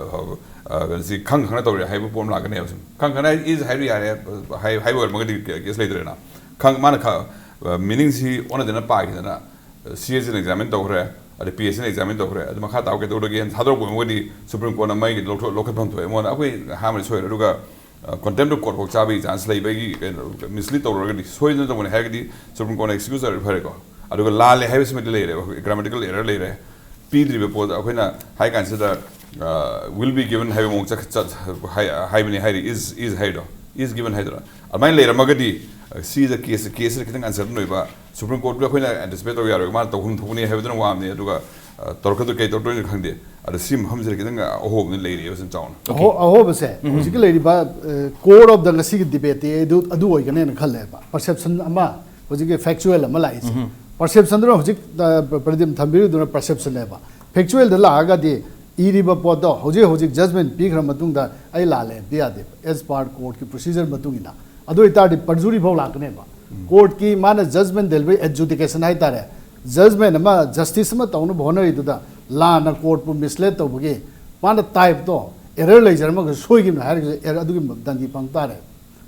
ꯑ, ꯁꯤ ꯈꯪ ꯈꯪꯅ ꯇꯧꯔꯤꯔꯥ ꯍꯥꯏꯕ ꯄꯣꯠ ꯑꯃ ꯂꯥꯛꯀꯅꯦꯕ꯫ ꯁꯨꯝ ꯈꯪ ꯈꯪꯅ is ꯍꯥꯏꯕ ꯌꯥꯔꯦ, ꯍꯥꯏ-, ꯍꯥꯏꯕ ꯑꯣꯏꯔꯝꯃꯒꯗꯤ ꯀꯦ-, ꯀꯦꯁ ꯂꯩꯇ꯭ꯔꯦꯅ꯫ ꯈꯪ-, ꯃꯥꯅ ꯈ-, ꯑ, ꯃꯤꯅꯤꯡꯁꯤ ꯑꯣꯟꯅ ꯇꯩꯅ ꯄꯥꯈꯤꯗꯅ, ꯑ, ꯁꯤ ꯑꯦꯁ ꯁꯤꯅ ꯑꯦꯛꯖꯥꯃꯤꯟ ꯇꯧꯈ꯭ꯔꯦ, ꯑꯗꯩ ꯄꯤ ꯑꯦꯁ ꯁꯤꯅ ꯑꯦꯛꯖꯥꯃꯤꯟ ꯇꯧꯈ꯭ꯔꯦ, ꯑꯗꯨ ꯃꯈꯥ ꯇꯥꯕ ꯀꯩꯗꯧꯔꯒꯦꯅ ꯊꯥꯗꯣꯔꯛꯄ ꯑꯣꯏꯔꯝꯃꯒꯗꯤ ꯁꯨꯄ꯭ꯔꯤꯝ ꯀꯣꯔꯠꯅ ꯃꯩꯒꯤ ꯂꯧꯊꯣꯛ-, ꯂꯧꯈꯠꯐꯝ ꯊꯣꯛꯑꯦ꯫ ꯃꯉꯣꯟꯗ ꯑꯩꯈꯣꯏ ꯑꯍꯥꯟꯕꯗ ꯁꯣꯏꯔꯦ, ꯑꯗꯨꯒ ꯀꯣꯟꯇꯦꯝꯞ ꯑꯣꯐ ꯀꯣꯔꯠ ꯐꯥꯎ ꯆꯥꯕꯒꯤ ꯆꯥꯟꯁ ꯂꯩꯕꯒꯤ ꯀꯩꯅꯣ, ꯃꯤꯁꯂꯤꯗ ꯇꯧꯔꯒꯗꯤ, ꯁꯣꯏꯗꯅ ꯇꯧꯕꯅꯤ ꯍꯥꯏꯔꯒꯗꯤ ꯁꯨꯄ꯭ꯔꯤꯝ ꯀꯣꯔꯠꯅ ꯑꯦꯛꯁꯀ꯭ꯌꯨꯁ ꯇꯧꯔꯗꯤ ꯐꯔꯦꯀꯣ꯫ ꯑꯗꯨꯒ ꯂꯥꯜꯂꯦ ꯍꯥꯏꯕꯁꯤꯃꯗꯤ ꯂꯩꯔꯦ, ꯒ꯭ꯔꯥꯃꯦꯇꯤꯀꯦꯜ ꯑꯦꯔꯔ ꯂꯩꯔꯦ꯫ ꯄꯤꯗ꯭ꯔꯤꯕ ꯄꯣꯠ ꯑꯩꯈꯣꯏꯅ ꯍꯥꯏ ꯀꯥꯟꯁꯤꯗ, will be given ꯍꯥꯏꯕ ꯃꯑꯣꯡ ꯆꯠ-, ꯆꯠ-, ꯍꯥꯏ-, ꯍꯥꯏꯕꯅꯤ ꯍꯥꯏꯔꯤ, is, is ꯍꯥꯏꯔꯤꯗꯣ, is given ꯍꯥꯏꯗꯣꯏꯔꯥ? ꯑꯗꯨꯃꯥꯏꯅ ꯂꯩꯔꯝꯃꯒꯗꯤ, ꯑ, ꯁꯤꯗ ꯀꯦꯁ, ꯀꯦꯁꯁꯤꯗ ꯈꯤꯇꯪ ꯑꯟꯁꯔꯇꯟ ꯑꯣꯏꯕ, ꯁꯨꯄ꯭ꯔꯤꯝ ꯀꯣꯔꯠꯇ ꯑꯩꯈꯣꯏꯅ ꯑꯦꯟꯇꯤꯁꯤꯄꯦꯠ ꯇꯧꯕ ꯌꯥꯔꯣꯏ, ꯃꯥꯅ ꯇꯧꯐꯝ ꯊꯣꯛꯄꯅꯤ ꯍꯥꯏꯕꯗꯨꯅ ꯋꯥ ꯑꯃꯅꯤ꯫ ꯑꯗꯨꯒ, ꯑ, ꯇꯧꯔꯛꯀꯗꯣꯏ, ꯀꯩ ꯇꯧꯔꯛꯇꯣꯏꯅꯣ ꯈꯪꯗꯦ꯫ ꯑꯗꯣ ꯁꯤ ꯃꯐꯝꯁꯤꯗ ꯈꯤꯇꯪ ꯑꯍꯣꯕꯅ ꯂꯩꯔꯤꯑꯕ ꯁꯤꯅ ꯆꯥꯎꯅ꯫ ꯑꯍꯣ-, ꯑꯍꯣꯕꯁꯦ ꯎꯝ꯫ ꯍꯧꯖꯤꯛꯀꯤ ꯂꯩꯔꯤꯕ, ꯑ, core of the ꯉꯁꯤꯒꯤ ꯗꯤꯕꯦꯠꯇꯤ ꯑꯩ ꯑꯗꯨ, ꯑꯗꯨ ꯑꯣꯏꯒꯅꯦꯅ ꯈꯜꯂꯦꯕ꯫ ꯄꯔꯁꯦꯞꯁꯟ ꯑꯃ, ꯍꯧꯖꯤꯛꯀꯤ ꯐꯦꯛꯆꯨꯋꯦꯜ ꯑꯃ ꯂꯥꯛꯏꯁꯦ꯫ ꯎꯝ꯫ ꯄꯔꯁꯦꯞꯁꯟꯗꯨꯅ ꯍꯧꯖꯤꯛ, ꯑ, ꯄ꯭ꯔꯗꯤꯞ ꯊꯝꯕꯤꯔꯤꯗꯨꯅ ꯄꯔꯁꯦꯞꯁꯟꯅꯦꯕ꯫ ꯐꯦꯛꯆꯨꯋꯦꯜꯗ ꯂꯥꯛꯑꯒꯗꯤ ꯏꯔꯤꯕ ꯄꯣꯠꯇꯣ ꯍꯧꯖꯤꯛ, ꯍꯧꯖꯤꯛ ꯖꯖꯃꯦꯟ ꯄꯤꯈ꯭ꯔ ꯃꯇꯨꯡꯗ ꯑꯩ ꯂꯥꯜꯂꯦ ꯍꯥꯏꯕꯗꯤ ꯌꯥꯗꯦꯕ, as per ꯀꯣꯔꯠꯀꯤ ꯄ꯭ꯔꯣꯁꯤꯖꯔ ꯃꯇꯨꯡ ꯏꯟꯅ꯫ ꯑꯗꯨ ꯑꯣꯏꯇꯥꯔꯗꯤ ꯄꯔꯖꯨꯔꯤ ꯐꯥꯎ ꯂꯥꯛꯀꯅꯦꯕ꯫ ꯎꯝ꯫ ꯀꯣꯔꯠꯀꯤ ꯃꯥꯅ ꯖꯖꯃꯦꯟ ꯗꯦꯂꯤꯚꯔꯤ ꯑꯦꯖꯨꯗꯤꯀꯦꯁꯟ ꯍꯥꯏꯇꯥꯔꯦ, ꯖꯖꯃꯦꯟ ꯑꯃ, ꯖꯁꯇꯤꯁ ꯑꯃ ꯇꯧꯅꯕ ꯍꯣꯠꯅꯔꯤꯗꯨꯗ ꯂꯥꯟꯅ ꯀꯣꯔꯠꯄꯨ ꯃꯤꯁꯂꯦꯗ ꯇꯧꯕꯒꯤ ꯃꯥꯅ ꯇꯥꯏꯞꯇꯣ ꯑꯦꯔꯔ ꯂꯩꯖꯔꯝꯃꯒꯁꯨ ꯁꯣꯏꯈꯤꯕꯅ ꯍꯥꯏꯔꯒꯁꯨ ꯑꯦꯔꯔ ꯑꯗꯨꯒꯤ ꯗꯟꯗꯤ ꯐꯪ ꯇꯥꯔꯦ꯫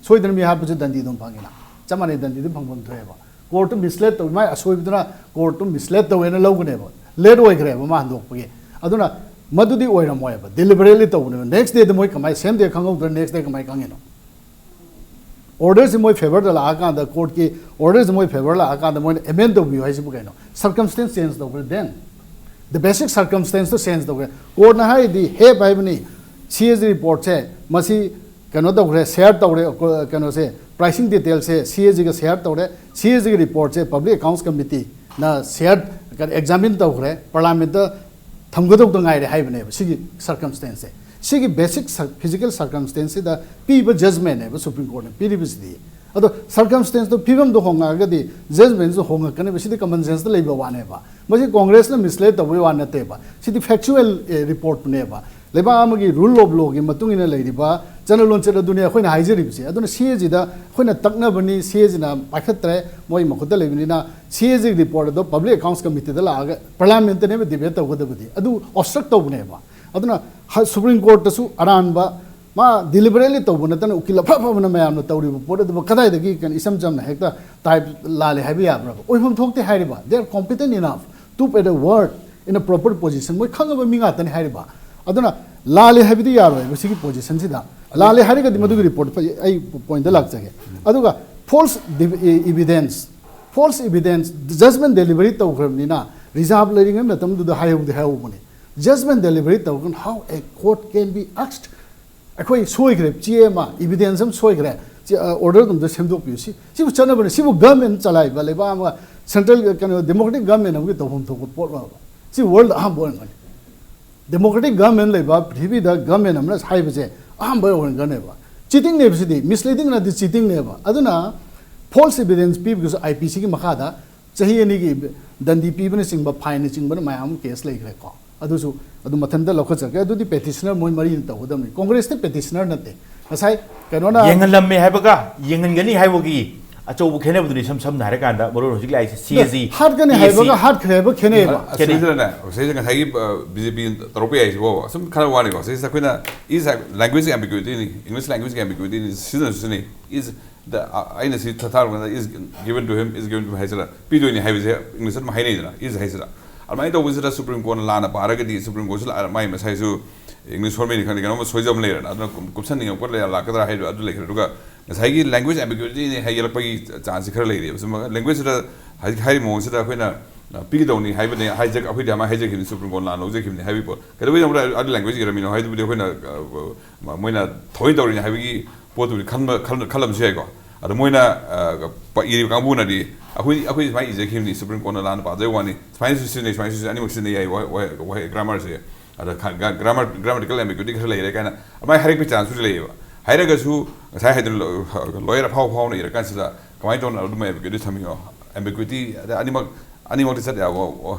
ꯁꯣꯏꯗꯅ ꯃꯤ ꯍꯥꯠꯄꯁꯨ ꯗꯟꯗꯤ ꯑꯗꯨꯝ ꯐꯪꯉꯤꯅ, ꯆꯞ ꯃꯥꯟꯅꯩ, ꯗꯟꯗꯤꯗꯤ ꯐꯪꯐꯝ ꯊꯣꯛꯑꯦꯕ꯫ ꯀꯣꯔꯠꯇꯨ ꯃꯤꯁꯂꯦꯗ ꯇꯧꯏ, ꯃꯥꯏ ꯑꯁꯣꯏꯕꯗꯨꯅ ꯀꯣꯔꯠꯇꯨ ꯃꯤꯁꯂꯦꯗ ꯇꯧꯋꯦꯅ ꯂꯧꯒꯅꯦꯕ, ꯂꯦꯠ ꯑꯣꯏꯈ꯭ꯔꯦꯕ ꯃꯥ ꯍꯟꯗꯣꯛꯄꯒꯤ꯫ ꯑꯗꯨꯅ ꯃꯗꯨꯗꯤ ꯑꯣꯏꯔꯝꯃꯣꯏꯕ, ꯗꯤꯂꯤꯕꯔꯦꯠꯂꯤ ꯇꯧꯕꯅꯦꯕ꯫ ꯅꯦꯛꯁ ꯗꯦꯗ ꯃꯣꯏ ꯀꯃꯥꯏꯅ, ꯁꯦꯝ ꯗꯦ ꯈꯪꯍꯧꯗ꯭ꯔꯦ, ꯅꯦꯛꯁ ꯗꯦ ꯀꯃꯥꯏꯅ ꯈꯪꯉꯤꯅꯣ? ꯑꯣꯔꯗꯔꯁꯤ ꯃꯣꯏ ꯐꯦꯚꯔꯗ ꯂꯥꯛꯑꯀꯥꯟꯗ, ꯀꯣꯔꯠꯀꯤ ꯑꯣꯔꯗꯔꯁꯤ ꯃꯣꯏ ꯐꯦꯚꯔ ꯂꯥꯛꯑꯀꯥꯟꯗ ꯃꯣꯏꯅ ꯑꯦꯃꯦꯟ ꯇꯧꯕꯤꯌꯨ ꯍꯥꯏꯁꯤꯕꯨ ꯀꯩꯅꯣ? ꯁꯔꯀꯝꯁꯇꯦꯟꯁ ꯆꯦꯟꯖ ꯇꯧꯈ꯭ꯔꯦ, then the basic circumstance to change ꯇꯧꯈ꯭ꯔꯦ꯫ ꯀꯣꯔꯠꯅ ꯍꯥꯏꯔꯤꯗꯤ ꯍꯦꯞ ꯍꯥꯏꯕꯅꯤ, ꯁꯤ ꯑꯦꯁ ꯔꯤꯄꯣꯔꯠꯁꯦ ꯃꯁꯤ ꯀꯩꯅꯣ ꯇꯧꯈ꯭ꯔꯦ, ꯁꯤꯌꯔ ꯇꯧꯔꯦ, ꯀꯣ-, ꯀꯩꯅꯣꯁꯦ, ꯄ꯭ꯔꯥꯏꯁꯤꯡ ꯗꯤꯇꯦꯜꯁꯦ ꯁꯤ ꯑꯦꯁ ꯖꯤꯒ ꯁꯤꯌꯔ ꯇꯧꯔꯦ, ꯁꯤ ꯑꯦꯁ ꯖꯤꯒꯤ ꯔꯤꯄꯣꯔꯠꯁꯦ ꯄꯕ꯭ꯂꯤꯛ ꯑꯦꯀꯥꯎꯟꯁ ꯀꯃꯤꯇꯤꯅ ꯁꯤꯌꯔ, ꯀꯩꯅꯣ, ꯑꯦꯛꯖꯥꯃꯤꯟ ꯇꯧꯈ꯭ꯔꯦ, ꯄꯥꯔꯂꯥꯃꯦꯟꯠꯇ ꯊꯝꯒꯗꯧꯗ ꯉꯥꯏꯔꯦ ꯍꯥꯏꯕꯅꯦꯕ꯫ ꯁꯤꯒꯤ ꯁꯔꯀꯝꯁꯇꯦꯟꯁꯁꯦ, ꯁꯤꯒꯤ ꯕꯦꯁꯤꯛ ꯁꯔ-, ꯐꯤꯖꯤꯀꯦꯜ ꯁꯔꯀꯝꯁꯇꯦꯟꯁꯁꯤꯗ ꯄꯤꯕ ꯖꯖꯃꯦꯟꯅꯦꯕ ꯁꯨꯄ꯭ꯔꯤꯝ ꯀꯣꯔꯠꯅ ꯄꯤꯔꯤꯕꯁꯤꯗꯤ꯫ ꯑꯗꯣ ꯁꯔꯀꯝꯁꯇꯦꯟꯁꯇꯣ, ꯐꯤꯕꯝꯗꯣ ꯍꯣꯡꯉꯛꯑꯒꯗꯤ ꯖꯖꯃꯦꯟꯁꯨ ꯍꯣꯡꯉꯛꯀꯅꯦꯕ꯫ ꯁꯤꯗꯤ ꯀꯃꯟ ꯁꯦꯟꯁꯇ ꯂꯩꯕ ꯋꯥꯅꯦꯕ꯫ ꯃꯁꯤ ꯀꯣꯡꯒ꯭ꯔꯦꯁꯅ ꯃꯤꯁꯂꯦꯗ ꯇꯧꯕꯒꯤ ꯋꯥ ꯅꯠꯇꯦꯕ꯫ ꯁꯤꯗꯤ ꯐꯦꯛꯆꯨꯋꯦꯜ, ꯑꯦ, ꯔꯤꯄꯣꯔꯠꯅꯦꯕ꯫ ꯂꯩꯕꯥꯛ ꯑꯃꯒꯤ ꯔꯨꯜ ꯑꯣꯐ ꯂꯣꯒꯤ ꯃꯇꯨꯡ ꯏꯟꯅ ꯂꯩꯔꯤꯕ ꯆꯠꯅ ꯂꯣꯟꯆꯠ ꯑꯗꯨꯅꯤ ꯑꯩꯈꯣꯏꯅ ꯍꯥꯏꯖꯔꯤꯕꯁꯦ꯫ ꯑꯗꯨꯅ ꯁꯤ ꯑꯦꯁꯤꯗ ꯑꯩꯈꯣꯏꯅ ꯇꯛꯅꯕꯅꯤ, ꯁꯤ ꯑꯦꯁꯤꯅ ꯄꯥꯏꯈꯠꯇ꯭ꯔꯦ, ꯃꯣꯏ ꯃꯈꯨꯠꯇ ꯂꯩꯕꯅꯤꯅ ꯁꯤ ꯑꯦꯁꯤꯒꯤ ꯔꯤꯄꯣꯔꯠ ꯑꯗꯣ ꯄꯕ꯭ꯂꯤꯛ ꯑꯦꯀꯥꯎꯟꯁ ꯀꯃꯤꯇꯤꯗ ꯂꯥꯛꯑꯒ ꯄꯥꯔꯂꯤꯌꯥꯃꯦꯟꯇꯅꯦꯕ ꯗꯤꯕꯦꯠ ꯇꯧꯒꯗꯕꯗꯤ, ꯑꯗꯨ ꯑꯣꯕꯁꯇ꯭ꯔꯛ ꯇꯧꯕꯅꯦꯕ꯫ ꯑꯗꯨꯅ ꯁꯨꯄ꯭ꯔꯤꯝ ꯀꯣꯔꯠꯇꯁꯨ ꯑꯔꯥꯟꯕ, ꯃꯥ ꯗꯤꯂꯤꯕꯔꯦꯠꯂꯤ ꯇꯧꯕ ꯅꯠꯇꯅ ꯎꯀꯤꯜ ꯑꯐ ꯑꯐꯕꯅ ꯃꯌꯥꯝꯅ ꯇꯧꯔꯤꯕ ꯄꯣꯠ ꯑꯗꯨꯕꯨ ꯀꯗꯥꯏꯗꯒꯤ ꯀꯩꯅꯣ ꯏꯆꯝ ꯆꯝꯅ ꯍꯦꯛꯇ ꯇꯥꯏꯞ ꯂꯥꯜꯂꯦ ꯍꯥꯏꯕ ꯌꯥꯕ꯭ꯔꯕ? ꯑꯣꯏꯐꯝ ꯊꯣꯛꯇꯦ ꯍꯥꯏꯔꯤꯕ, they are competent enough to put a word in a proper position, ꯃꯣꯏ ꯈꯪꯉꯕ ꯃꯤ ꯉꯥꯛꯇꯅꯤ ꯍꯥꯏꯔꯤꯕ꯫ ꯑꯗꯨꯅ ꯂꯥꯜꯂꯦ ꯍꯥꯏꯕꯗꯤ ꯌꯥꯔꯣꯏꯕ ꯁꯤꯒꯤ ꯄꯣꯖꯤꯁꯟꯁꯤꯗ꯫ ꯂꯥꯜꯂꯦ ꯍꯥꯏꯔꯒꯗꯤ ꯃꯗꯨꯒꯤ ꯔꯤꯄꯣꯔꯠ ꯑꯩ ꯄꯣꯏꯟꯗ ꯂꯥꯛꯆꯒꯦ꯫ ꯑꯗꯨꯒ ꯐꯣꯜꯁ ꯏꯚꯤꯗꯦꯟꯁ, ꯐꯣꯜꯁ ꯏꯚꯤꯗꯦꯟꯁ, ꯖꯖꯃꯦꯟ ꯗꯦꯂꯤꯚꯔꯤ ꯇꯧꯈ꯭ꯔꯕꯅꯤꯅ ꯔꯤꯖꯥꯕ ꯂꯩꯔꯤꯉꯩ ꯃꯇꯝꯗꯨꯗ ꯍꯥꯏꯍꯧꯗꯤ ꯍꯥꯏꯍꯧꯕꯅꯤ꯫ ꯖꯖꯃꯦꯟ ꯗꯦꯂꯤꯚꯔꯤ ꯇꯧꯔꯒꯅ how a court can be asked? ꯑꯩꯈꯣꯏ ꯁꯣꯏꯈ꯭ꯔꯦ, ꯆꯦ ꯑꯃ, ꯏꯚꯤꯗꯦꯟꯁ ꯑꯃ ꯁꯣꯏꯈ꯭ꯔꯦ, ꯆꯦ, ꯑ, ꯑꯣꯔꯗꯔ ꯑꯝꯇ ꯁꯦꯝꯗꯣꯛꯄꯤꯌꯨ꯫ ꯁꯤ, ꯁꯤꯕꯨ ꯆꯠꯅꯕꯅꯦ, ꯁꯤꯕꯨ ꯒꯚꯔꯟꯃꯦꯟ ꯆꯂꯥꯏꯕ ꯂꯩꯕꯥꯛ ꯑꯃ, ꯁꯦꯟꯇ꯭ꯔꯦꯜ, ꯀꯩꯅꯣ, ꯗꯦꯃꯣꯀ꯭ꯔꯦꯇꯤꯛ ꯒꯚꯔꯟꯃꯦꯟ ꯑꯃꯒꯤ ꯇꯧꯐꯝ ꯊꯣꯛꯄ ꯄꯣꯠ ꯑꯃ꯫ ꯁꯤ ꯋꯥꯔꯜꯗ ꯑꯍꯥꯟꯕ ꯑꯣꯏꯔꯝꯒꯅꯤ꯫ ꯗꯦꯃꯣꯀ꯭ꯔꯦꯇꯤꯛ ꯒꯚꯔꯟꯃꯦꯟ ꯂꯩꯕ ꯄ꯭ꯔꯤꯊꯤꯕꯤꯗ ꯒꯚꯔꯟꯃꯦꯟ ꯑꯃꯅ ꯍꯥꯏꯕꯁꯦ ꯑꯍꯥꯟꯕ ꯑꯣꯏꯔꯝꯒꯅꯦꯕ꯫ ꯆꯤꯇꯤꯡꯅꯦꯕ ꯁꯤꯗꯤ, ꯃꯤꯁꯂꯤꯗꯤꯡ ꯅꯠꯇꯦ, ꯆꯤꯇꯤꯡꯅꯦꯕ꯫ ꯑꯗꯨꯅ ꯐꯣꯜꯁ ꯏꯚꯤꯗꯦꯟꯁ ꯄꯤꯕꯒꯤꯁꯨ ꯑꯥꯏ ꯄꯤ ꯁꯤꯒꯤ ꯃꯈꯥꯗ ꯆꯍꯤ ꯑꯅꯤꯒꯤ ꯗꯟꯗꯤ ꯄꯤꯕꯅꯆꯤꯡꯕ, ꯐꯥꯏꯟꯅꯆꯤꯡꯕꯅ ꯃꯌꯥꯝ ꯑꯃ ꯀꯦꯁ ꯂꯩꯈ꯭ꯔꯦꯀꯣ꯫ ꯑꯗꯨꯁꯨ ꯑꯗꯨꯝ ꯃꯊꯟꯇ ꯂꯧꯈꯠꯆꯔꯛꯀꯦ꯫ ꯑꯗꯨꯗꯤ ꯄꯦꯇꯤꯁꯅꯔ ꯃꯣꯏ ꯃꯔꯤꯅ ꯇꯧꯒꯗꯕꯅꯤ, ꯀꯣꯡꯒ꯭ꯔꯦꯁꯇꯤ ꯄꯦꯇꯤꯁꯅꯔ ꯅꯠꯇꯦ꯫ ꯉꯁꯥꯏ ꯀꯩꯅꯣꯅ ꯌꯦꯡꯍꯜꯂꯝꯃꯦ ꯍꯥꯏꯕꯒ ꯌꯦꯡꯍꯟꯒꯅꯤ ꯍꯥꯏꯕꯒꯤ ꯑꯆꯧꯕ ꯈꯦꯠꯅꯕꯗꯨꯅꯤ꯫ ꯏꯁꯝ ꯁꯝꯅ ꯍꯥꯏꯔꯀꯥꯟꯗ ꯃꯔꯨ ꯍꯧꯖꯤꯛ ꯂꯥꯛꯏꯁꯦ ꯁꯤ ꯑꯦ ꯁꯤ, ꯍꯥꯠꯀꯅꯤ ꯍꯥꯏꯕꯒ ꯍꯥꯠꯈ꯭ꯔꯦ ꯍꯥꯏꯕ ꯈꯦꯠꯅꯩꯕ꯫ ꯑ, ꯈꯦꯠꯅꯩ꯫ ꯑꯁꯤꯗꯅꯦ, ꯁꯤꯗ ꯉꯁꯥꯏꯒꯤ, ꯑ, ꯕꯤ ꯖꯦ ꯄꯤ ꯇꯧꯔꯛꯄ ꯌꯥꯏꯁꯤꯕꯣ, ꯑꯁꯨꯝ ꯈꯔ ꯋꯥꯅꯤꯀꯣ꯫ ꯁꯤꯁꯤꯗ ꯑꯩꯈꯣꯏꯅ ꯏꯁ ꯂꯦꯡꯒ꯭ꯋꯦꯖ ꯑꯦꯝꯕꯤꯒ꯭ꯌꯨꯇꯤꯅꯤ, ꯏꯪꯂꯤꯁ ꯂꯦꯡꯒ꯭ꯋꯦꯖ ꯑꯦꯝꯕꯤꯒ꯭ꯌꯨꯇꯤꯅꯤ, ꯁꯤꯖꯤꯟꯅꯁꯨ ꯁꯤꯖꯤꯟꯅꯩ꯫ ꯏꯁ ꯗ, ꯑ, ꯑꯩꯅ ꯁꯤ ꯊꯥꯔꯨꯀꯥꯟꯗ is given to him, is given to him ꯍꯥꯏꯁꯤꯅ ꯄꯤꯗꯣꯏꯅꯤ ꯍꯥꯏꯕꯁꯦ ꯏꯪꯂꯤꯁ ꯑꯗꯨꯝ ꯍꯥꯏꯅꯩꯗꯅ, is ꯍꯥꯏꯁꯤꯅ꯫ ꯑꯗꯨꯃꯥꯏꯅ ꯇꯧꯕꯁꯤꯗ ꯁꯨꯄ꯭ꯔꯤꯝ ꯀꯣꯔꯠꯅ ꯂꯥꯟꯅ ꯄꯥꯔꯒꯗꯤ ꯁꯨꯄ꯭ꯔꯤꯝ ꯀꯣꯔꯠꯁꯨ ꯂꯥꯛꯑ-, ꯃꯥꯏ ꯃꯁꯥꯏꯁꯨ ꯏꯪꯂꯤꯁ ꯁꯣꯟꯕꯩꯅꯤ ꯈꯪꯗꯦ, ꯀꯩꯅꯣꯝꯃ ꯁꯣꯏꯖꯕ ꯂꯩꯔꯦꯅ, ꯑꯗꯨꯅ ꯀꯨꯝ-, ꯀꯨꯞꯁꯟꯅꯤꯡꯉꯛꯄ ꯂꯩ-, ꯂꯥꯛꯀꯗ꯭ꯔꯥ ꯍꯥꯏꯗꯣ ꯑꯗꯨ ꯂꯩꯈ꯭ꯔꯦ꯫ ꯑꯗꯨꯒ ꯉꯁꯥꯏꯒꯤ ꯂꯦꯡꯒ꯭ꯋꯦꯖ ꯑꯦꯝꯕꯤꯒ꯭ꯌꯨꯇꯤꯅꯤ ꯍꯥꯏ ꯌꯦꯛꯂꯛꯄꯒꯤ ꯆꯥꯟꯁꯁꯦ ꯈꯔ ꯂꯩꯔꯤꯕ꯫ ꯁꯨꯝ ꯂꯦꯡꯒ꯭ꯋꯦꯖꯁꯤꯗ ꯍꯧꯖꯤꯛ ꯍꯥꯏꯔꯤꯕ ꯃꯑꯣꯡꯁꯤꯗ ꯑꯩꯈꯣꯏꯅ, ꯑ, ꯄꯤꯒꯗꯧꯅꯤ ꯍꯥꯏꯕꯅꯤ, ꯍꯥꯏꯖ-, ꯑꯩꯈꯣꯏꯗꯤ ꯑꯃ ꯍꯥꯏꯖꯈꯤꯕꯅꯤ, ꯁꯨꯄ꯭ꯔꯤꯝ ꯀꯣꯔꯠꯅ ꯂꯥꯟ ꯂꯧꯖꯈꯤꯕꯅꯤ ꯍꯥꯏꯕꯒꯤ ꯄꯣꯠ꯫ ꯀꯩꯗꯧꯕꯩꯗꯃꯛꯇ ꯑꯗꯨ ꯂꯦꯡꯒ꯭ꯋꯦꯖ ꯏꯔꯝꯃꯤꯅꯣ ꯍꯥꯏꯗꯨꯕꯨꯗꯤ ꯑꯩꯈꯣꯏꯅ, ꯑ, ꯃ-, ꯃꯣꯏꯅ ꯊꯑꯣꯏ ꯇꯧꯔꯤꯅꯤ ꯍꯥꯏꯕꯒꯤ ꯄꯣꯠꯇꯨꯗꯤ ꯈꯟꯕ, ꯈꯜ-, ꯈꯜꯂꯝꯕꯁꯨ ꯌꯥꯏꯀꯣ꯫ ꯑꯗꯣ ꯃꯣꯏꯅ, ꯑ, ꯄ-, ꯏꯔꯤꯕ ꯀꯥꯡꯕꯨꯅꯗꯤ ꯑꯩꯈꯣꯏ, ꯑꯩꯈꯣꯏ ꯁꯨꯃꯥꯏꯅ ꯏꯖꯈꯤꯕꯅꯤ, ꯁꯨꯄ꯭ꯔꯤꯝ ꯀꯣꯔꯠꯅ ꯂꯥꯟꯅ ꯄꯥꯖꯕ ꯋꯥꯅꯤ, ꯁꯨꯃꯥꯏꯅꯁꯨ ꯁꯤꯖꯤꯟꯅꯩ, ꯁꯨꯃꯥꯏꯅꯁꯨ ꯁꯤꯖꯤꯟꯅꯩ, ꯑꯅꯤꯃꯛ ꯁꯤꯖꯤꯟꯅ ꯌꯥꯏ, ꯋꯥꯍꯩ, ꯋꯥꯍꯩ, ꯒ꯭ꯔꯥꯃꯔꯁꯦ꯫ ꯑꯗ ꯈ-, ꯒ-, ꯒ꯭ꯔꯥꯃꯔ, ꯒ꯭ꯔꯥꯃꯔꯤꯀꯦꯜ ꯑꯦꯝꯕꯤꯒ꯭ꯌꯨꯇꯤ ꯈꯔ ꯂꯩꯔꯦ ꯀꯥꯏꯅ ꯑꯗꯨꯃꯥꯏꯅ ꯍꯥꯏꯔꯛꯄꯒꯤ ꯆꯥꯟꯁꯁꯨ ꯂꯩꯌꯦꯕ꯫ ꯍꯥꯏꯔꯒꯁꯨ ꯉꯁꯥꯏ ꯍꯥꯏꯗꯅ ꯂꯣ-, ꯂꯣꯌꯔ ꯑꯐꯥꯎ ꯑꯐꯥꯎꯅ ꯏꯔꯀꯥꯟꯁꯤꯗ ꯀꯃꯥꯏꯅ ꯇꯧꯅ ꯑꯗꯨꯝ ꯑꯦꯝꯕꯤꯒ꯭ꯌꯨꯇꯤ ꯊꯝꯃꯤꯅꯣ? ꯑꯦꯝꯕꯤꯒ꯭ꯌꯨꯇꯤ ꯑꯗ ꯑꯅꯤꯃꯛ ꯑꯅꯤꯃꯛꯇꯤ ꯆꯠ ꯌꯥꯕ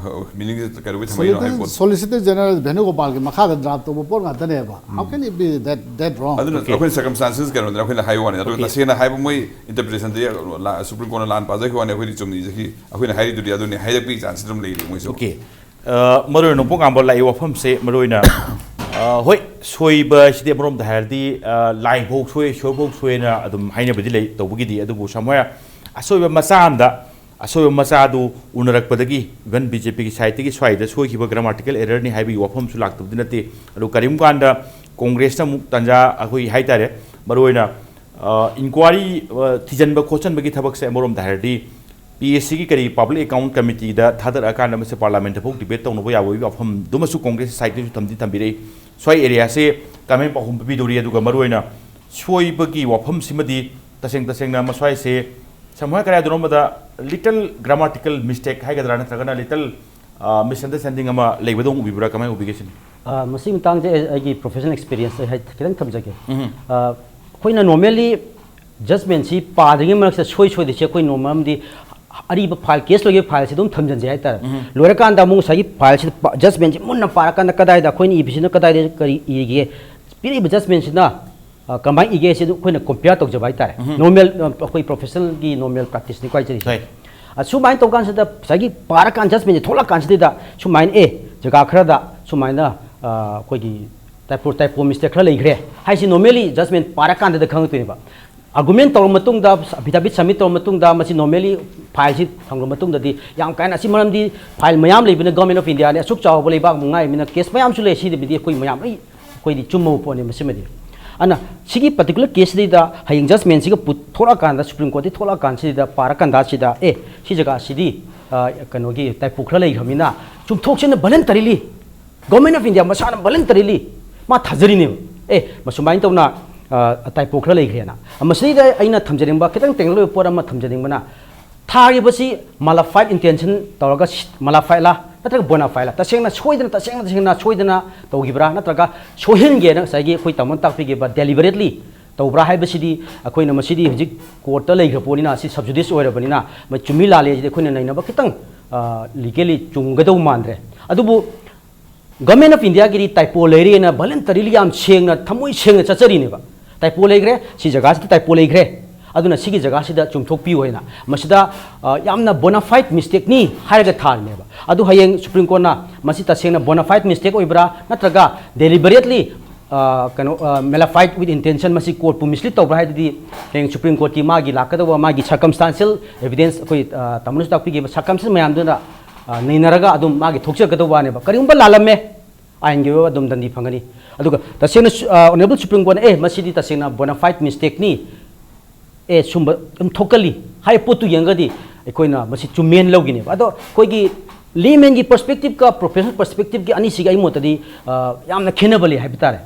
ꯃꯤꯅꯤꯡ ꯀꯩꯗꯧꯕꯩ ꯊꯝꯃꯛꯏꯅꯣ ꯍꯥꯏꯕ ꯄꯣꯠꯇꯣ꯫ Solicitor General ꯚꯦꯅꯨꯒꯣꯄꯥꯜꯒꯤ ꯃꯈꯥꯗ draft ꯇꯧꯕ ꯄꯣꯠ ꯉꯥꯛꯇꯅꯦꯕ꯫ How can it be that that wrong? ꯑꯗꯨꯅ ꯑꯩꯈꯣꯏꯅ circumstances ꯀꯩꯅꯣꯗꯅ ꯑꯩꯈꯣꯏꯅ ꯍꯥꯏꯕ ꯋꯥꯅꯤ, ꯑꯗꯨꯒ Okay. ꯇꯁꯦꯡꯅ ꯍꯥꯏꯕ ꯃꯣꯏ interpretation ꯗꯤ ꯂꯥ-, Supreme Court ꯅ ꯂꯥꯟ ꯄꯥꯖꯈꯤꯕ ꯋꯥꯅꯤ, ꯑꯩꯈꯣꯏꯗꯤ ꯆꯨꯝꯅ ꯏꯖꯈꯤ, ꯑꯩꯈꯣꯏꯅ ꯍꯥꯏꯔꯤꯗꯨꯗꯤ ꯑꯗꯨꯅꯤ, ꯍꯥꯏꯔꯛꯄꯒꯤ chance ꯑꯗꯨꯝ ꯂꯩꯔꯤ ꯃꯣꯏꯁꯨ꯫ Okay. ꯑ, ꯃꯔꯨ ꯑꯣꯏꯅ ꯅꯣꯡꯄꯣꯛ ꯉꯥꯝꯕ ꯂꯥꯛꯏ ꯋꯥꯐꯝꯁꯦ ꯃꯔꯨ ꯑꯣꯏꯅ, ꯑ, ꯍꯣꯏ, ꯁꯣꯏꯕ ꯁꯤꯗꯤ ꯑꯃꯔꯣꯝꯗ ꯍꯥꯏꯔꯗꯤ, ꯑ, ꯂꯥꯏꯐꯧ ꯁꯣꯏ, ꯏꯁꯣꯔꯐꯧ ꯁꯣꯏꯅ ꯑꯗꯨꯝ ꯍꯥꯏꯅꯕꯗꯤ ꯂꯩ꯫ ꯇꯧꯕꯒꯤꯗꯤ, ꯑꯗꯨꯕꯨ somewhere ꯑꯁꯣꯏꯕ ꯃꯆꯥ ꯑꯃꯗ, ꯑꯁꯣꯏꯕ ꯃꯆꯥꯗꯨ ꯎꯅꯔꯛꯄꯗꯒꯤ, even B J P ꯒꯤ side ꯇꯒꯤ ꯁ꯭ꯋꯥꯏꯗ ꯁꯣꯏꯈꯤꯕ grammatical error ꯅꯤ ꯍꯥꯏꯕꯒꯤ ꯋꯥꯐꯝꯁꯨ ꯂꯥꯛꯇꯕꯗꯤ ꯅꯠꯇꯦ꯫ ꯑꯗꯨ ꯀꯔꯤꯒꯨꯝꯕ ꯀꯥꯟꯗ Congress ꯅ ꯑꯃꯨꯛ ꯇꯥꯟꯖꯥ, ꯑꯩꯈꯣꯏ ꯍꯥꯏꯇꯥꯔꯦ, ꯃꯔꯨ ꯑꯣꯏꯅ, ꯑ, inquiry, ꯑ, ꯊꯤꯖꯤꯟꯕ ꯈꯣꯠꯆꯟꯕꯒꯤ ꯊꯕꯛꯁꯦ ꯑꯃꯔꯣꯝꯗ ꯍꯥꯏꯔꯗꯤ P S C ꯒꯤ ꯀꯔꯤ Public Account Committee ꯗ ꯊꯥꯗꯔꯛꯑꯀꯥꯟꯗ ꯃꯁꯤ Parliament ꯐꯥꯎ debate ꯇꯧꯅꯕ ꯌꯥꯕꯒꯤ ꯋꯥꯐꯝꯗꯨꯃꯁꯨ Congress side ꯇꯒꯤꯁꯨ ꯊꯝꯗꯤ ꯊꯝꯕꯤꯔꯛꯏ꯫ ꯁ꯭ꯋꯥꯏ area ꯁꯦ ꯀꯃꯥꯏꯅ ꯄꯥꯎꯈꯨꯝ ꯄꯤꯕꯤꯗꯧꯔꯤ? ꯑꯗꯨꯒ ꯃꯔꯨ ꯑꯣꯏꯅ ꯁꯣꯏꯕꯒꯤ ꯋꯥꯐꯝꯁꯤꯃꯗꯤ ꯇꯁꯦꯡ ꯇꯁꯦꯡꯅ ꯃꯁ꯭ꯋꯥꯏꯁꯦ somewhere ꯀꯗꯥꯏꯗꯅꯣꯝꯗ little grammatical mistake ꯍꯥꯏꯒꯗ꯭ꯔꯥ, ꯅꯠꯇ꯭ꯔꯒꯅ little, ꯑ, misunderstanding ꯑꯃ ꯂꯩꯕꯗꯧꯅ ꯎꯕꯤꯕ꯭ꯔꯥ? ꯀꯃꯥꯏꯅ ꯎꯕꯤꯒꯦ ꯁꯤꯅꯤ? ꯑ, ꯃꯁꯤꯒꯤ ꯃꯇꯥꯡꯁꯦ ꯑꯩ, ꯑꯩꯒꯤ professional experience ꯑꯩ ꯍꯥꯏ-, ꯈꯤꯇꯪ ꯊꯝꯖꯒꯦ꯫ ꯎꯝ꯫ ꯑ, ꯑꯩꯈꯣꯏꯅ normally judgment ꯁꯤ ꯄꯥꯗ꯭ꯔꯤꯉꯩ ꯃꯔꯛꯁꯤꯗ ꯁꯣꯏ ꯁꯣꯏꯗꯣꯏꯁꯦ ꯑꯩꯈꯣꯏ normal ꯑꯃꯗꯤ ꯑꯔꯤꯕ file, case ꯂꯣꯏꯈꯤꯕ file ꯁꯤ ꯑꯗꯨꯝ ꯊꯝꯖꯤꯟꯖꯩ ꯍꯥꯏꯇꯥꯔꯦ꯫ ꯎꯝ꯫ ꯂꯣꯏꯔꯀꯥꯟꯗ ꯑꯃꯨꯛ ꯉꯁꯥꯏꯒꯤ file ꯁꯤ ꯄ-, judgment ꯁꯤ ꯃꯨꯟꯅ ꯄꯥꯔꯀꯥꯟꯗ ꯀꯗꯥꯏꯗ ꯑꯩꯈꯣꯏꯅ ꯏꯕꯁꯤꯅ ꯀꯗꯥꯏꯗ ꯀꯔꯤ ꯏꯒꯦ, ꯄꯤꯔꯛꯏꯕ judgment ꯁꯤꯅ, ꯑ, ꯀꯃꯥꯏꯅ ꯏꯒꯦ ꯁꯤ ꯑꯗꯨꯝ ꯑꯩꯈꯣꯏꯅ compare ꯇꯧꯖꯕ ꯍꯥꯏꯇꯥꯔꯦ꯫ ꯎꯝ꯫ Normal, ꯑ, ꯑꯩꯈꯣꯏ professional ꯒꯤ normal practice ꯅꯤꯀꯣ ꯍꯥꯏꯖꯔꯤꯁꯦ꯫ ꯍꯣꯏ꯫ ꯑ, ꯁꯨꯃꯥꯏꯅ ꯇꯧ ꯀꯥꯟꯁꯤꯗ ꯉꯁꯥꯏꯒꯤ ꯄꯥꯔꯀꯥꯟ judgment ꯁꯦ ꯊꯣꯛꯂꯛꯀꯥꯟꯁꯤꯗ ꯁꯨꯃꯥꯏꯅ, ꯑꯦ, ꯖꯒꯥ ꯈꯔꯗ ꯁꯨꯃꯥꯏꯅ, ꯑ, ꯑꯩꯈꯣꯏꯒꯤ typo, typo mistake ꯈꯔ ꯂꯩꯈ꯭ꯔꯦ ꯍꯥꯏꯁꯤ normally judgment ꯄꯥꯔꯀꯥꯟꯗꯗ ꯈꯪꯉꯛꯇꯣꯏꯅꯦꯕ꯫ Argument ꯇꯧꯔ ꯃꯇꯨꯡꯗ, affidavit submit ꯇꯧꯔ ꯃꯇꯨꯡꯗ, ꯃꯁꯤ normally file ꯁꯤ ꯐꯪꯂ ꯃꯇꯨꯡꯗꯗꯤ ꯌꯥꯝ ꯀꯥ ꯍꯦꯟꯅ, ꯑꯁꯤ ꯃꯔꯝꯗꯤ file ꯃꯌꯥꯝ ꯂꯩꯕꯅ, Government of India ꯅꯤ, ꯑꯁꯨꯛ ꯆꯥꯎꯕ ꯂꯩꯕꯥꯛ ꯑꯃ ꯉꯥꯏꯕꯅꯤꯅ case ꯃꯌꯥꯝꯁꯨ ꯂꯩ, ꯁꯤꯗꯕꯨꯗꯤ ꯑꯩꯈꯣꯏ ꯃꯌꯥꯝ ꯂꯣꯏ, ꯑꯩꯈꯣꯏꯗꯤ ꯆꯨꯝꯃꯕ ꯄꯣꯠꯅꯤ ꯃꯁꯤꯃꯗꯤ꯫ ꯑꯗꯨꯅ ꯁꯤꯒꯤ particular case ꯁꯤꯗꯩꯗ ꯍꯌꯦꯡ judgment ꯁꯤꯒ ꯄꯨ-, ꯊꯣꯛꯂꯛꯑꯀꯥꯟꯗ, Supreme Court ꯇꯒꯤ ꯊꯣꯛꯂꯛꯑꯀꯥꯟꯁꯤꯗ ꯄꯥꯔꯀꯥꯟꯗ ꯁꯤꯗ, ꯑꯦ, ꯁꯤ ꯖꯒꯥꯁꯤꯗꯤ, ꯑ, ꯀꯩꯅꯣꯒꯤ typo ꯈꯔ ꯂꯩꯈ꯭ꯔꯕꯅꯤꯅ, ꯆꯨꯝꯊꯣꯛꯁꯤꯅ voluntarily, Government of India ꯃꯁꯥꯅ voluntarily ꯃꯥ ꯊꯥꯖꯔꯤꯅꯦꯕ, ꯑꯦ, ꯃꯁꯨꯃꯥꯏꯅ ꯇꯧꯅ, ꯑ, typo ꯈꯔ ꯂꯩꯈ꯭ꯔꯦꯅ꯫ ꯃꯁꯤꯗꯩꯗ ꯑꯩꯅ ꯊꯝꯖꯅꯤꯡꯕ, ꯈꯤꯇꯪ ꯇꯦꯡꯅ ꯑꯣꯏꯕ ꯄꯣꯠ ꯑꯃ ꯊꯝꯖꯅꯤꯡꯕꯅ, ꯊꯥꯔꯤꯕꯁꯤ malign intent ꯇꯧꯔꯒ ꯁꯤ-, malign ꯂ ꯅꯠꯇ꯭ꯔꯒ bona fide ꯂ, ꯇꯁꯦꯡꯅ ꯁꯣꯏꯗꯅ, ꯇꯁꯦꯡꯅ, ꯇꯁꯦꯡꯅ ꯁꯣꯏꯗꯅ ꯇꯧꯈꯤꯕ꯭ꯔꯥ, ꯅꯠꯇ꯭ꯔꯒ ꯁꯣꯏꯍꯟꯒꯦꯅ ꯉꯁꯥꯏꯒꯤ ꯑꯩꯈꯣꯏ ꯇꯥꯃꯣꯅ ꯇꯥꯛꯄꯤꯈꯤꯕ deliberately ꯇꯧꯕ꯭ꯔꯥ ꯍꯥꯏꯕꯁꯤꯗꯤ ꯑꯩꯈꯣꯏꯅ ꯃꯁꯤꯗꯤ ꯍꯧꯖꯤꯛ court ꯇ ꯂꯩꯈ꯭ꯔ ꯄꯣꯠꯅꯤꯅ, ꯁꯤ sub judice ꯑꯣꯏꯔꯕꯅꯤꯅ, ꯃ-, ꯆꯨꯝꯃꯤ ꯂꯥꯜꯂꯤ ꯍꯥꯏꯁꯤꯗꯤ ꯑꯩꯈꯣꯏꯅ ꯅꯩꯅꯕ ꯈꯤꯇꯪ ꯂꯤꯒꯦꯂꯤ ꯆꯨꯝꯒꯗꯧ ꯃꯥꯟꯗ꯭ꯔꯦ꯫ ꯑꯗꯨꯕꯨ ꯒꯚꯔꯟꯃꯦꯟ ꯑꯣꯐ ꯏꯟꯗꯤꯌꯥꯒꯤꯗꯤ ꯇꯥꯏꯄꯣ ꯂꯩꯔꯦꯅ ꯚꯣꯂꯟꯇꯔꯤꯂꯤ ꯌꯥꯝ ꯁꯦꯡꯅ, ꯊꯃꯣꯏ ꯁꯦꯡꯅ ꯆꯠꯆꯔꯤꯅꯦꯕ꯫ ꯇꯥꯏꯄꯣ ꯂꯩꯈ꯭ꯔꯦ, ꯁꯤ ꯖꯒꯥꯁꯤꯗ ꯇꯥꯏꯄꯣ ꯂꯩꯈ꯭ꯔꯦ, ꯑꯗꯨꯅ ꯁꯤꯒꯤ ꯖꯒꯥꯁꯤꯗ ꯆꯨꯝꯊꯣꯛꯄꯤꯌꯨ ꯍꯥꯏꯅ ꯃꯁꯤꯗ, ꯑ, ꯌꯥꯝꯅ ꯕꯣꯅꯥꯐꯥꯏꯠ ꯃꯤꯁꯇꯦꯛꯅꯤ ꯍꯥꯏꯔꯒ ꯊꯥꯔꯤꯅꯦꯕ꯫ ꯑꯗꯨ ꯍꯌꯦꯡ ꯁꯨꯄ꯭ꯔꯤꯝ ꯀꯣꯔꯠꯅ ꯃꯁꯤ ꯇꯁꯦꯡꯅ ꯕꯣꯅꯥꯐꯥꯏꯠ ꯃꯤꯁꯇꯦꯛ ꯑꯣꯏꯕ꯭ꯔꯥ, ꯅꯠꯇ꯭ꯔꯒ ꯗꯦꯂꯤꯕꯔꯦꯠꯂꯤ, ꯑ, ꯀꯩꯅꯣ, ꯑ, ꯃꯦꯂꯥꯐꯥꯏꯠ ꯋꯤꯠ ꯏꯟꯇꯦꯟꯁꯟ, ꯃꯁꯤ ꯀꯣꯔꯠꯄꯨ ꯃꯤꯁꯂꯤꯠ ꯇꯧꯕ꯭ꯔꯥ ꯍꯥꯏꯗꯨꯗꯤ ꯍꯌꯦꯡ ꯁꯨꯄ꯭ꯔꯤꯝ ꯀꯣꯔꯠꯀꯤ ꯃꯥꯒꯤ ꯂꯥꯛꯀꯗꯧꯕ ꯃꯥꯒꯤ ꯁꯔꯀꯝꯁꯇꯥꯟꯁꯤꯌꯦꯜ ꯑꯦꯚꯤꯗꯦꯟꯁ, ꯑꯩꯈꯣꯏ, ꯑ, ꯇꯥꯃꯣꯅꯁꯨ ꯇꯥꯛꯄꯤꯈꯤꯕ ꯁꯔꯀꯝꯁꯇꯥꯟꯁꯤꯌꯦꯜ ꯃꯌꯥꯝꯗꯨꯅ, ꯑ, ꯅꯩꯅꯔꯒ ꯑꯗꯨꯝ ꯃꯥꯒꯤ ꯊꯣꯛꯆꯔꯛꯀꯗꯧꯕ ꯋꯥꯅꯦꯕ꯫ ꯀꯔꯤꯒꯨꯝꯕ ꯂꯥꯜꯂꯝꯃꯦ, ꯑꯥꯏꯟꯒꯤ ꯑꯣꯏꯕ ꯑꯗꯨꯝ ꯗꯟꯗꯤ ꯐꯪꯒꯅꯤ꯫ ꯑꯗꯨꯒ ꯇꯁꯦꯡꯅ ꯁꯨ-, ꯑ, ꯑꯣꯅꯔꯦꯕꯜ ꯁꯨꯄ꯭ꯔꯤꯝ ꯀꯣꯔꯠꯅ, "ꯑꯦ, ꯃꯁꯤꯗꯤ ꯇꯁꯦꯡꯅ ꯕꯣꯅꯥꯐꯥꯏꯠ ꯃꯤꯁꯇꯦꯛꯅꯤ, ꯑꯦ, ꯁꯨꯝꯕ ꯑꯗꯨꯝ ꯊꯣꯛꯀꯜꯂꯤ" ꯍꯥꯏꯕ ꯄꯣꯠꯇꯨ ꯌꯦꯡꯉꯒꯗꯤ ꯑꯩꯈꯣꯏꯅ ꯃꯁꯤ ꯆꯨꯝꯃꯦꯅ ꯂꯧꯒꯅꯦꯕ꯫ ꯑꯗꯣ ꯑꯩꯈꯣꯏꯒꯤ ꯂꯦꯃꯦꯟꯒꯤ ꯄꯔꯁꯄꯦꯛꯇꯤꯞꯀ ꯄ꯭ꯔꯣꯐꯦꯁꯅꯦꯜ ꯄꯔꯁꯄꯦꯛꯇꯤꯞꯀꯤ ꯑꯅꯤꯁꯤꯒꯤ ꯑꯩ ꯃꯣꯠꯇꯗꯤ, ꯑ, ꯌꯥꯝꯅ ꯈꯦꯠꯅꯕ ꯂꯩ ꯍꯥꯏꯕ ꯇꯥꯔꯦ꯫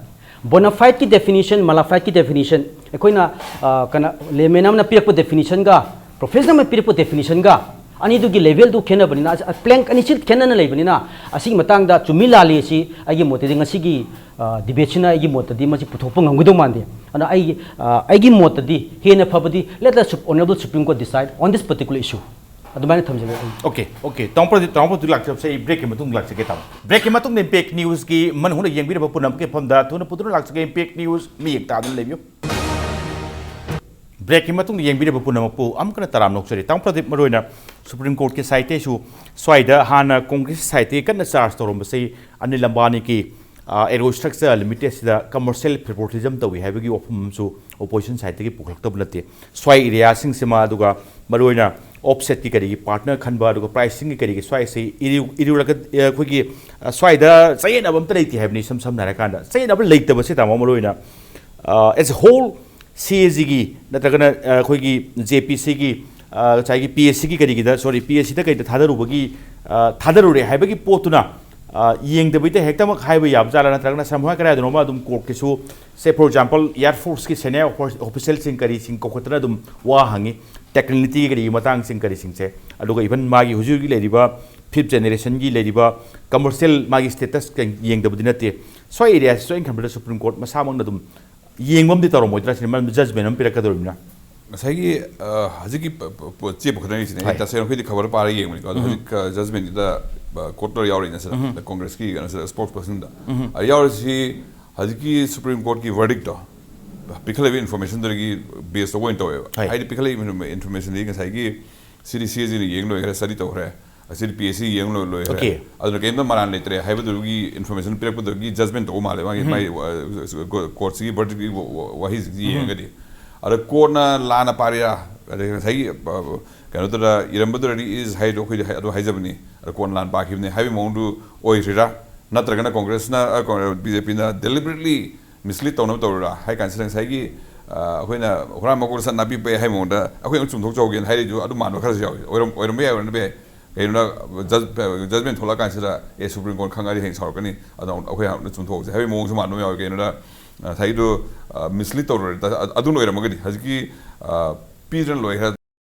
ꯕꯣꯅꯥꯐꯥꯏꯠꯀꯤ ꯗꯦꯐꯤꯅꯤꯁꯟ, ꯃꯦꯂꯥꯐꯥꯏꯠꯀꯤ ꯗꯦꯐꯤꯅꯤꯁꯟ, ꯑꯩꯈꯣꯏꯅ, ꯑ, ꯀꯩꯅꯣ, ꯂꯦꯃꯦꯟ ꯑꯃꯅ ꯄꯤꯔꯛꯄ ꯗꯦꯐꯤꯅꯤꯁꯟꯒ ꯄ꯭ꯔꯣꯐꯦꯁꯅꯦꯜ ꯑꯃꯅ ꯄꯤꯔꯛꯄ ꯗꯦꯐꯤꯅꯤꯁꯟꯒ ꯑꯅꯤꯗꯨꯒꯤ ꯂꯦꯚꯦꯜꯗꯨ ꯈꯦꯠꯅꯕꯅꯤꯅ, ꯑꯁ, ꯄ꯭ꯂꯦꯡꯛ ꯑꯅꯤꯁꯤ ꯈꯦꯠꯅꯅ ꯂꯩꯕꯅꯤꯅ, ꯑꯁꯤꯒꯤ ꯃꯇꯥꯡꯗ ꯆꯨꯝꯃꯤ ꯂꯥꯜꯂꯤ ꯑꯁꯤ ꯑꯩꯒꯤ ꯃꯣꯠꯇꯗꯤ ꯉꯁꯤꯒꯤ, ꯑ, ꯗꯤꯕꯦꯠꯁꯤꯅ ꯑꯩꯒꯤ ꯃꯣꯠꯇꯗꯤ ꯃꯁꯤ ꯄꯨꯊꯣꯛꯄ ꯉꯝꯒꯗꯧ ꯃꯥꯟꯗꯦ꯫ ꯑꯗꯨꯅ ꯑꯩꯒꯤ, ꯑ, ꯑꯩꯒꯤ ꯃꯣꯠꯇꯗꯤ ꯍꯦꯟꯅ ꯐꯕꯗꯤ, let the Sup-, Honorable Supreme Court decide on this particular issue꯫ ꯑꯗꯨꯃꯥꯏꯅ ꯊꯝꯖꯒꯦ ꯑꯩ꯫ Okay, okay. ꯇꯥꯃꯣ ꯄ꯭ꯔꯗꯤꯞ, ꯇꯥꯃꯣ ꯄ꯭ꯔꯗꯤꯞ ꯂꯥꯛꯆꯕꯁꯦ ꯑꯩ ꯕ꯭ꯔꯦꯛꯀꯤ ꯃꯇꯨꯡ ꯂꯥꯛꯆꯒꯦ, ꯇꯥꯃꯣ꯫ ꯕ꯭ꯔꯦꯛꯀꯤ ꯃꯇꯨꯡꯗ ꯏꯝꯄꯦꯛ ꯅ꯭ꯌꯨꯁꯀꯤ ꯃꯅꯨꯡꯗ ꯌꯦꯡꯕꯤꯔꯕ ꯄꯨꯝꯅꯃꯛꯀꯤ ꯃꯐꯝꯗ ꯊꯨꯅ ꯄꯨꯗꯨꯅ ꯂꯥꯛꯆꯒꯦ, ꯏꯝꯄꯦꯛ ꯅ꯭ꯌꯨꯁ ꯃꯤꯠꯌꯦꯡ ꯇꯥꯗꯨꯅ ꯂꯩꯕꯤꯌꯨ꯫ ꯕ꯭ꯔꯦꯛꯀꯤ ꯃꯇꯨꯡꯗ ꯌꯦꯡꯕꯤꯔꯕ ꯄꯨꯝꯅꯃꯛꯄꯨ ꯑꯃꯨꯛꯀ ꯍꯟꯅ ꯇꯔꯥꯝꯅ ꯑꯣꯛꯆꯔꯤ꯫ ꯇꯥꯃꯣ ꯄ꯭ꯔꯗꯤꯞ, ꯃꯔꯨꯑꯣꯏꯅ ꯁꯨꯄ꯭ꯔꯤꯝ ꯀꯣꯔꯠꯀꯤ ꯁꯥꯏꯠꯇꯩꯁꯨ ꯁ꯭ꯋꯥꯏꯗ ꯍꯥꯟꯅ ꯀꯣꯡꯒ꯭ꯔꯦꯁ ꯁꯥꯏꯠꯇꯒꯤ ꯀꯟꯅ ꯆꯥꯔꯖ ꯇꯧꯔꯝꯕꯁꯤ ꯑꯅꯤꯜ ꯑꯝꯕꯥꯅꯤꯒꯤ, ꯑ, ꯑꯦꯔꯣ ꯁ꯭ꯇ꯭ꯔꯛꯆꯔ ꯂꯤꯃꯤꯇꯦꯗꯁꯤꯗ ꯀꯃꯔꯁꯤꯌꯦꯜ ꯐꯦꯕꯣꯔꯤꯇꯤꯖꯝ ꯇꯧꯏ ꯍꯥꯏꯕꯒꯤ ꯋꯥꯐꯝ ꯑꯃꯁꯨ ꯑꯣꯄꯣꯖꯤꯁꯟ ꯁꯥꯏꯠꯇꯒꯤ ꯄꯨꯈꯠꯂꯛꯇꯕ ꯅꯠꯇꯦ꯫ ꯁ꯭ꯋꯥꯏ ꯑꯦꯔꯤꯌꯥꯁꯤꯡꯁꯤꯃ, ꯑꯗꯨꯒ ꯃꯔꯨꯑꯣꯏꯅ ꯑꯣꯐꯁꯦꯠꯀꯤ ꯀꯔꯤꯒꯤ ꯄꯥꯔꯠꯅꯔ ꯈꯟꯕ, ꯑꯗꯨꯒ ꯄ꯭ꯔꯥꯏꯁꯤꯡꯒꯤ ꯀꯔꯤꯒꯤ ꯁ꯭ꯋꯥꯏꯁꯤ ꯏꯔꯨ-, ꯏꯔꯨꯔꯒ, ꯑ, ꯑꯩꯈꯣꯏꯒꯤ, ꯑ, ꯁ꯭ꯋꯥꯏꯗ ꯆꯌꯦꯠꯅꯕ ꯑꯝꯇ ꯂꯩꯇꯦ ꯍꯥꯏꯕꯅꯤ, ꯏꯁꯝ ꯁꯝꯅ ꯍꯥꯏꯔꯀꯥꯟꯗ꯫ ꯆꯌꯦꯠꯅꯕ ꯂꯩꯇꯕꯁꯤ, ꯇꯥꯃꯣ, ꯃꯔꯨꯑꯣꯏꯅ, ꯑ, as a whole ꯁꯤ ꯑꯦ ꯖꯤꯒꯤ ꯅꯠꯇ꯭ꯔꯒꯅ, ꯑ, ꯑꯩꯈꯣꯏꯒꯤ ꯖꯦ ꯄꯤ ꯁꯤꯒꯤ, ꯑ, ꯉꯁꯥꯏꯒꯤ ꯄꯤ ꯑꯦꯁ ꯁꯤꯒꯤ ꯀꯔꯤꯒꯤꯗ, ꯁꯣꯔꯤ, ꯄꯤ ꯑꯦꯁ ꯁꯤꯗ ꯀꯩꯗ ꯊꯥꯗꯔꯨꯕꯒꯤ, ꯑ, ꯊꯥꯗꯔꯨꯔꯦ ꯍꯥꯏꯕꯒꯤ ꯄꯣꯠꯇꯨꯅ, ꯑ, ꯌꯦꯡꯗꯕꯤꯗ ꯍꯦꯛꯇꯃꯛ ꯍꯥꯏꯕ ꯌꯥꯕ ꯖꯥꯠꯂꯥ, ꯅꯠꯇ꯭ꯔꯒꯅ ꯁꯝꯍꯥꯏ ꯀꯗꯥꯏꯗꯅꯣꯃ ꯑꯗꯨꯝ ꯀꯣꯔꯠꯀꯤꯁꯨ, ꯁꯦ, ꯐꯣꯔ ꯑꯦꯛꯖꯥꯝꯄꯜ, ꯑꯦꯌꯔ ꯐꯣꯔꯁꯀꯤ ꯁꯦꯅꯤꯌꯔ ꯑꯣꯐꯤꯁꯤꯌꯦꯜꯁꯤꯡ ꯀꯔꯤꯁꯤꯡ ꯀꯧꯈꯠꯇꯅ ꯑꯗꯨꯝ ꯋꯥ ꯍꯪꯉꯤ, ꯇꯦꯛꯅꯤꯀꯦꯂꯤꯇꯤꯒꯤ ꯀꯔꯤꯒꯤ ꯃꯇꯥꯡꯁꯤꯡ ꯀꯔꯤꯁꯤꯡꯁꯦ, ꯑꯗꯨꯒ ꯏꯚꯟ ꯃꯥꯒꯤ ꯍꯧꯖꯤꯛ ꯍꯧꯖꯤꯛ ꯂꯩꯔꯤꯕ ꯐꯤꯐ ꯖꯦꯅꯦꯔꯦꯁꯟꯒꯤ ꯂꯩꯔꯤꯕ ꯀꯃꯔꯁꯤꯌꯦꯜ ꯃꯥꯒꯤ ꯁ꯭ꯇꯦꯇꯁ ꯌꯦꯡꯗꯕꯗꯤ ꯅꯠꯇꯦ꯫ ꯁ꯭ꯋꯥꯏ ꯑꯦꯔꯤꯌꯥꯁꯤꯁꯨ ꯑꯩꯅ ꯈꯟꯕꯗ ꯁꯨꯄ꯭ꯔꯤꯝ ꯀꯣꯔꯠ ꯃꯁꯥꯃꯛꯅ ꯑꯗꯨꯝ ꯌꯦꯡꯕ ꯑꯃꯗꯤ ꯇꯧꯔꯝꯃꯣꯏꯗ꯭ꯔꯥ ꯁꯤꯅꯤ, ꯃꯔꯝꯗꯤ ꯖꯖꯃꯦꯟ ꯑꯃ ꯄꯤꯔꯛꯀꯗꯧꯔꯤꯕꯅꯤꯅ꯫ ꯉꯁꯥꯏꯒꯤ ꯑ, ꯍꯧꯖꯤꯛꯀꯤ ꯄ- ꯄ- ꯄ- ꯆꯦ ꯄꯨꯈꯠꯅꯔꯤꯁꯤꯅꯦ꯫ ꯑꯩ ꯍꯣꯏ꯫ ꯇꯁꯦꯡꯅ ꯑꯩꯈꯣꯏꯗꯤ ꯈꯕꯔ ꯄꯥꯔꯒ ꯌꯦꯡꯕꯅꯤꯀꯣ꯫ ꯑꯗꯣ ꯎꯝ꯫ ꯍꯧꯖꯤꯛ ꯖꯖꯃꯦꯟꯁꯤꯗ ꯀꯣꯔꯠꯇ ꯌꯥꯎꯔꯤꯅꯦ ꯁꯤꯗ꯫ ꯎꯝ꯫ ꯀꯣꯡꯒ꯭ꯔꯦꯁꯀꯤ ꯀꯩꯅꯣꯁꯤꯗ, ꯁ꯭ꯄꯣꯛꯁ ꯄꯔꯁꯟꯗ꯫ ꯎꯝ꯫ ꯑꯗ ꯌꯥꯎꯔꯤꯁꯤ ꯍꯧꯖꯤꯛꯀꯤ ꯁꯨꯄ꯭ꯔꯤꯝ ꯀꯣꯔꯠꯀꯤ ꯋꯔꯗꯤꯛꯇꯣ ꯄꯤꯈꯠꯂꯛꯏꯕ ꯏꯟꯐꯣꯔꯃꯦꯁꯟꯗꯨꯗꯒꯤ ꯕꯦꯁ ꯇꯧꯕ ꯑꯣꯏꯅ ꯇꯧꯋꯦꯕ꯫ ꯍꯣꯏ꯫ ꯍꯥꯏꯗꯤ ꯄꯤꯈꯠꯂꯛꯏꯕ ꯏꯟꯐꯣꯔꯃꯦꯁꯟꯗꯤ ꯉꯁꯥꯏꯒꯤ ꯁꯤꯗꯤ ꯁꯤ ꯑꯦꯖꯤꯅ ꯌꯦꯡ ꯂꯣꯏꯈ꯭ꯔꯦ, ꯁ꯭ꯇꯗꯤ ꯇꯧꯈ꯭ꯔꯦ꯫ ꯑꯁꯤꯗꯤ ꯄꯤ ꯑꯦꯁ ꯁꯤ ꯌꯦꯡ ꯂꯣꯏ- ꯂꯣꯏꯈ꯭ꯔꯦ꯫ ꯑꯣꯀꯦ꯫ ꯑꯗꯨꯅ ꯀꯩꯝꯇ ꯃꯔꯥꯟ ꯂꯩꯇ꯭ꯔꯦ ꯍꯥꯏꯕꯗꯨꯒꯤ ꯏꯟꯐꯣꯔꯃꯦꯁꯟ ꯄꯤꯔꯛꯄꯗꯨꯒꯤ ꯖꯖꯃꯦꯟ ꯇꯧꯕ ꯃꯥꯜꯂꯦ꯫ ꯃꯥꯒꯤ, ꯎꯝ꯫ ꯃꯥꯒꯤ, ꯑ, ꯀꯣꯔꯠꯁꯤꯒꯤ ꯋꯔꯗꯤꯛꯀꯤ ꯋꯥ- ꯋꯥ- ꯋꯥꯍꯩꯁꯤꯡꯁꯤ, ꯎꯝ꯫ ꯌꯦꯡꯉꯒꯗꯤ꯫ ꯑꯗ ꯀꯣꯔꯠꯅ ꯂꯥꯟꯅ ꯄꯥꯔꯤꯔꯥ? ꯑꯗꯩ ꯉꯁꯥꯏꯒꯤ, ꯑ, ꯀꯩꯅꯣꯗꯨꯗ ꯏꯔꯝꯕꯗꯨꯗꯗꯤ ꯏꯁ ꯍꯥꯏꯗꯣ ꯑꯩꯈꯣꯏꯗꯤ ꯍꯥꯏ- ꯑꯗꯨ ꯍꯥꯏꯖꯕꯅꯤ꯫ ꯑꯗ ꯀꯣꯔꯠꯅ ꯂꯥꯟ ꯄꯥꯈꯤꯕꯅꯤ ꯍꯥꯏꯕꯒꯤ ꯃꯑꯣꯡꯗꯨ ꯑꯣꯏꯔꯤꯔꯥ? ꯅꯠꯇ꯭ꯔꯒꯅ ꯀꯣꯡꯒ꯭ꯔꯦꯁꯅ, ꯑ, ꯀꯣ- ꯕꯤ ꯖꯦ ꯄꯤꯅ ꯗꯦꯂꯤꯕꯔꯦꯠꯂꯤ ꯃꯤꯁꯂꯤꯗ ꯇꯧꯅꯕ ꯇꯧꯔꯤꯔꯥ ꯍꯥꯏ ꯀꯥꯟꯁꯤꯗ ꯉꯁꯥꯏꯒꯤ, ꯑ, ꯑꯩꯈꯣꯏꯅ ꯍꯨꯔꯥꯟꯕ ꯃꯀꯣꯛꯇ ꯁꯟ ꯅꯥꯄꯤ ꯄꯛꯑꯦ ꯍꯥꯏ ꯃꯑꯣꯡꯗ ꯑꯩꯈꯣꯏ ꯑꯃꯨꯛ ꯆꯨꯝꯊꯣꯛꯆꯍꯧꯒꯦꯅ ꯍꯥꯏꯔꯤꯗꯨ ꯑꯗꯨ ꯃꯥꯟꯕ ꯈꯔꯁꯨ ꯌꯥꯎꯏ꯫ ꯑꯣꯏꯔꯝ-, ꯑꯣꯏꯔꯝꯕ ꯌꯥꯏ, ꯑꯣꯏꯔꯝꯕ ꯌꯥꯏ꯫ ꯀꯩꯒꯤꯅꯣꯗ ꯖꯖ-, ꯖꯖꯃꯦꯟ ꯊꯣꯛꯂꯛꯑꯀꯥꯟꯁꯤꯗ, "ꯑꯦ, ꯁꯨꯄ꯭ꯔꯤꯝ ꯀꯣꯔꯠ ꯈꯪꯉꯗꯤ ꯍꯌꯦꯡ ꯁꯥꯎꯔꯛꯀꯅꯤ, ꯑꯗꯣ ꯑꯩꯈꯣꯏ ꯍꯥꯟꯅ ꯆꯨꯝꯊꯣꯛꯍꯧꯁꯦ" ꯍꯥꯏꯕꯒꯤ ꯃꯑꯣꯡꯁꯨ ꯃꯥꯟꯕ ꯑꯃ ꯌꯥꯎꯏ꯫ ꯀꯩꯒꯤꯅꯣꯗ, ꯑ, ꯉꯁꯥꯏꯒꯤꯗꯨ, ꯑ, ꯃꯤꯁꯂꯤꯗ ꯇꯧꯔꯨꯔꯦ꯫ ꯑꯗꯨꯅ ꯑꯣꯏꯔꯝꯃꯒꯗꯤ ꯍꯧꯖꯤꯛꯀꯤ, ꯑ, ꯄꯤꯗꯅ ꯂꯣꯏꯈ꯭ꯔꯦ,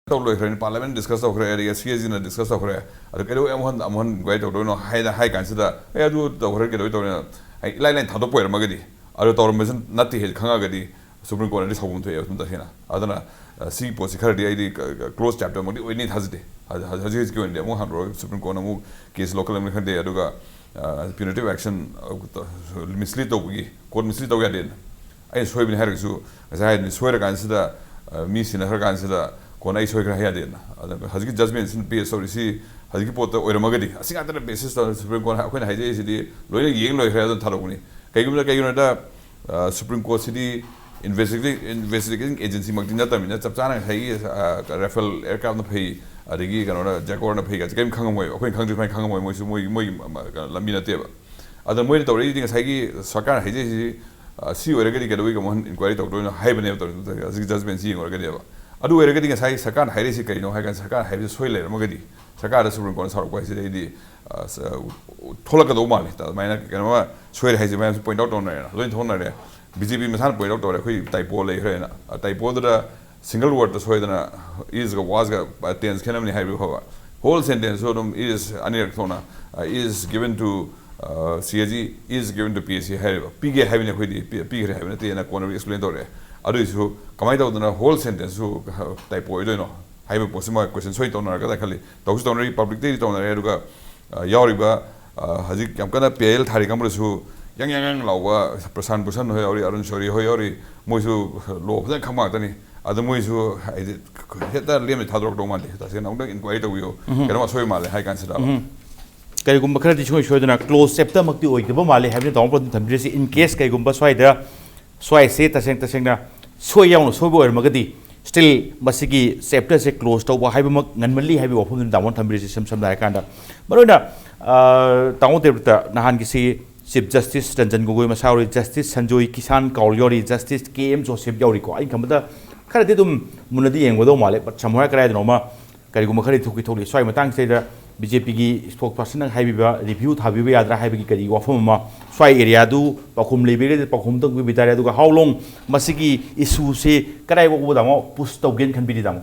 ꯇꯧ ꯂꯣꯏꯈ꯭ꯔꯦ, ꯄꯥꯔꯂꯤꯌꯥꯃꯦꯟ ꯗꯤꯁꯀꯁ ꯇꯧꯈ꯭ꯔꯦ, ꯑꯗꯒꯤ ꯁꯤ ꯑꯦꯖꯤꯅ ꯗꯤꯁꯀꯁ ꯇꯧꯈ꯭ꯔꯦ, ꯑꯗꯨ ꯀꯩꯗꯧꯕꯩ ꯑꯃꯨꯛ ꯍꯟ-, ꯑꯃꯨꯛ ꯍꯟ ꯏꯟꯀ꯭ꯋꯥꯏꯔꯤ ꯇꯧꯗꯣꯏꯅꯣ ꯍꯥꯏꯅ ꯍꯥꯏ ꯀꯥꯟꯁꯤꯗ, "ꯑꯦ, ꯑꯗꯨ ꯇꯧꯈ꯭ꯔꯦ, ꯀꯩꯗꯧꯕꯩ ꯇꯧꯔꯤꯅꯣ?" ꯑꯩ ꯏꯂꯥꯏ ꯂꯥꯏꯅ ꯊꯥꯗꯣꯛꯄ ꯑꯣꯏꯔꯝꯃꯒꯗꯤ, ꯑꯗꯨ ꯇꯧꯔꯝꯕꯁꯨ ꯅꯠꯇꯦ ꯍꯥꯏꯗꯤ ꯈꯪꯉꯒꯗꯤ ꯁꯨꯄ꯭ꯔꯤꯝ ꯀꯣꯔꯠꯅꯗꯤ ꯁꯥꯎꯐꯝ ꯊꯣꯛꯑꯦꯕ꯫ ꯑꯗꯨꯝ ꯇꯁꯦꯡꯅ꯫ ꯑꯗꯨꯅ, ꯑ, ꯁꯤꯒꯤ ꯄꯣꯠꯁꯤ ꯈꯔꯗꯤ ꯑꯩꯗꯤ ꯀ-, ꯀ-, ꯀ꯭ꯂꯣꯖ ꯆꯦꯞꯇꯔꯃꯛꯇꯤ ꯑꯣꯏꯅꯤ ꯊꯥꯖꯗꯦ꯫ ꯍꯧꯖꯤꯛ, ꯍꯧꯖꯤꯛ ꯍꯧꯖꯤꯛꯀꯤ ꯑꯣꯏꯅꯗꯤ ꯑꯃꯨꯛ ꯍꯟꯅ ꯁꯨꯄ꯭ꯔꯤꯝ ꯀꯣꯔꯠꯅ ꯑꯃꯨꯛ ꯀꯦꯁ ꯂꯧꯈꯠꯂꯝꯅꯤ ꯈꯪꯗꯦ, ꯑꯗꯨꯒ, ꯑ, ꯄ꯭ꯌꯨꯅꯤꯇꯤꯚ ꯑꯦꯛꯁꯟ, ꯑ, ꯃꯤꯁꯂꯤꯗ ꯇꯧꯕꯒꯤ, ꯀꯣꯔꯠ ꯃꯤꯁꯂꯤꯗ ꯇꯧ ꯌꯥꯗꯦꯅ꯫ ꯑꯩꯅ ꯁꯣꯏꯕꯅꯤ ꯍꯥꯏꯔꯒꯁꯨ, ꯉꯁꯥꯏ ꯍꯥꯏꯗꯨꯅꯤ, ꯁꯣꯏꯔꯀꯥꯟꯁꯤꯗ, ꯑ, ꯃꯤ ꯁꯤꯟꯅꯈ꯭ꯔ ꯀꯥꯟꯁꯤꯗ ꯀꯣꯟꯅ ꯑꯩ ꯁꯣꯏꯈ꯭ꯔꯦ ꯍꯥꯏ ꯌꯥꯗꯦꯅ꯫ ꯑꯗꯨꯅ ꯍꯧꯖꯤꯛꯀꯤ ꯖꯖꯃꯦꯟꯁꯤꯅ ꯕꯦꯁ ꯇꯧꯔꯤꯁꯤ ꯍꯧꯖꯤꯛꯀꯤ ꯄꯣꯠꯇ ꯑꯣꯏꯔꯝꯃꯒꯗꯤ, ꯑꯁꯤ ꯉꯥꯛꯇꯅ ꯕꯦꯁꯤꯁ ꯇꯧꯔ ꯁꯨꯄ꯭ꯔꯤꯝ ꯀꯣꯔꯠ ꯑꯩꯈꯣꯏꯅ ꯍꯥꯏꯖꯔꯤꯁꯤꯗꯤ ꯂꯣꯏꯅ ꯌꯦꯡ ꯂꯣꯏꯈ꯭ꯔꯦ, ꯑꯗꯨꯝ ꯊꯥꯗꯣꯛꯄꯅꯤ꯫ ꯀꯩꯒꯨꯝꯕꯗ, ꯀꯩꯒꯤꯅꯣꯗ, ꯑ, ꯁꯨꯄ꯭ꯔꯤꯝ ꯀꯣꯔꯠꯁꯤꯗꯤ ꯏꯟꯚꯦꯁꯇꯤꯒꯦ-, ꯏꯟꯚꯦꯁꯇꯤꯒꯦꯇꯤꯡ ꯑꯦꯖꯦꯟꯁꯤꯃꯛꯇꯤ ꯅꯠꯇꯕꯅꯤꯅ ꯆꯞ ꯆꯥꯅ ꯉꯁꯥꯏꯒꯤ, ꯑ, ꯔꯥꯐꯦꯜ ꯑꯦꯌꯔꯀ꯭ꯔꯥꯐꯅ ꯐꯩ, ꯑꯗꯒꯤ ꯀꯩꯅꯣꯅ, ꯖꯦꯒꯣꯔꯅ ꯐꯩ ꯀꯥꯏꯁꯦ ꯀꯔꯤꯝ ꯈꯪꯉꯝꯃꯣꯏꯕ꯫ ꯑꯩꯈꯣꯏꯅ ꯈꯪꯗ꯭ꯔꯤ ꯁꯨꯃꯥꯏꯅ ꯈꯪꯉꯝꯃꯣꯏ꯫ ꯃꯣꯏꯁꯨ ꯃꯣꯏꯒꯤ, ꯃꯣꯏꯒꯤ, ꯑ, ꯀꯩꯅꯣ, ꯂꯝꯕꯤ ꯅꯠꯇꯦꯕ꯫ ꯑꯗ ꯃꯣꯏꯅ ꯇꯧꯔꯛꯏꯗꯤ ꯉꯁꯥꯏꯒꯤ ꯁꯔꯀꯥꯔꯅ ꯍꯥꯏꯖꯩꯁꯤ, ꯑ, ꯁꯤ ꯑꯣꯏꯔꯒꯗꯤ ꯀꯩꯗꯧꯕꯩ ꯑꯃꯨꯛ ꯍꯟꯅ ꯏꯟꯀ꯭ꯋꯥꯏꯔꯤ ꯇꯧꯗꯣꯏꯅꯣ ꯍꯥꯏꯕꯅꯦꯕ ꯇꯧꯔꯤꯗꯣ꯫ ꯍꯧꯖꯤꯛ ꯖꯖꯃꯦꯟꯁꯤ ꯌꯦꯡꯉꯨꯔꯒꯗꯤꯕ꯫ ꯑꯗꯨ ꯑꯣꯏꯔꯒꯗꯤ ꯉꯁꯥꯏ ꯁꯔꯀꯥꯔꯅ ꯍꯥꯏꯔꯤꯁꯤ ꯀꯩꯅꯣ ꯍꯥꯏ ꯀꯥꯟꯗ, ꯁꯔꯀꯥꯔꯅ ꯍꯥꯏꯕꯁꯤ ꯁꯣꯏ ꯂꯩꯔꯝꯃꯒꯗꯤ ꯁꯔꯀꯥꯔꯗ ꯁꯨꯄ꯭ꯔꯤꯝ ꯀꯣꯔꯠꯅ ꯁꯥꯎꯔꯛꯄ ꯍꯥꯏꯁꯤꯗꯤ ꯑꯩꯗꯤ, ꯑ, ꯁ-, ꯊꯣꯛꯂꯛꯀꯗꯧꯕ ꯃꯥꯜꯂꯤ꯫ ꯑꯗꯨꯃꯥꯏꯅ ꯀꯩꯅꯣꯃ ꯁꯣꯏꯔꯦ ꯍꯥꯏꯁꯦ ꯃꯌꯥꯝꯁꯨ ꯄꯣꯏꯟꯠ ꯑꯥꯎꯠ ꯇꯧꯅꯔꯦꯅ, ꯂꯣꯏ ꯊꯣꯛꯅꯔꯦ꯫ ꯕꯤ ꯖꯦ ꯄꯤ ꯃꯁꯥꯅ ꯄꯣꯏꯟꯠ ꯑꯥꯎꯠ ꯇꯧꯔꯦ, ꯑꯩꯈꯣꯏ ꯇꯥꯏꯄꯣ ꯂꯩꯈ꯭ꯔꯦꯅ꯫ ꯑ, ꯇꯥꯏꯄꯣꯗꯨꯗ ꯁꯤꯡꯒꯜ ꯋꯥꯔꯗꯇ ꯁꯣꯏꯗꯅ ꯏꯁꯒ ꯋꯥꯁꯒ ꯇꯦꯟꯁ ꯈꯦꯠꯅꯕꯅꯤ ꯍꯥꯏꯕꯤꯌꯨ ꯐꯕ꯫ ꯍꯣꯜ ꯁꯦꯟꯇꯦꯟꯁꯁꯨ ꯑꯗꯨꯝ ꯏꯁ ꯑꯅꯤꯔꯛ ꯊꯣꯛꯅ, ꯑ, is given to, ꯑ, ꯁꯤ A G, is given to P S C ꯍꯥꯏꯔꯤꯕ꯫ ꯄꯤꯒꯦ ꯍꯥꯏꯕꯅꯤ ꯑꯩꯈꯣꯏꯗꯤ, ꯄꯤ-, ꯄꯤꯈ꯭ꯔꯦ ꯍꯥꯏꯕ ꯅꯠꯇꯦꯅ ꯀꯣꯟꯅ ꯑꯦꯛꯁꯄ꯭ꯂꯦꯟ ꯇꯧꯔꯛꯑꯦ꯫ ꯑꯗꯨꯏꯁꯨ ꯀꯃꯥꯏꯅ ꯇꯧꯗꯅ ꯍꯣꯜ ꯁꯦꯟꯇꯦꯟꯁꯁꯨ ꯇꯥꯏꯄꯣ ꯑꯣꯏꯗꯣꯏꯅꯣ ꯍꯥꯏꯕ ꯄꯣꯠꯁꯤꯃ ꯀꯣꯏꯁꯟ ꯁꯣꯏ ꯇꯧꯅꯔꯒꯗ꯭ꯔꯥ ꯈꯜꯂꯤ꯫ ꯇꯧꯁꯨ ꯇꯧꯅꯔꯤ, ꯄꯕ꯭ꯂꯤꯛꯇꯒꯤꯗꯤ ꯇꯧꯅꯔꯦ꯫ ꯑꯗꯨꯒ ꯑ, ꯌꯥꯎꯔꯤꯕ, ꯑ, ꯍꯧꯖꯤꯛ ꯌꯥꯝ ꯀꯟꯅ ꯄꯤ ꯑꯥꯏ ꯑꯦꯜ ꯊꯥꯔꯤ ꯀꯥꯡꯕꯨꯗꯁꯨ ꯌꯥꯡ ꯌꯥꯡ ꯌꯥꯡ ꯂꯥꯎꯕ ꯄ꯭ꯔꯁꯥꯟ ꯚꯨꯁꯟ ꯍꯣꯏ ꯌꯥꯎꯔꯤ, ꯑꯔꯨꯟ ꯁꯣꯔꯤ ꯍꯣꯏ ꯌꯥꯎꯔꯤ꯫ ꯃꯣꯏꯁꯨ ꯂꯣ ꯐꯖꯅ ꯈꯪꯕ ꯉꯥꯛꯇꯅꯤ꯫ ꯑꯗꯨ ꯃꯣꯏꯁꯨ ꯍꯥꯏꯗꯤ ꯍꯦꯛꯇ ꯂꯦꯝꯅ ꯊꯥꯗꯣꯔꯛꯇꯧ ꯃꯥꯟꯗꯦ꯫ ꯇꯁꯦꯡꯅ ꯑꯃꯨꯛꯇꯪ ꯏꯟꯀ꯭ꯋꯥꯏꯔꯤ ꯇꯧꯕꯤꯌꯨ꯫ ꯎꯝ꯫ ꯀꯩꯅꯣꯝ ꯑꯁꯣꯏꯕ ꯃꯥꯜꯂꯦ ꯍꯥꯏ ꯀꯥꯟꯁꯤꯗ꯫ ꯎꯝ꯫ ꯀꯔꯤꯒꯨꯝꯕ ꯈꯔꯗꯤ ꯁꯨꯡꯁꯣꯏ ꯁꯣꯏꯗꯅ ꯀ꯭ꯂꯣꯖ ꯆꯦꯞꯇꯔꯃꯛꯇꯤ ꯑꯣꯏꯗꯕ ꯃꯥꯜꯂꯦ ꯍꯥꯏꯕꯁꯤ ꯇꯥꯃꯣ ꯄ꯭ꯔꯗꯤꯞꯅ ꯊꯝꯕꯤꯔꯤꯁꯤ꯫ ꯏꯟ ꯀꯦꯁ ꯀꯩꯒꯨꯝꯕ ꯁ꯭ꯋꯥꯏꯗ ꯁ꯭ꯋꯥꯏꯁꯦ ꯇꯁꯦꯡ ꯇꯁꯦꯡꯅ ꯁꯣꯏ ꯌꯥꯎꯅ ꯁꯣꯏꯕ ꯑꯣꯏꯔꯝꯃꯒꯗꯤ, ꯁ꯭ꯇꯤꯜ ꯃꯁꯤꯒꯤ ꯆꯦꯞꯇꯔꯁꯦ ꯀ꯭ꯂꯣꯖ ꯇꯧꯕ ꯍꯥꯏꯕꯃꯛ ꯉꯟꯃꯜꯂꯤ ꯍꯥꯏꯕꯒꯤ ꯋꯥꯐꯝꯗꯨꯅꯤ ꯇꯥꯃꯣꯅ ꯊꯝꯕꯤꯔꯤꯁꯤ꯫ ꯏꯁꯝ ꯁꯝꯅ ꯍꯥꯏꯔꯀꯥꯟꯗ, ꯃꯔꯨꯑꯣꯏꯅ, ꯑ, ꯇꯥꯃꯣ ꯗꯦꯕꯗꯠꯇ ꯅꯍꯥꯟꯒꯤꯁꯤ ꯆꯤꯐ ꯖꯁꯇꯤꯁ ꯔꯟꯖꯟ ꯒꯣꯒꯣꯏ ꯃꯁꯥ ꯌꯥꯎꯔꯤ, ꯖꯁꯇꯤꯁ ꯁꯟꯖꯣꯏ ꯀꯤꯁꯥꯟ ꯀꯧꯜ ꯌꯥꯎꯔꯤ, ꯖꯁꯇꯤꯁ ꯀꯦ ꯑꯦꯝ ꯖꯣꯁꯦꯐ ꯌꯥꯎꯔꯤꯀꯣ꯫ ꯑꯩꯅ ꯈꯟꯕꯗ ꯈꯔꯗꯤ ꯑꯗꯨꯝ ꯃꯨꯟꯅꯗꯤ ꯌꯦꯡꯒꯗꯧ ꯃꯥꯜꯂꯦ꯫ But ꯁꯝꯍꯥꯏ ꯀꯗꯥꯏꯗꯅꯣꯃ ꯀꯔꯤꯒꯨꯝꯕ ꯈꯔꯗꯤ ꯊꯣꯛꯀꯤ ꯊꯣꯛꯂꯤ꯫ ꯁ꯭ꯋꯥꯏ ꯃꯇꯥꯡꯁꯤꯗ ꯕꯤ ꯖꯦ ꯄꯤꯒꯤ ꯏꯁꯄꯣꯛꯁ ꯄꯥꯔꯁꯟꯅ ꯍꯥꯏꯕꯤꯕ, ꯔꯤꯚ꯭ꯌꯨ ꯊꯥꯕꯤꯕ ꯌꯥꯗ꯭ꯔꯥ ꯍꯥꯏꯕꯒꯤ ꯀꯔꯤ ꯋꯥꯐꯝ ꯑꯃ, ꯁ꯭ꯋꯥꯏ ꯑꯦꯔꯤꯌꯥꯗꯨ ꯄꯥꯎꯈꯨꯝ ꯂꯩꯕꯤꯔꯒꯗꯤ ꯄꯥꯎꯈꯨꯝ ꯑꯝꯇꯪ ꯄꯤꯕꯤ ꯇꯥꯔꯦ꯫ ꯑꯗꯨꯒ how long ꯃꯁꯤꯒꯤ ꯏꯁꯨꯁꯤ ꯀꯗꯥꯏ ꯐꯥꯎꯕ ꯇꯥꯃꯣ ꯄꯨꯁ ꯇꯧꯒꯦꯅ ꯈꯟꯕꯤꯔꯤ ꯇꯥꯃꯣ?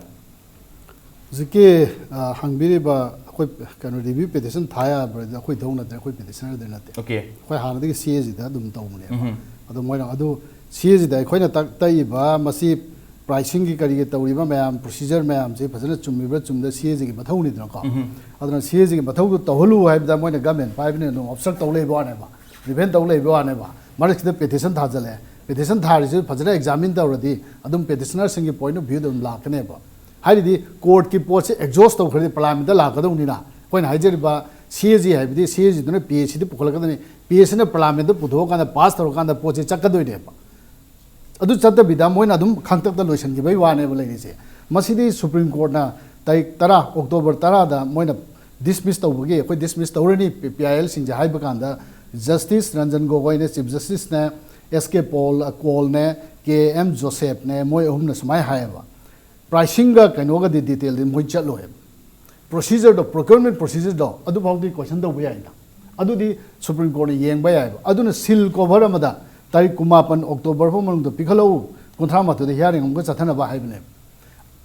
ꯍꯧꯖꯤꯛꯀꯤ, ꯑ, ꯍꯪꯕꯤꯔꯤꯕ ꯑꯩꯈꯣꯏ ꯀꯩꯅꯣ ꯔꯤꯚ꯭ꯌꯨ ꯄꯦꯇꯤꯁꯟ ꯊꯥ ꯌꯥꯕ꯭ꯔꯗꯤ ꯑꯩꯈꯣꯏ ꯊꯧ ꯅꯠꯇ꯭ꯔꯦ, ꯑꯩꯈꯣꯏ ꯄꯦꯇꯤꯁꯅꯔꯗꯤ ꯅꯠꯇꯦ꯫ ꯑꯣꯀꯦ꯫ ꯑꯩꯈꯣꯏ ꯍꯥꯟꯅꯗꯒꯤ ꯁꯤ ꯑꯦ ꯖꯤꯗ ꯑꯗꯨꯝ ꯇꯧꯕꯅꯦꯕ꯫ ꯎꯝ꯫ ꯑꯗꯣ ꯃꯣꯏꯅ ꯑꯗꯨ ꯁꯤ ꯑꯦ ꯖꯤꯗ ꯑꯩꯈꯣꯏꯅ ꯇꯥꯛ-, ꯇꯛꯏꯕ ꯃꯁꯤ ꯄ꯭ꯔꯥꯏꯁꯤꯡꯒꯤ ꯀꯔꯤꯒꯤ ꯇꯧꯔꯤꯕ ꯃꯌꯥꯝ, ꯄ꯭ꯔꯣꯁꯤꯖꯔ ꯃꯌꯥꯝꯁꯦ ꯐꯖꯅ ꯆꯨꯝꯃꯤꯕ꯭ꯔꯥ ꯆꯨꯝꯗ ꯁꯤ ꯑꯦ ꯖꯤꯒꯤ ꯃꯊꯧꯅꯤꯗꯅꯀꯣ꯫ ꯎꯝ꯫ ꯑꯗꯨꯅ ꯁꯤ ꯑꯦ ꯖꯤꯒꯤ ꯃꯊꯧꯗꯣ ꯇꯧꯍꯜꯂꯨ ꯍꯥꯏꯕꯗ ꯃꯣꯏꯅ ꯒꯃꯦꯟ ꯄꯥꯏꯕꯅꯤꯅ ꯑꯗꯨꯝ ꯑꯣꯞꯁꯇ꯭ꯔꯛ ꯇꯧ ꯂꯩꯕ ꯋꯥꯅꯦꯕ, ꯄ꯭ꯔꯤꯚꯦꯟ ꯇꯧ ꯂꯩꯕ ꯋꯥꯅꯦꯕ꯫ ꯃꯔꯛꯁꯤꯗ ꯄꯦꯇꯤꯁꯟ ꯊꯥꯖꯜꯂꯦ, ꯄꯦꯇꯤꯁꯟ ꯊꯥꯔꯤꯁꯤ ꯐꯖꯅ ꯑꯦꯛꯖꯥꯃꯤꯟ ꯇꯧꯔꯗꯤ ꯑꯗꯨꯝ ꯄꯦꯇꯤꯁꯅꯔꯁꯤꯡꯒꯤ ꯄꯣꯏꯟ ꯑꯣꯐ ꯚ꯭ꯌꯨꯗ ꯑꯗꯨꯝ ꯂꯥꯛꯀꯅꯦꯕ꯫ ꯍꯥꯏꯔꯤꯗꯤ ꯀꯣꯔꯠꯀꯤ ꯄꯣꯠꯁꯦ ꯑꯦꯛꯖꯣꯁ ꯇꯧꯈ꯭ꯔꯗꯤ ꯄꯥꯔꯂꯥꯃꯦꯟꯗ ꯂꯥꯛꯀꯗꯧꯅꯤꯅ, ꯑꯩꯈꯣꯏꯅ ꯍꯥꯏꯖꯔꯤꯕ ꯁꯤ ꯑꯦ ꯖꯤ ꯍꯥꯏꯕꯗꯤ ꯁꯤ ꯑꯦ ꯖꯤꯗꯨꯅ ꯄꯤ ꯑꯦ ꯁꯤꯗ ꯄꯨꯈꯠꯂꯛꯀꯗꯣꯏꯅꯤ, ꯄꯤ ꯑꯦ ꯁꯤꯅ ꯄꯥꯔꯂꯥꯃꯦꯟꯗ ꯄꯨꯊꯣꯛꯑꯀꯥꯟꯗ ꯄꯥꯁ ꯇꯧꯔꯀꯥꯟꯗ ꯄꯣꯠꯁꯦ ꯆꯠꯀꯗꯣꯏꯅꯦꯕ꯫ ꯑꯗꯨ ꯆꯠꯇꯕꯤꯗ ꯃꯣꯏꯅ ꯑꯗꯨꯝ ꯈꯥꯡꯇꯛꯇ ꯂꯣꯏꯁꯤꯟꯈꯤꯕꯒꯤ ꯋꯥꯅꯦꯕ ꯂꯩꯔꯤꯁꯦ꯫ ꯃꯁꯤꯗꯤ ꯁꯨꯄ꯭ꯔꯤꯝ ꯀꯣꯔꯠꯅ ꯇꯥꯔꯤꯛ ꯇꯔꯥ, ꯑꯣꯛꯇꯣꯕꯔ ꯇꯔꯥꯗ ꯃꯣꯏꯅ ꯗꯤꯁꯃꯤꯁ ꯇꯧꯕꯒꯤ, ꯑꯩꯈꯣꯏ ꯗꯤꯁꯃꯤꯁ ꯇꯧꯔꯅꯤ ꯄꯤ ꯑꯥꯏ ꯑꯦꯜꯁꯤꯡꯁꯦ ꯍꯥꯏꯕ ꯀꯥꯟꯗ, ꯖꯁꯇꯤꯁ ꯔꯟꯖꯟ ꯒꯣꯒꯣꯏꯅꯦ, ꯆꯤꯐ ꯖꯁꯇꯤꯁꯅꯦ, ꯑꯦꯁ ꯀꯦ ꯄꯣꯜ, ꯀꯣꯜꯅꯦ, ꯀꯦ ꯑꯦꯝ ꯖꯣꯁꯦꯐꯅꯦ, ꯃꯣꯏ ꯑꯍꯨꯝꯅ ꯁꯨꯃꯥꯏꯅ ꯍꯥꯏꯌꯦꯕ, ꯄ꯭ꯔꯥꯏꯁꯤꯡꯒ ꯀꯩꯅꯣꯒꯗꯤ ꯗꯤꯇꯦꯜꯗꯤ ꯃꯣꯏ ꯆꯠꯂꯣꯏꯕ꯫ ꯄ꯭ꯔꯣꯁꯤꯖꯔꯗꯣ, ꯄ꯭ꯔꯣꯀ꯭ꯌꯨꯔꯃꯦꯟ ꯄ꯭ꯔꯣꯁꯤꯖꯔꯗꯣ, ꯑꯗꯨꯐꯥꯎꯗꯤ ꯀꯣꯏꯁꯟ ꯇꯧꯕ ꯌꯥꯏꯅ꯫ ꯑꯗꯨꯗꯤ ꯁꯨꯄ꯭ꯔꯤꯝ ꯀꯣꯔꯠꯅ ꯌꯦꯡꯕ ꯌꯥꯏꯕ꯫ ꯑꯗꯨꯅ ꯁꯤꯜ ꯀꯣꯚꯔ ꯑꯃꯗ ꯇꯥꯔꯤꯛ ꯀꯨꯟꯃꯥꯄꯟ ꯑꯣꯛꯇꯣꯕꯔ ꯐꯥꯎ ꯃꯅꯨꯡꯗ ꯄꯤꯈꯠꯂꯛꯎ, ꯀꯨꯟꯊ꯭ꯔꯥ ꯃꯥꯊꯣꯏꯗ ꯍꯤꯌꯥꯔꯤꯡ ꯑꯃꯒ ꯆꯠꯊꯅꯕ ꯍꯥꯏꯕꯅꯦꯕ꯫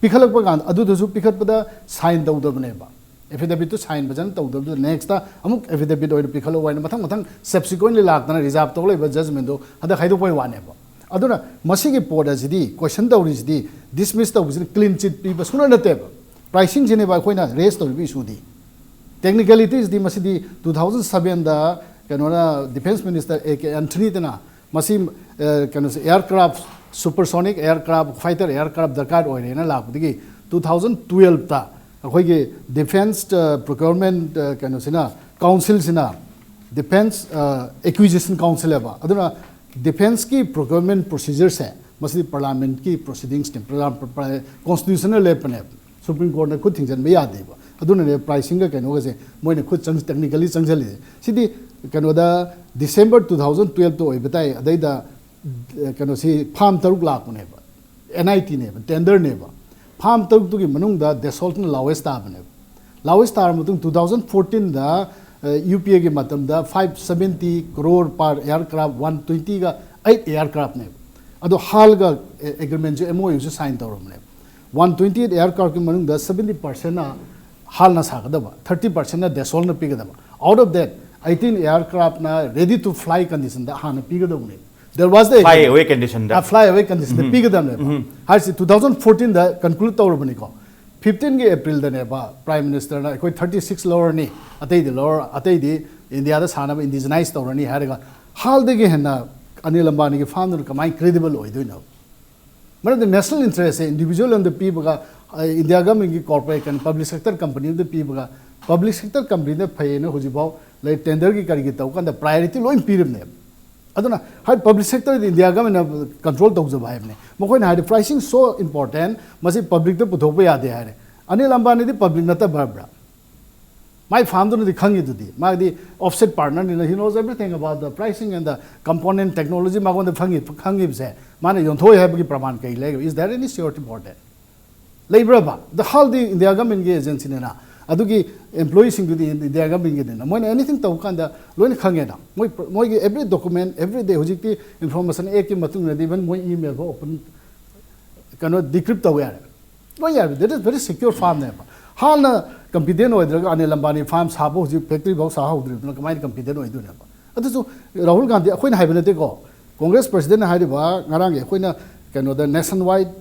ꯄꯤꯈꯠꯂꯛꯄ ꯀꯥꯟꯗ ꯑꯗꯨꯗꯁꯨ ꯄꯤꯈꯠꯄꯗ ꯁꯥꯏꯟ ꯇꯧꯗꯕꯅꯦꯕ, ꯑꯦꯐꯤꯗꯦꯕꯤꯠꯇꯨ ꯁꯥꯏꯟ ꯐꯖꯅ ꯇꯧꯗꯕꯗꯨꯗ ꯅꯦꯛꯁꯇ ꯑꯃꯨꯛ ꯑꯦꯐꯤꯗꯦꯕꯤꯠ ꯑꯣꯏꯅ ꯄꯤꯈꯠꯂꯛꯎ ꯍꯥꯏꯅ ꯃꯊꯪ ꯃꯊꯪ ꯁꯕꯁꯤꯀ꯭ꯋꯦꯟꯂꯤ ꯂꯥꯛꯇꯅ ꯔꯤꯖꯥꯔꯚ ꯇꯧ ꯂꯩꯕ ꯖꯖꯃꯦꯟꯗꯣ ꯍꯟꯗꯛ ꯍꯥꯏꯗꯣꯛꯄꯒꯤ ꯋꯥꯅꯦꯕ꯫ ꯑꯗꯨꯅ ꯃꯁꯤꯒꯤ ꯄꯣꯠ ꯑꯁꯤꯗꯤ, ꯀꯣꯏꯁꯟ ꯇꯧꯔꯤꯁꯤꯗꯤ, ꯗꯤꯁꯃꯤꯁ ꯇꯧꯕꯁꯤꯅ ꯀ꯭ꯂꯤꯟ ꯆꯤꯠ ꯄꯤꯕ ꯁꯨꯡꯅꯠ ꯅꯠꯇꯦꯕ꯫ ꯄ꯭ꯔꯥꯏꯁꯤꯡꯁꯤꯅꯦꯕ ꯑꯩꯈꯣꯏꯅ ꯔꯦꯁ ꯇꯧꯔꯤꯕ ꯏꯁꯨꯗꯤ꯫ ꯇꯦꯛꯅꯤꯀꯦꯂꯤꯇꯤꯁꯇꯤ ꯃꯁꯤꯗꯤ ꯇꯨ ꯊꯥꯎꯖꯟ ꯁꯕꯦꯟꯗ ꯀꯩꯅꯣꯅ, ꯗꯤꯐꯦꯟꯁ ꯃꯤꯅꯤꯁꯇꯔ ꯑꯦ ꯀꯦ ꯑꯦꯟꯊꯅꯤꯗꯅ ꯃꯁꯤ, ꯑ, ꯀꯩꯅꯣꯁꯦ, ꯑꯦꯌꯥꯔꯀ꯭ꯔꯥꯐ, ꯁꯨꯄꯔꯁꯣꯅꯤꯛ ꯑꯦꯌꯥꯔꯀ꯭ꯔꯥꯐ, ꯐꯥꯏꯇꯔ ꯑꯦꯌꯥꯔꯀ꯭ꯔꯥꯐ ꯗꯔꯀꯥꯔ ꯑꯣꯏꯔꯦꯅ ꯂꯥꯛꯄꯗꯒꯤ ꯇꯨ ꯊꯥꯎꯖꯟ ꯇꯨꯋꯦꯜꯐꯇ ꯑꯩꯈꯣꯏꯒꯤ ꯗꯤꯐꯦꯟꯁ, ꯑ, ꯄ꯭ꯔꯣꯀ꯭ꯌꯣꯔꯃꯦꯟ, ꯑ, ꯀꯩꯅꯣꯁꯤꯅ, ꯀꯥꯎꯟꯁꯤꯜꯁꯤꯅ, ꯗꯤꯐꯦꯟꯁ, ꯑ, ꯑꯦꯀ꯭ꯋꯤꯖꯤꯁꯟ ꯀꯥꯎꯟꯁꯤꯜ ꯍꯥꯏꯕ, ꯑꯗꯨꯅ ꯗꯤꯐꯦꯟꯁꯀꯤ ꯄ꯭ꯔꯣꯀ꯭ꯌꯣꯔꯃꯦꯟ ꯄ꯭ꯔꯣꯁꯤꯖꯔꯁꯦ, ꯃꯁꯤꯗꯤ ꯄꯥꯔꯂꯥꯃꯦꯟꯠꯀꯤ ꯄ꯭ꯔꯣꯁꯤꯗꯤꯡꯁꯅꯦ, ꯄ꯭ꯔꯖꯥ-, ꯄ꯭ꯔ-, ꯀꯣꯟꯁꯇꯤꯇ꯭ꯌꯨꯁꯟꯅ ꯂꯦꯞꯄꯅꯦꯕ꯫ ꯁꯨꯄ꯭ꯔꯤꯝ ꯀꯣꯔꯠꯅ ꯈꯨꯠ ꯊꯤꯡꯖꯤꯟꯕ ꯌꯥꯗꯦꯕ꯫ ꯑꯗꯨꯅꯅꯦ ꯄ꯭ꯔꯥꯏꯁꯤꯡꯒ ꯀꯩꯅꯣꯒꯁꯦ ꯃꯣꯏꯅ ꯈꯨꯠ ꯆꯪ-, ꯇꯦꯛꯅꯤꯀꯦꯜꯂꯤ ꯆꯪꯁꯤꯜꯂꯤꯁꯦ꯫ ꯁꯤꯗꯤ ꯀꯩꯅꯣꯗ ꯗꯤꯁꯦꯝꯕꯔ ꯇꯨ ꯊꯥꯎꯖꯟ ꯇꯨꯋꯦꯜꯐꯇ ꯑꯣꯏꯕ ꯇꯥꯏ꯫ ꯑꯗꯩꯗ, ꯑ, ꯀꯩꯅꯣꯁꯤ ꯐꯥꯝ ꯇꯔꯨꯛ ꯂꯥꯛꯄꯅꯦꯕ, ꯑꯦꯟ ꯑꯥꯏ ꯇꯤꯅꯦꯕ, ꯇꯦꯟꯗꯔꯅꯦꯕ꯫ ꯐꯥꯝ ꯇꯔꯨꯛꯇꯨꯒꯤ ꯃꯅꯨꯡꯗ ꯗꯦꯁꯣꯜꯠꯅ ꯂꯥꯋꯦꯁ ꯇꯥꯕꯅꯦꯕ꯫ ꯂꯥꯋꯦꯁ ꯇꯥꯔꯕ ꯃꯇꯨꯡ ꯇꯨ ꯊꯥꯎꯖꯟ ꯐꯣꯔꯇꯤꯟꯗ, ꯑ, ꯌꯨ ꯄꯤ ꯑꯦꯒꯤ ꯃꯇꯝꯗ ꯐꯥꯏꯚ ꯁꯕꯦꯟꯇꯤ ꯀ꯭ꯔꯣꯔ ꯄꯥꯔ ꯑꯦꯌꯥꯔꯀ꯭ꯔꯥꯐ, ꯋꯥꯟ ꯇ꯭ꯋꯦꯟꯇꯤꯒ ꯑꯩꯠ ꯑꯦꯌꯥꯔꯀ꯭ꯔꯥꯐꯅꯦꯕ꯫ ꯑꯗꯣ ꯍꯥꯜꯒ ꯑꯦ-, ꯑꯦꯒ꯭ꯔꯤꯃꯦꯟꯁꯨ, M O ꯌꯨꯁꯨ sign ꯇꯧꯔꯕꯅꯦꯕ꯫ One twenty eight ꯑꯦꯌꯥꯔꯀ꯭ꯔꯥꯐꯀꯤ ꯃꯅꯨꯡꯗ ꯁꯕꯦꯟꯇꯤ ꯄꯥꯔꯁꯦꯟꯅ ꯍꯥꯜꯅ ꯁꯥꯒꯗꯕ, ꯊꯥꯔꯇꯤ ꯄꯥꯔꯁꯦꯟꯅ ꯗꯦꯁꯣꯜꯅ ꯄꯤꯒꯗꯕ꯫ Out of that, eighteen aircraftꯅ ready to fly conditionꯗ ꯍꯥꯟꯅ ꯄꯤꯒꯗꯕꯅꯦꯕ꯫ There was the fly agreement. Away conditionꯗ꯫ ꯑ, fly away conditionꯗ ꯎꯝ꯫ ꯄꯤꯒꯗꯕꯅꯦꯕ꯫ ꯎꯝ꯫ ꯍꯥꯏꯔꯤꯁꯤ ꯇꯨ ꯊꯥꯎꯖꯟ ꯐꯣꯔꯇꯤꯟꯗ conclude ꯇꯧꯔꯕꯅꯤꯀꯣ꯫ ꯐꯤꯐꯇꯤꯟꯒꯤ ꯑꯦꯄ꯭ꯔꯤꯜꯗꯅꯦꯕ ꯄ꯭ꯔꯥꯏꯝ ꯃꯤꯅꯤꯁꯇꯔꯅ ꯑꯩꯈꯣꯏ thirty six ꯂꯧꯔꯅꯤ, ꯑꯇꯩꯗꯤ ꯂꯧꯔ-, ꯑꯇꯩꯗꯤ ꯏꯟꯗꯤꯌꯥꯗ ꯁꯥꯟꯅꯕ ꯏꯟꯗꯤꯖꯤꯅꯥꯏꯁ ꯇꯧꯔꯅꯤ ꯍꯥꯏꯔꯒ, ꯍꯥꯜꯗꯒꯤ ꯍꯦꯟꯅ ꯑꯅꯤꯜ ꯑꯝꯕꯥꯅꯤꯒꯤ ꯐꯥꯝꯗꯨꯅ ꯀꯃꯥꯏꯅ ꯀ꯭ꯔꯦꯗꯤꯕꯜ ꯑꯣꯏꯗꯣꯏꯅꯣ? ꯃꯔꯝꯗꯤ ꯅꯦꯁꯅꯦꯜ ꯏꯟꯇꯔꯦꯁꯁꯦ ꯏꯟꯗꯤꯕꯤꯖꯨꯋꯦꯜ ꯑꯃꯗ ꯄꯤꯕꯒ, ꯑ, ꯏꯟꯗꯤꯌꯥ ꯒꯃꯦꯟꯒꯤ ꯀꯣꯔꯄꯣꯔꯦꯠ ꯀꯩꯅꯣ, ꯄꯕ꯭ꯂꯤꯛ ꯁꯦꯛꯇꯔ ꯀꯝꯄꯅꯤ ꯑꯃꯗ ꯄꯤꯕꯒ, ꯄꯕ꯭ꯂꯤꯛ ꯁꯦꯛꯇꯔ ꯀꯝꯄꯅꯤꯅ ꯐꯩꯌꯦꯅ ꯍꯧꯖꯤꯛꯐꯥꯎ ꯂꯩ, ꯇꯦꯟꯗꯔꯒꯤ ꯀꯔꯤꯒꯤ ꯇꯧ ꯀꯥꯟꯗ ꯄ꯭ꯔꯥꯏꯌꯣꯔꯤꯇꯤ ꯂꯣꯏ ꯄꯤꯔꯕꯅꯦꯕ꯫ ꯑꯗꯨꯅ ꯍꯥꯏ ꯄꯕ꯭ꯂꯤꯛ ꯁꯦꯛꯇꯔꯗꯤ ꯏꯟꯗꯤꯌꯥ ꯒꯃꯦꯟꯅ ꯀꯟꯇ꯭ꯔꯣꯜ ꯇꯧꯖꯕ ꯍꯥꯏꯕꯅꯦ꯫ ꯃꯈꯣꯏꯅ ꯍꯥꯏꯔꯗꯤ pricing so important, ꯃꯁꯤ ꯄꯕ꯭ꯂꯤꯛꯇ ꯄꯨꯊꯣꯛꯄ ꯌꯥꯗꯦ ꯍꯥꯏꯔꯦ꯫ ꯑꯅꯤꯜ ꯑꯝꯕꯥꯅꯤꯗꯤ ꯄꯕ꯭ꯂꯤꯛ ꯅꯠꯇꯕ꯭ꯔꯥ? ꯃꯥꯏ ꯐꯥꯝꯗꯨꯅꯗꯤ ꯈꯪꯉꯤꯗꯨꯗꯤ, ꯃꯥꯗꯤ offset partnerꯅꯤꯅ, he knows everything about the pricing and the component technology, ꯃꯉꯣꯟꯗ ꯈꯪꯉꯤ-, ꯈꯪꯉꯤꯕꯁꯦ, ꯃꯥꯅ ꯌꯣꯟꯊꯣꯛꯑꯦ ꯍꯥꯏꯕꯒꯤ ꯄ꯭ꯔꯃꯥꯟ ꯀꯩ ꯂꯩꯒꯦ? Is there any surety for that? ꯂꯩꯕ꯭ꯔꯕ? ꯗ ꯍꯥꯜꯗꯤ ꯏꯟꯗꯤꯌꯥ ꯒꯃꯦꯟꯒꯤ ꯑꯦꯖꯦꯟꯁꯤꯅꯤꯅ, ꯑꯗꯨꯒꯤ ꯑꯦꯝꯄ꯭ꯂꯣꯌꯤꯁꯤꯡꯗꯨꯗꯤ ꯏꯟꯗꯤꯌꯥ ꯒꯃꯦꯟꯒꯤꯅꯤꯅ, ꯃꯣꯏꯅ anything ꯇꯧꯕ ꯀꯥꯟꯗ ꯂꯣꯏꯅ ꯈꯪꯉꯦꯅ꯫ ꯃꯣꯏ, ꯃꯣꯏꯒꯤ every document, every day, ꯍꯧꯖꯤꯛꯇꯤ Information Actꯀꯤ ꯃꯇꯨꯡ ꯏꯟꯅꯗꯤ even ꯃꯣꯏ email ꯐꯥꯎ open, ꯀꯩꯅꯣ, decrypt ꯇꯧꯕ ꯌꯥꯔꯦ꯫ ꯂꯣꯏ ꯌꯥꯔꯦ꯫ That is very secure farmꯅꯦꯕ꯫ ꯍꯥꯟꯅ confident ꯑꯣꯏꯗ꯭ꯔꯒ ꯑꯅꯤꯜ ꯑꯝꯕꯥꯅꯤ ꯐꯥꯝ ꯁꯥꯕ, ꯍꯧꯖꯤꯛ factory ꯐꯥꯎ ꯁꯥꯍꯧꯗ꯭ꯔꯤꯕꯗꯨꯅ ꯀꯃꯥꯏꯅ confident ꯑꯣꯏꯗꯣꯏꯅꯣꯕ? ꯑꯗꯨꯁꯨ ꯔꯥꯍꯨꯜ ꯒꯥꯟꯙꯤ, ꯑꯩꯈꯣꯏꯅ ꯍꯥꯏꯕ ꯅꯠꯇꯦꯀꯣ, ꯀꯣꯡꯒ꯭ꯔꯦꯁ ꯄ꯭ꯔꯁꯤꯗꯦꯟꯅ ꯍꯥꯏꯔꯤꯕ ꯉꯔꯥꯡꯒꯤ ꯑꯩꯈꯣꯏꯅ ꯀꯩꯅꯣꯗ ꯅꯦꯁꯟ ꯋꯥꯏꯗ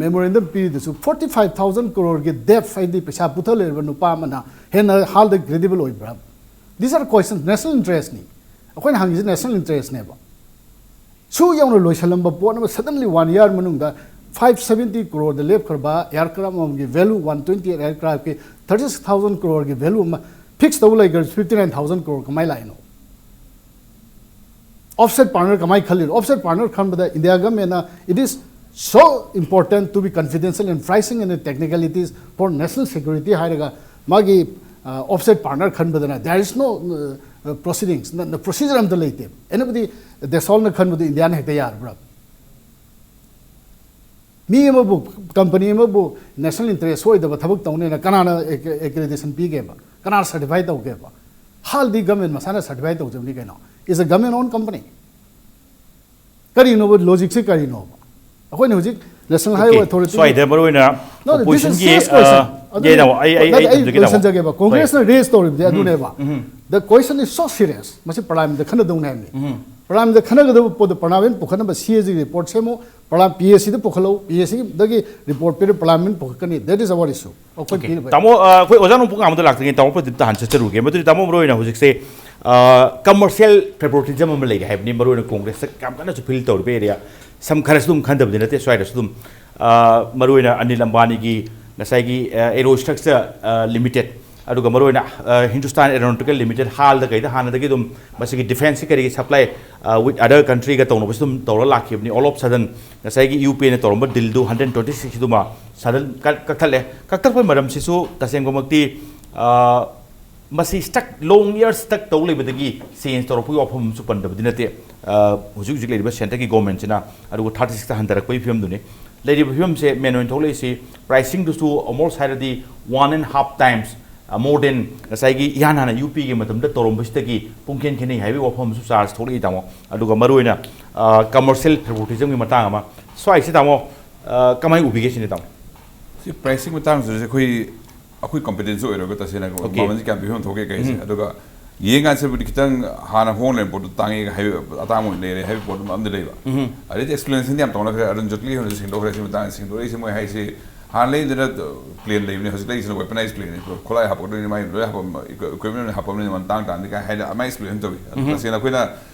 memorandum ꯄꯤꯔꯤꯗꯨꯁꯨ forty five thousand crore ꯒꯤ ꯗꯦꯞ ꯍꯥꯏꯗꯤ ꯄꯩꯁꯥ ꯄꯨꯊ ꯂꯩꯔꯕ ꯅꯨꯄꯥ ꯑꯃꯅ ꯍꯦꯟꯅ ꯍꯥꯜꯗ ꯀ꯭ꯔꯦꯗꯤꯕꯜ ꯑꯣꯏꯕ꯭ꯔꯥ? These are questions, ꯅꯦꯁꯅꯦꯜ ꯏꯟꯇꯔꯦꯁꯅꯤ꯫ ꯑꯩꯈꯣꯏꯅ ꯍꯪꯉꯤꯁꯤ ꯅꯦꯁꯅꯦꯜ ꯏꯟꯇꯔꯦꯁꯅꯦꯕ꯫ ꯁꯨ ꯌꯧꯅ ꯂꯣꯏꯁꯤꯜꯂꯝꯕ ꯄꯣꯠ ꯑꯃ suddenly one year ꯃꯅꯨꯡꯗ five seventy crore ꯗ ꯂꯦꯞꯈ꯭ꯔꯕ aircraft ꯑꯃꯒꯤ value, one twenty eight aircraft ꯀꯤ thirty six thousand crore ꯒꯤ value ꯑꯃ ꯐꯤꯛꯁ ꯇꯧ ꯂꯩꯈ꯭ꯔ fifty nine thousand crore ꯀꯃꯥꯏꯅ ꯂꯥꯛꯏꯅꯣ? ꯑꯣꯐꯁꯦꯠ ꯄꯥꯔꯠꯅꯔ ꯀꯃꯥꯏꯅ ꯈꯜꯂꯤꯅꯣ? ꯑꯣꯐꯁꯦꯠ ꯄꯥꯔꯠꯅꯔ ꯈꯟꯕꯗ India ꯒꯃꯦꯟꯅ "It is so important to be confidential in pricing and technicalities for national security" ꯍꯥꯏꯔꯒ ꯃꯥꯒꯤ offset partner ꯈꯟꯕꯗꯅ there is no proceedings, procedure ꯑꯝꯇ ꯂꯩꯇꯦ꯫ ꯑꯦꯅꯤꯕꯗꯤ ꯗꯦꯁꯣꯜꯅ ꯈꯟꯕꯗ ꯏꯟꯗꯤꯌꯥꯅ ꯍꯦꯛꯇ ꯌꯥꯔꯕ꯭ꯔꯥ? ꯃꯤ ꯑꯃꯕꯨ, ꯀꯝꯄꯅꯤ ꯑꯃꯕꯨ ꯅꯦꯁꯅꯦꯜ ꯏꯟꯇꯔꯦꯁ ꯑꯣꯏꯗꯕ ꯊꯕꯛ ꯇꯧꯅꯦꯅ ꯀꯅꯥꯅ ꯑꯦꯀ꯭ꯔꯦꯗꯤꯁꯟ ꯄꯤꯒꯦꯕ? ꯀꯅꯥꯅ ꯁꯔꯇꯤꯐꯥꯏ ꯇꯧꯒꯦꯕ? ꯍꯥꯜꯗꯤ ꯒꯃꯦꯟ ꯃꯁꯥꯅ ꯁꯔꯇꯤꯐꯥꯏ ꯇꯧꯖꯕꯅꯤ ꯀꯩꯅꯣ꯫ Is a government owned company. ꯀꯔꯤꯅꯣꯕ ꯂꯣꯖꯤꯛꯁꯦ ꯀꯔꯤꯅꯣꯕ? ꯑꯩꯈꯣꯏꯅ ꯍꯧꯖꯤꯛ ꯅꯦꯁꯅꯦꯜ ꯍꯥꯏꯋꯦ ꯑꯣꯀꯦ, ꯑꯣꯊꯣꯔꯤꯇꯤ, ꯁ꯭ꯋꯥꯏꯗ ꯃꯔꯨ ꯑꯣꯏꯅ No, no, this is ꯑꯣꯄꯣꯖꯤꯁꯟꯒꯤ serious question. ꯑꯗꯨꯅꯤ, ꯌꯦꯡꯉꯣ, ꯑꯩ ꯑꯩ ꯅꯠꯇꯦ, ꯑꯩ ꯑꯩ ꯊꯝꯖꯒꯦ ꯇꯥꯃꯣ꯫ ꯂꯣꯏꯁꯤꯟꯖꯒꯦꯕ꯫ ꯍꯣꯏ꯫ ꯀꯣꯡꯒ꯭ꯔꯦꯁꯅ ꯔꯦꯖ ꯇꯧꯔꯤꯕꯗꯤ ꯑꯗꯨꯅꯦꯕ꯫ The question is so serious. ꯃꯁꯤ ꯄꯥꯔꯂꯥꯃꯦꯟꯗ ꯈꯟꯅꯗꯧꯅꯦ ꯍꯥꯏꯕꯅꯤ꯫ ꯄꯥꯔꯂꯥꯃꯦꯟꯗ ꯈꯟꯅꯒꯗꯕ ꯄꯣꯠꯇꯣ ꯄꯥꯔꯂꯥꯃꯦꯟ ꯄꯨꯈꯠꯅꯕ ꯁꯤ ꯑꯦ ꯖꯤꯒꯤ ꯔꯤꯄꯣꯔꯠ ꯁꯦꯝꯃꯨ, ꯄꯥꯔꯂꯥ-, ꯄꯤ ꯑꯦ ꯁꯤꯗ ꯄꯨꯈꯠꯂꯛꯎ, ꯄꯤ ꯑꯦ ꯁꯤꯗꯒꯤ ꯔꯤꯄꯣꯔꯠ ꯄꯤꯔ ꯄꯥꯔꯂꯥꯃꯦꯟ ꯄꯨꯈꯠꯀꯅꯤ꯫ That is our issue. ꯑꯩꯈꯣꯏ ꯑꯣꯀꯦ꯫ ꯄꯤꯔꯤꯕ ꯇꯥꯃꯣ, ꯑ, ꯑꯩꯈꯣꯏ ꯑꯣꯖꯥ ꯅꯣꯡꯄꯣꯛ ꯉꯥꯃꯗ ꯂꯥꯛꯇ꯭ꯔꯤꯉꯩ ꯇꯥꯃꯣ ꯄ꯭ꯔꯗꯤꯞꯇ ꯍꯥꯟꯅ ꯆꯠꯆꯔꯨꯒꯦ꯫ ꯃꯗꯨꯗꯤ ꯇꯥꯃꯣ ꯃꯔꯨ ꯑꯣꯏꯅ ꯍꯧꯖꯤꯛꯁꯦ ꯀꯃꯔꯁꯤꯌꯦꯜ ꯐꯦꯕꯣꯔꯤꯇꯤꯖꯝ ꯑꯃ ꯂꯩꯔꯦ ꯍꯥꯏꯕꯅꯤ, ꯃꯔꯨ ꯑꯣꯏꯅ ꯀꯣꯡꯒ꯭ꯔꯦꯁꯇ ꯌꯥꯝ ꯀꯟꯅꯁꯨ ꯐꯤꯜ ꯇꯧꯔꯤꯕ ꯑꯦꯔꯤꯌꯥ꯫ ꯁꯝ ꯈꯔꯁꯨ ꯑꯗꯨꯝ ꯈꯟꯗꯕꯗꯤ ꯅꯠꯇꯦ, ꯁ꯭ꯋꯥꯏꯗꯁꯨ ꯑꯗꯨꯝ, ꯑ, ꯃꯔꯨ ꯑꯣꯏꯅ ꯑꯅꯤꯜ ꯑꯝꯕꯥꯅꯤꯒꯤ ꯉꯁꯥꯏꯒꯤ ꯑꯦꯔꯣ ꯏꯁꯇ꯭ꯔꯛꯆꯔ ꯂꯤꯃꯤꯇꯦꯠ, ꯑꯗꯨꯒ ꯃꯔꯨ ꯑꯣꯏꯅ ꯍꯤꯟꯗꯨꯁꯇꯥꯟ ꯑꯦꯔꯣꯅꯣꯇꯤꯀꯦꯜ ꯂꯤꯃꯤꯇꯦꯠ ꯍꯥꯜꯗ ꯀꯩꯗ ꯍꯥꯟꯅꯗꯒꯤ ꯑꯗꯨꯝ ꯃꯁꯤꯒꯤ ꯗꯤꯐꯦꯟꯁꯀꯤ ꯀꯔꯤꯒꯤ ꯁꯄ꯭ꯂꯥꯏ ꯋꯤꯠ ꯑꯗꯔ ꯀꯟꯇ꯭ꯔꯤꯒ ꯇꯧꯅꯕꯁꯨ ꯑꯗꯨꯝ ꯇꯧꯔ ꯂꯥꯛꯈꯤꯕꯅꯤ꯫ All of sudden ꯉꯁꯥꯏꯒꯤ ꯌꯨ ꯄꯤ ꯑꯦꯅ ꯇꯧꯔꯝꯕ ꯗꯤꯜꯗꯨ ꯍꯟꯗ꯭ꯔꯦꯠ ꯇ꯭ꯋꯦꯟꯇꯤ ꯁꯤꯛꯁ ꯁꯤꯗꯨꯃ ꯁꯗꯟ ꯀꯛ-, ꯀꯛꯊꯠꯂꯦ꯫ ꯀꯛꯊꯠꯄꯒꯤ ꯃꯔꯝꯁꯤꯁꯨ ꯇꯁꯦꯡꯕꯃꯛꯇꯤ, ꯑ, ꯃꯁꯤ ꯁ꯭ꯇꯛ, ꯂꯣꯡ ꯏꯌꯔ ꯁ꯭ꯇꯛ ꯇꯧ ꯂꯩꯕꯗꯒꯤ ꯆꯦꯟꯖ ꯇꯧꯔꯛꯄꯒꯤ ꯋꯥꯐꯝ ꯑꯃꯁꯨ ꯄꯟꯗꯕꯗꯤ ꯅꯠꯇꯦ꯫ ꯑ, ꯍꯧꯖꯤꯛ ꯍꯧꯖꯤꯛ ꯂꯩꯔꯤꯕ ꯁꯦꯟꯇꯔꯒꯤ ꯒꯣꯔꯃꯦꯟꯁꯤꯅ ꯑꯗꯨꯒ ꯊꯥꯔꯇꯤ ꯁꯤꯛꯁꯇ ꯍꯟꯊꯔꯛꯄꯒꯤ ꯐꯤꯕꯝꯗꯨꯅꯤ꯫ ꯂꯩꯔꯤꯕ ꯐꯤꯕꯝꯁꯦ ꯃꯦꯟ ꯑꯣꯏꯅ ꯊꯣꯛꯂꯛꯏꯁꯤ, ꯄ꯭ꯔꯥꯏꯁꯤꯡꯗꯨꯁꯨ almost ꯍꯥꯏꯔꯗꯤ one and half times, ꯑ, more than ꯉꯁꯥꯏꯒꯤ ꯏꯍꯥꯟ ꯍꯥꯟꯅ ꯌꯨ ꯄꯤ ꯑꯦꯒꯤ ꯃꯇꯝꯗ ꯇꯧꯔꯝꯕꯁꯤꯗꯒꯤ ꯄꯨꯡꯈꯦꯟ ꯈꯦꯠꯅꯩ ꯍꯥꯏꯕꯒꯤ ꯋꯥꯐꯝ ꯑꯃꯁꯨ ꯆꯥꯔꯖ ꯊꯣꯛꯂꯛꯏ, ꯇꯥꯃꯣ꯫ ꯑꯗꯨꯒ ꯃꯔꯨꯑꯣꯏꯅ, ꯑ, ꯀꯃꯔꯁꯤꯌꯦꯜ ꯐꯦꯕꯣꯔꯤꯇꯤꯖꯝꯒꯤ ꯃꯇꯥꯡ ꯑꯃ, ꯁ꯭ꯋꯥꯏꯁꯤ, ꯇꯥꯃꯣ, ꯑ, ꯀꯃꯥꯏꯅ ꯎꯕꯤꯒꯦ ꯁꯤꯅꯤ, ꯇꯥꯃꯣ? ꯁꯤ ꯄ꯭ꯔꯥꯏꯁꯤꯡ ꯃꯇꯥꯡꯁꯤꯗ ꯑꯩꯈꯣꯏ, ꯑꯩꯈꯣꯏ ꯀꯝꯄꯤꯇꯦꯟꯁꯨ ꯑꯣꯏꯔꯒ ꯇꯁꯦꯡꯅ ꯑꯣꯀꯦ꯫ ꯃꯃꯜꯁꯦ ꯀꯌꯥꯝ ꯄꯤꯐꯝ ꯊꯣꯛꯀꯦ ꯀꯩꯁꯦ꯫ ꯑꯗꯨꯒ ꯌꯦꯡꯀꯥꯟꯁꯤꯗꯕꯨꯗꯤ ꯈꯤꯇꯪ ꯍꯥꯟꯅ ꯍꯣꯡ ꯂꯩꯔꯝꯕ ꯄꯣꯠꯇꯣ ꯇꯥꯡꯉꯦ ꯍꯥꯏꯕ, ꯑꯇꯥꯡꯕ ꯑꯣꯏꯅ ꯂꯩꯔꯦ ꯍꯥꯏꯕ ꯄꯣꯠ ꯑꯃ ꯑꯃꯗꯤ ꯂꯩꯕ꯫ ꯑꯗꯩꯗꯤ explanation ꯗꯤ ꯌꯥꯝ ꯇꯧꯅꯈ꯭ꯔꯦ, ꯑꯔꯨꯟ ꯖꯦꯠꯂꯤ ꯍꯣꯏꯅꯁꯨ ꯁꯦꯡꯗꯣꯛꯈ꯭ꯔꯦ꯫ ꯁꯤ ꯃꯇꯥꯡꯗ ꯁꯦꯡꯗꯣꯛꯂꯛꯏꯁꯦ ꯃꯣꯏ ꯍꯥꯏꯁꯤ ꯍꯥꯟꯅ ꯂꯩꯗꯨꯅ plane ꯂꯩꯕꯅꯤ, ꯍꯧꯖꯤꯛ ꯂꯩꯔꯤꯁꯤꯅ weaponized plane ꯅꯤ, ꯈꯨꯠꯂꯥꯏ ꯍꯥꯞꯄꯛꯀꯗꯣꯏꯅꯤ, ꯃꯥꯏ ꯂꯣꯏ ꯍꯥꯞꯄꯝꯕ, equipment ꯍꯥꯞꯄꯝꯕꯅꯤ, ꯃꯃꯜ ꯇꯥꯡ ꯇꯥꯡꯗꯤ ꯀꯥꯏ ꯍꯥꯏꯅ ꯑꯗꯨꯃꯥꯏꯅ explanation ꯇꯧꯏ꯫ ꯑꯗꯨ ꯇꯁꯦꯡꯅ ꯑꯩꯈꯣꯏꯅ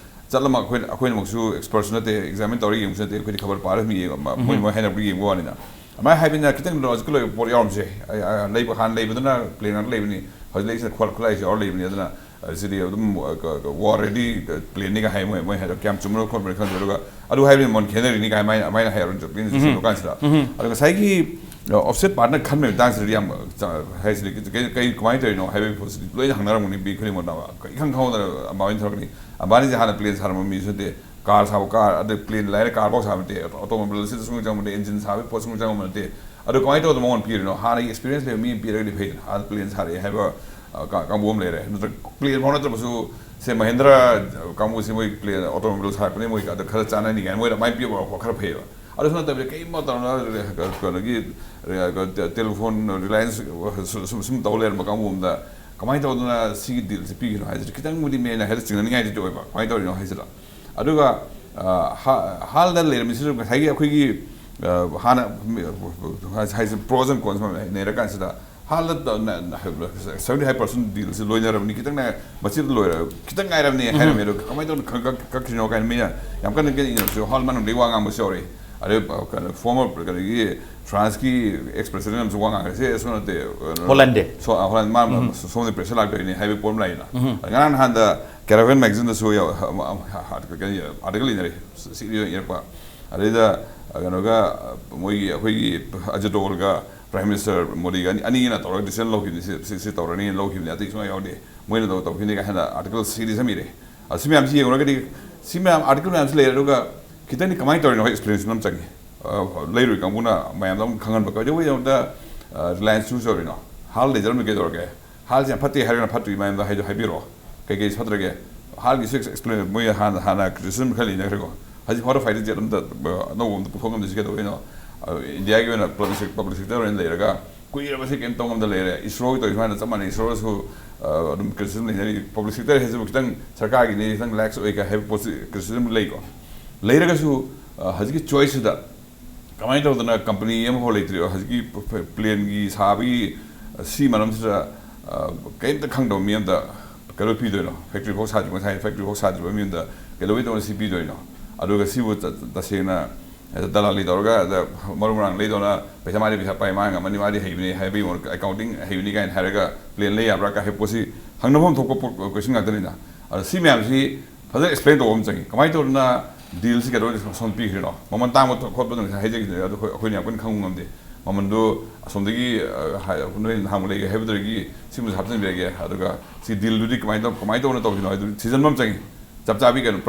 ꯆꯠꯂꯝꯃ ꯑꯩꯈꯣꯏꯅ, ꯑꯩꯈꯣꯏꯅꯃꯛꯁꯨ expert ꯁꯨ ꯅꯠꯇꯦ, examine ꯇꯧꯔ ꯌꯦꯡꯕꯁꯨ ꯅꯠꯇꯦ, ꯑꯩꯈꯣꯏꯗꯤ ꯈꯕꯔ ꯄꯥꯔ ꯁꯨꯝ ꯌꯦꯡꯕ, ꯃꯣꯏ ꯃꯣꯏ ꯍꯥꯏꯅꯕꯗꯨ ꯌꯦꯡꯕ ꯋꯥꯅꯤꯅ꯫ ꯑꯗꯨꯃꯥꯏꯅ ꯍꯥꯏꯕꯅꯤꯅ ꯈꯤꯇꯪ logical ꯑꯣꯏꯕ ꯄꯣꯠ ꯌꯥꯎꯔꯝꯁꯦ꯫ ꯑꯩ, ꯑꯩ, ꯂꯩꯕ, ꯍꯥꯟꯅ ꯂꯩꯕꯗꯨꯅ plane ꯉꯥꯛꯇ ꯂꯩꯕꯅꯤ, ꯍꯧꯖꯤꯛ ꯂꯩꯔꯤꯁꯤꯅ ꯈꯨꯠ-, ꯈꯨꯠꯂꯥꯏꯁꯨ ꯌꯥꯎꯔ ꯂꯩꯕꯅꯤ꯫ ꯑꯗꯨꯅ ꯑ, ꯁꯤꯗꯤ ꯑꯗꯨꯝ, ꯑ, ꯀ-, ꯀ-, war ready, ꯑ, plane ꯅꯤꯒ ꯍꯥꯏ꯫ ꯃꯣꯏ, ꯃꯣꯏ ꯍꯥꯏꯗꯣ ꯀꯌꯥꯝ ꯆꯨꯝꯕꯅꯣ ꯈꯣꯠꯄꯅꯣ ꯈꯪꯗꯦ꯫ ꯑꯗꯨꯒ ꯑꯗꯨ ꯍꯥꯏꯕꯅꯤ ꯃꯣꯟ ꯈꯦꯟꯅꯔꯤꯅꯤ ꯀꯥꯏ ꯃꯥꯏꯅ, ꯑꯃꯥꯏꯅ ꯍꯥꯏ ꯑꯔꯨꯟ ꯖꯦꯠꯂꯤꯅ ꯁꯦꯡꯗꯣꯛ ꯀꯥꯟꯁꯤꯗ꯫ ꯑꯗꯣ ꯉꯁꯥꯏꯒꯤ, ꯑ, offset partner ꯈꯟꯕꯒꯤ ꯃꯇꯥꯡꯁꯤꯗꯗꯤ ꯌꯥꯝ, ꯑ, ꯆ-, ꯍꯥꯏꯁꯤꯗꯤ ꯀꯩ, ꯀꯩ, ꯀꯩ, ꯀꯃꯥꯏꯅ ꯇꯧꯔꯤꯅꯣ ꯍꯥꯏꯕꯒꯤ ꯄꯣꯠꯁꯤꯗꯤ ꯂꯣꯏꯅ ꯍꯪꯅꯔꯝꯒꯅꯤ ꯃꯤ ꯈꯨꯗꯤꯡꯃꯛꯅ꯫ ꯏꯈꯪ ꯈꯪꯍꯧꯗꯅ ꯑꯝꯕꯥꯅꯤ ꯊꯣꯔꯛꯀꯅꯤ꯫ ꯑꯝꯕꯥꯅꯤꯁꯦ ꯍꯥꯟꯅ plane ꯁꯥꯔꯝꯕ ꯃꯤꯁꯨ ꯅꯠꯇꯦ, car ꯁꯥꯕ, car, ꯑꯗꯩ plane ꯂꯥꯏꯔ car ꯐꯥꯎ ꯁꯥꯕ ꯅꯠꯇꯦ, automobile ꯁꯤꯗ ꯁꯨꯡꯆꯪ ꯆꯪꯕ ꯅꯠꯇꯦ, engine ꯁꯥꯕꯒꯤ ꯄꯣꯠ ꯁꯨꯡꯆꯪ ꯆꯪꯕ ꯅꯠꯇꯦ꯫ ꯑꯗꯣ ꯀꯃꯥꯏꯅ ꯇꯧꯗꯅ ꯃꯉꯣꯟꯗ ꯄꯤꯔꯤꯅꯣ? ꯍꯥꯟꯅꯒꯤ experience ꯂꯩꯕ ꯃꯤ ꯑꯃ ꯄꯤꯔꯒꯗꯤ ꯐꯩꯗꯅ, ꯑꯥꯗ plane ꯁꯥꯔꯛꯑꯦ ꯍꯥꯏꯕ, ꯑ, ꯀꯥ-, ꯀꯥꯡꯕꯨ ꯑꯃ ꯂꯩꯔꯦ꯫ ꯅꯠꯇ꯭ꯔꯒ plane ꯐꯥꯎ ꯅꯠꯇ꯭ꯔꯕꯁꯨ, ꯁꯦ, Mahindra ꯀꯥꯡꯕꯨꯁꯦ ꯃꯣꯏ plane, automobile ꯁꯥꯔꯛꯄꯅꯦ, ꯃꯣꯏ ꯑꯗ ꯈꯔ ꯆꯥꯟꯅꯅꯤ ꯀꯥꯏꯅ ꯃꯣꯏꯅ ꯑꯗꯨꯃꯥꯏꯅ ꯄꯤꯕ ꯈꯔ ꯐꯩꯌꯦꯕ꯫ ꯑꯗꯨꯁꯨ ꯅꯠꯇꯕꯤꯗ ꯀꯔꯤꯝ ꯇꯧꯅ, ꯀꯩꯅꯣꯒꯤ, ꯇꯦ-, telephone, Reliance, ꯁꯨ-, ꯁꯨꯝ, ꯁꯨꯝ ꯇꯧ ꯂꯩꯔꯝꯕ ꯀꯥꯡꯕꯨ ꯑꯃꯗ ꯀꯃꯥꯏꯅ ꯇꯧꯗꯅ ꯁꯤꯒꯤ deal ꯁꯦ ꯄꯤꯈꯤꯅꯣ ꯍꯥꯏꯁꯤꯗꯤ ꯈꯤꯇꯪꯕꯨꯗꯤ ꯃꯦꯟꯅ ꯍꯦꯛꯇ ꯆꯤꯡꯅꯅꯤꯡꯉꯥꯏꯗꯤ ꯑꯣꯏꯕ꯫ ꯀꯃꯥꯏꯅ ꯇꯧꯔꯤꯅꯣ ꯍꯥꯏꯁꯤꯗ꯫ ꯑꯗꯨꯒ, ꯑ, ꯍꯥ-, ꯍꯥꯜꯗ ꯂꯩꯔꯝꯃꯤꯁꯤꯁꯨ ꯉꯁꯥꯏꯒꯤ ꯑꯩꯈꯣꯏꯒꯤ, ꯑ, ꯍꯥꯟꯅ, ꯍꯥꯏꯁꯦ pros and cons ꯃꯌꯥꯝ ꯅꯩꯅꯔꯀꯥꯟꯁꯤꯗ, ꯍꯥꯜꯗ ꯅ-, ꯅ-, seventy five percent deal ꯁꯤ ꯂꯣꯏꯅꯔꯕꯅꯤ, ꯈꯤꯇꯪ ꯉꯥꯏ-, ꯃꯆꯦꯠ ꯂꯣꯏꯔ-, ꯈꯤꯇꯪ ꯉꯥꯏꯔꯕꯅꯤ ꯍꯥꯏꯔꯝꯃꯦ꯫ ꯑꯗꯣ ꯀꯃꯥꯏꯅ ꯇꯧꯅ ꯀꯛ-, ꯀꯛ-, ꯀꯛꯈ꯭ꯔꯤꯅꯣ ꯀꯥꯏꯅ ꯃꯤꯅ ꯌꯥꯝ ꯀꯟꯅ ꯀꯟꯅ ꯏꯅꯔꯁꯨ, ꯍꯥꯜ ꯃꯅꯨꯡꯗꯒꯤ ꯋꯥ ꯉꯥꯡꯕꯁꯨ ꯌꯥꯎꯔꯤ꯫ ꯑꯗꯩ, ꯑ, ꯀꯩꯅꯣ, former, ꯀꯩꯅꯣꯒꯤ, France ꯀꯤ ex president ꯑꯃꯁꯨ ꯋꯥ ꯉꯥꯡꯈ꯭ꯔꯦ꯫ ꯁꯤ ꯑꯁꯣꯝ ꯅꯠꯇꯦ, ꯑ, Hollande꯫ ꯁꯣ-, ꯑ, Hollande, ꯃꯥ ꯁꯣꯝꯗ pressure ꯂꯥꯛꯇꯣꯏꯅꯤ ꯍꯥꯏꯕꯒꯤ ꯄꯣꯠ ꯑꯃ ꯂꯥꯛꯏꯅ꯫ ꯑꯗ ꯉꯔꯥꯡ ꯅꯍꯥꯟꯗ Caravan magazine ꯗꯁꯨ ꯌꯥꯎ-, ꯑ, ꯑ, ꯑ, article ꯏꯅꯔꯦ꯫ ꯁꯤ ꯏꯔꯛꯄ꯫ ꯑꯗꯩꯗ, ꯑ, ꯀꯩꯅꯣꯒ, ꯑ, ꯃꯣꯏꯒꯤ, ꯑꯩꯈꯣꯏꯒꯤ ꯑꯖꯤꯠ ꯗꯣꯋꯜꯒ Prime Minister ꯃꯣꯗꯤꯒ ꯑꯅꯤ, ꯑꯅꯤꯅ ꯇꯧꯔꯒ decision ꯂꯧꯈꯤꯕꯅꯤ, ꯁꯤ, ꯁꯤ, ꯁꯤ ꯇꯧꯔꯅꯤ ꯂꯧꯈꯤꯕꯅꯤ, ꯑꯇꯩ ꯁꯨꯡꯌꯥꯎ ꯌꯥꯎꯗꯦ꯫ ꯃꯣꯏꯅ ꯇꯧ-, ꯇꯧꯈꯤꯕꯅꯤ ꯀꯥꯏꯅ article series ꯑꯃ ꯏꯔꯦ꯫ ꯑ, ꯁꯤ ꯃꯌꯥꯝꯁꯤ ꯌꯦꯡꯉꯨꯔꯒꯗꯤ, ꯁꯤ ꯃꯌꯥꯝ article ꯃꯌꯥꯝꯁꯤ ꯂꯩꯔꯦ꯫ ꯑꯗꯨꯒ ꯈꯤꯇꯪꯗꯤ ꯀꯃꯥꯏꯅ ꯇꯧꯔꯤꯅꯣ ꯍꯥꯏ explanation ꯑꯃ ꯆꯪꯉꯤ꯫ ꯑ, ꯂꯩꯔꯣꯏ ꯀꯥꯡꯕꯨꯅ ꯃꯌꯥꯝꯗ ꯑꯃꯨꯛ ꯈꯪꯍꯟꯕ꯫ ꯀꯩꯗꯧꯕꯩꯗꯃꯛꯇ, ꯑ, Reliance choose ꯇꯧꯔꯤꯅꯣ? ꯍꯥꯜ ꯂꯩꯖꯔꯝꯃꯤ ꯀꯩꯗꯧꯔꯒꯦ? ꯍꯥꯜꯁꯦ ꯌꯥꯝ ꯐꯠꯇꯦ ꯍꯥꯏꯔꯒꯅ ꯐꯠꯇ꯭ꯔꯤ ꯃꯌꯥꯝꯗ ꯍꯥꯏꯗꯣ ꯍꯥꯏꯕꯤꯔꯣ꯫ ꯀꯩꯀꯩ ꯐꯠꯇ꯭ꯔꯒꯦ? ꯍꯥꯜꯒꯤꯁꯨ explain, ꯃꯣꯏ ꯍꯥꯟꯅ, ꯍꯥꯟꯅ criticism ꯈꯔ ꯂꯩꯅꯈ꯭ꯔꯦꯀꯣ꯫ ꯍꯧꯖꯤꯛ ꯐꯥꯎꯗ fighter jet ꯑꯝꯇ, ꯑ, ꯑꯅꯧꯕ ꯑꯝꯇ ꯄꯨꯊꯣꯛ ꯉꯝꯗ꯭ꯔꯤꯁꯤ ꯀꯩꯗꯧꯕꯩꯅꯣ? ꯑ, ꯏꯟꯗꯤꯌꯥꯒꯤ ꯑꯣꯏꯅ public sec-, public sector ꯑꯣꯏꯅ ꯂꯩꯔꯒ, ꯀꯨꯏꯔꯕꯁꯦ ꯀꯩꯝ ꯇꯧ ꯉꯝꯗ ꯂꯩꯔꯦ꯫ ꯏꯁꯔꯣꯒꯤ ꯇꯧꯔꯤ ꯁꯨꯃꯥꯏꯅ ꯆꯞ ꯃꯥꯟꯅꯩ꯫ ꯏꯁꯔꯣꯁꯨ ꯑꯗꯨꯝ ꯀ꯭ꯔꯤꯇꯤꯁꯤꯖꯝ ꯂꯩꯅꯔꯤ꯫ ꯄꯕ꯭ꯂꯤꯛ ꯁꯦꯛꯇꯔ ꯍꯥꯏꯁꯤꯕꯨ ꯈꯤꯇꯪ ꯁꯔꯀꯥꯔꯒꯤꯅꯤ, ꯈꯤꯇꯪ ꯂꯦꯛꯁ ꯑꯣꯏ ꯀꯥꯏ ꯍꯥꯏꯕ ꯄꯣꯠꯁꯤ ꯀ꯭ꯔꯤꯇꯤꯁꯤꯖꯝ ꯂꯩꯀꯣ꯫ ꯂꯩꯔꯒꯁꯨ ꯍꯧꯖꯤꯛꯀꯤ ꯆꯣꯏꯁꯁꯤꯗ ꯀꯃꯥꯏꯅ ꯇꯧꯗꯅ ꯀꯝꯄꯅꯤ ꯑꯃꯐꯥꯎ ꯂꯩꯇ꯭ꯔꯤꯕ ꯍꯧꯖꯤꯛꯀꯤ ꯄ꯭ꯂꯦꯟꯒꯤ ꯁꯥꯕꯒꯤ ꯁꯤ ꯃꯔꯝꯁꯤꯗ ꯀꯔꯤꯝꯇ ꯈꯪꯗꯕ ꯃꯤ ꯑꯝꯗ ꯀꯩꯗꯧ ꯄꯤꯗꯣꯏꯅꯣ? ꯐꯦꯛꯇ꯭ꯔꯤ ꯐꯥꯎ ꯁꯥꯗ꯭ꯔꯤꯕ, ꯉꯁꯥꯏ ꯐꯦꯛꯇ꯭ꯔꯤ ꯐꯥꯎ ꯁꯥꯗ꯭ꯔꯤꯕ ꯃꯤ ꯑꯝꯗ ꯀꯩꯗꯧꯕꯩ ꯇꯧꯅ ꯁꯤ ꯄꯤꯗꯣꯏꯅꯣ? ꯑꯗꯨꯒ ꯁꯤꯕꯨ ꯇ- ꯇꯁꯦꯡꯅ ꯗꯂꯥꯂꯤ ꯇꯧꯔꯒ ꯑꯗ ꯃꯔꯨ ꯃꯔꯥꯡ ꯂꯩꯗꯧꯅ ꯄꯩꯁꯥ, ꯃꯥꯗꯤ ꯄꯩꯁꯥ ꯄꯥꯏ, ꯃꯥ ꯉꯝꯃꯅꯤ, ꯃꯥꯗꯤ ꯍꯩꯕꯅꯤ, ꯍꯥꯏꯕꯒꯤ ꯃꯑꯣꯡ, ꯑꯦꯀꯥꯎꯟꯇꯤꯡ ꯍꯩꯕꯅꯤ ꯀꯥꯏꯅ ꯍꯥꯏꯔꯒ ꯄ꯭ꯂꯦꯟ ꯂꯩ ꯌꯥꯕ꯭ꯔꯥ ꯀꯥꯏ ꯍꯥꯏꯕ ꯄꯣꯠꯁꯤ ꯍꯪꯅꯐꯝ ꯊꯣꯛꯄ ꯀꯣꯏꯁꯟ ꯉꯥꯛꯇꯅꯤꯅ꯫ ꯑꯗꯣ ꯁꯤ ꯃꯌꯥꯝꯁꯤ ꯐꯖꯅ ꯑꯦꯛꯁꯄ꯭ꯂꯦꯟ ꯇꯧꯕ ꯑꯃ ꯆꯪꯉꯤ꯫ ꯀꯃꯥꯏꯅ ꯇꯧꯗꯅ ꯗꯤꯜꯁꯤ ꯀꯩꯗꯧꯕꯩ ꯁꯣꯝ ꯄꯤꯈ꯭ꯔꯤꯅꯣ? ꯃꯃꯜ ꯇꯥꯡꯕ ꯈꯣꯠꯄꯗꯣ ꯉꯁꯥꯏ ꯍꯥꯏꯖꯈꯤꯕꯅꯦ, ꯑꯗꯣ ꯑꯩꯈꯣꯏ- ꯑꯩꯈꯣꯏꯅ ꯌꯥꯝ ꯀꯟꯅ ꯈꯪꯕ ꯉꯝꯗꯦ꯫ ꯃꯃꯜꯗꯣ ꯑꯁꯣꯝꯗꯒꯤ, ꯑ, ꯍꯥꯏ- ꯅꯣꯏ ꯅꯍꯥꯟꯃꯨꯛ ꯂꯩꯒꯦ ꯍꯥꯏꯕꯗꯨꯗꯒꯤ ꯁꯤꯃꯁꯨ ꯍꯥꯞꯆꯤꯟꯕꯤꯔꯒꯦ, ꯑꯗꯨꯒ ꯁꯤ ꯗꯤꯜꯗꯨꯗꯤ ꯀꯃꯥꯏꯅ ꯇꯧ- ꯀꯃꯥꯏꯅ ꯇꯧꯅ ꯇꯧꯔꯤꯅꯣ ꯍꯥꯏꯗꯨ ꯊꯤꯖꯤꯟꯕ ꯑꯃ ꯆꯪꯉꯤ꯫ ꯆꯞ ꯆꯥꯕꯤ ꯀꯩꯅꯣ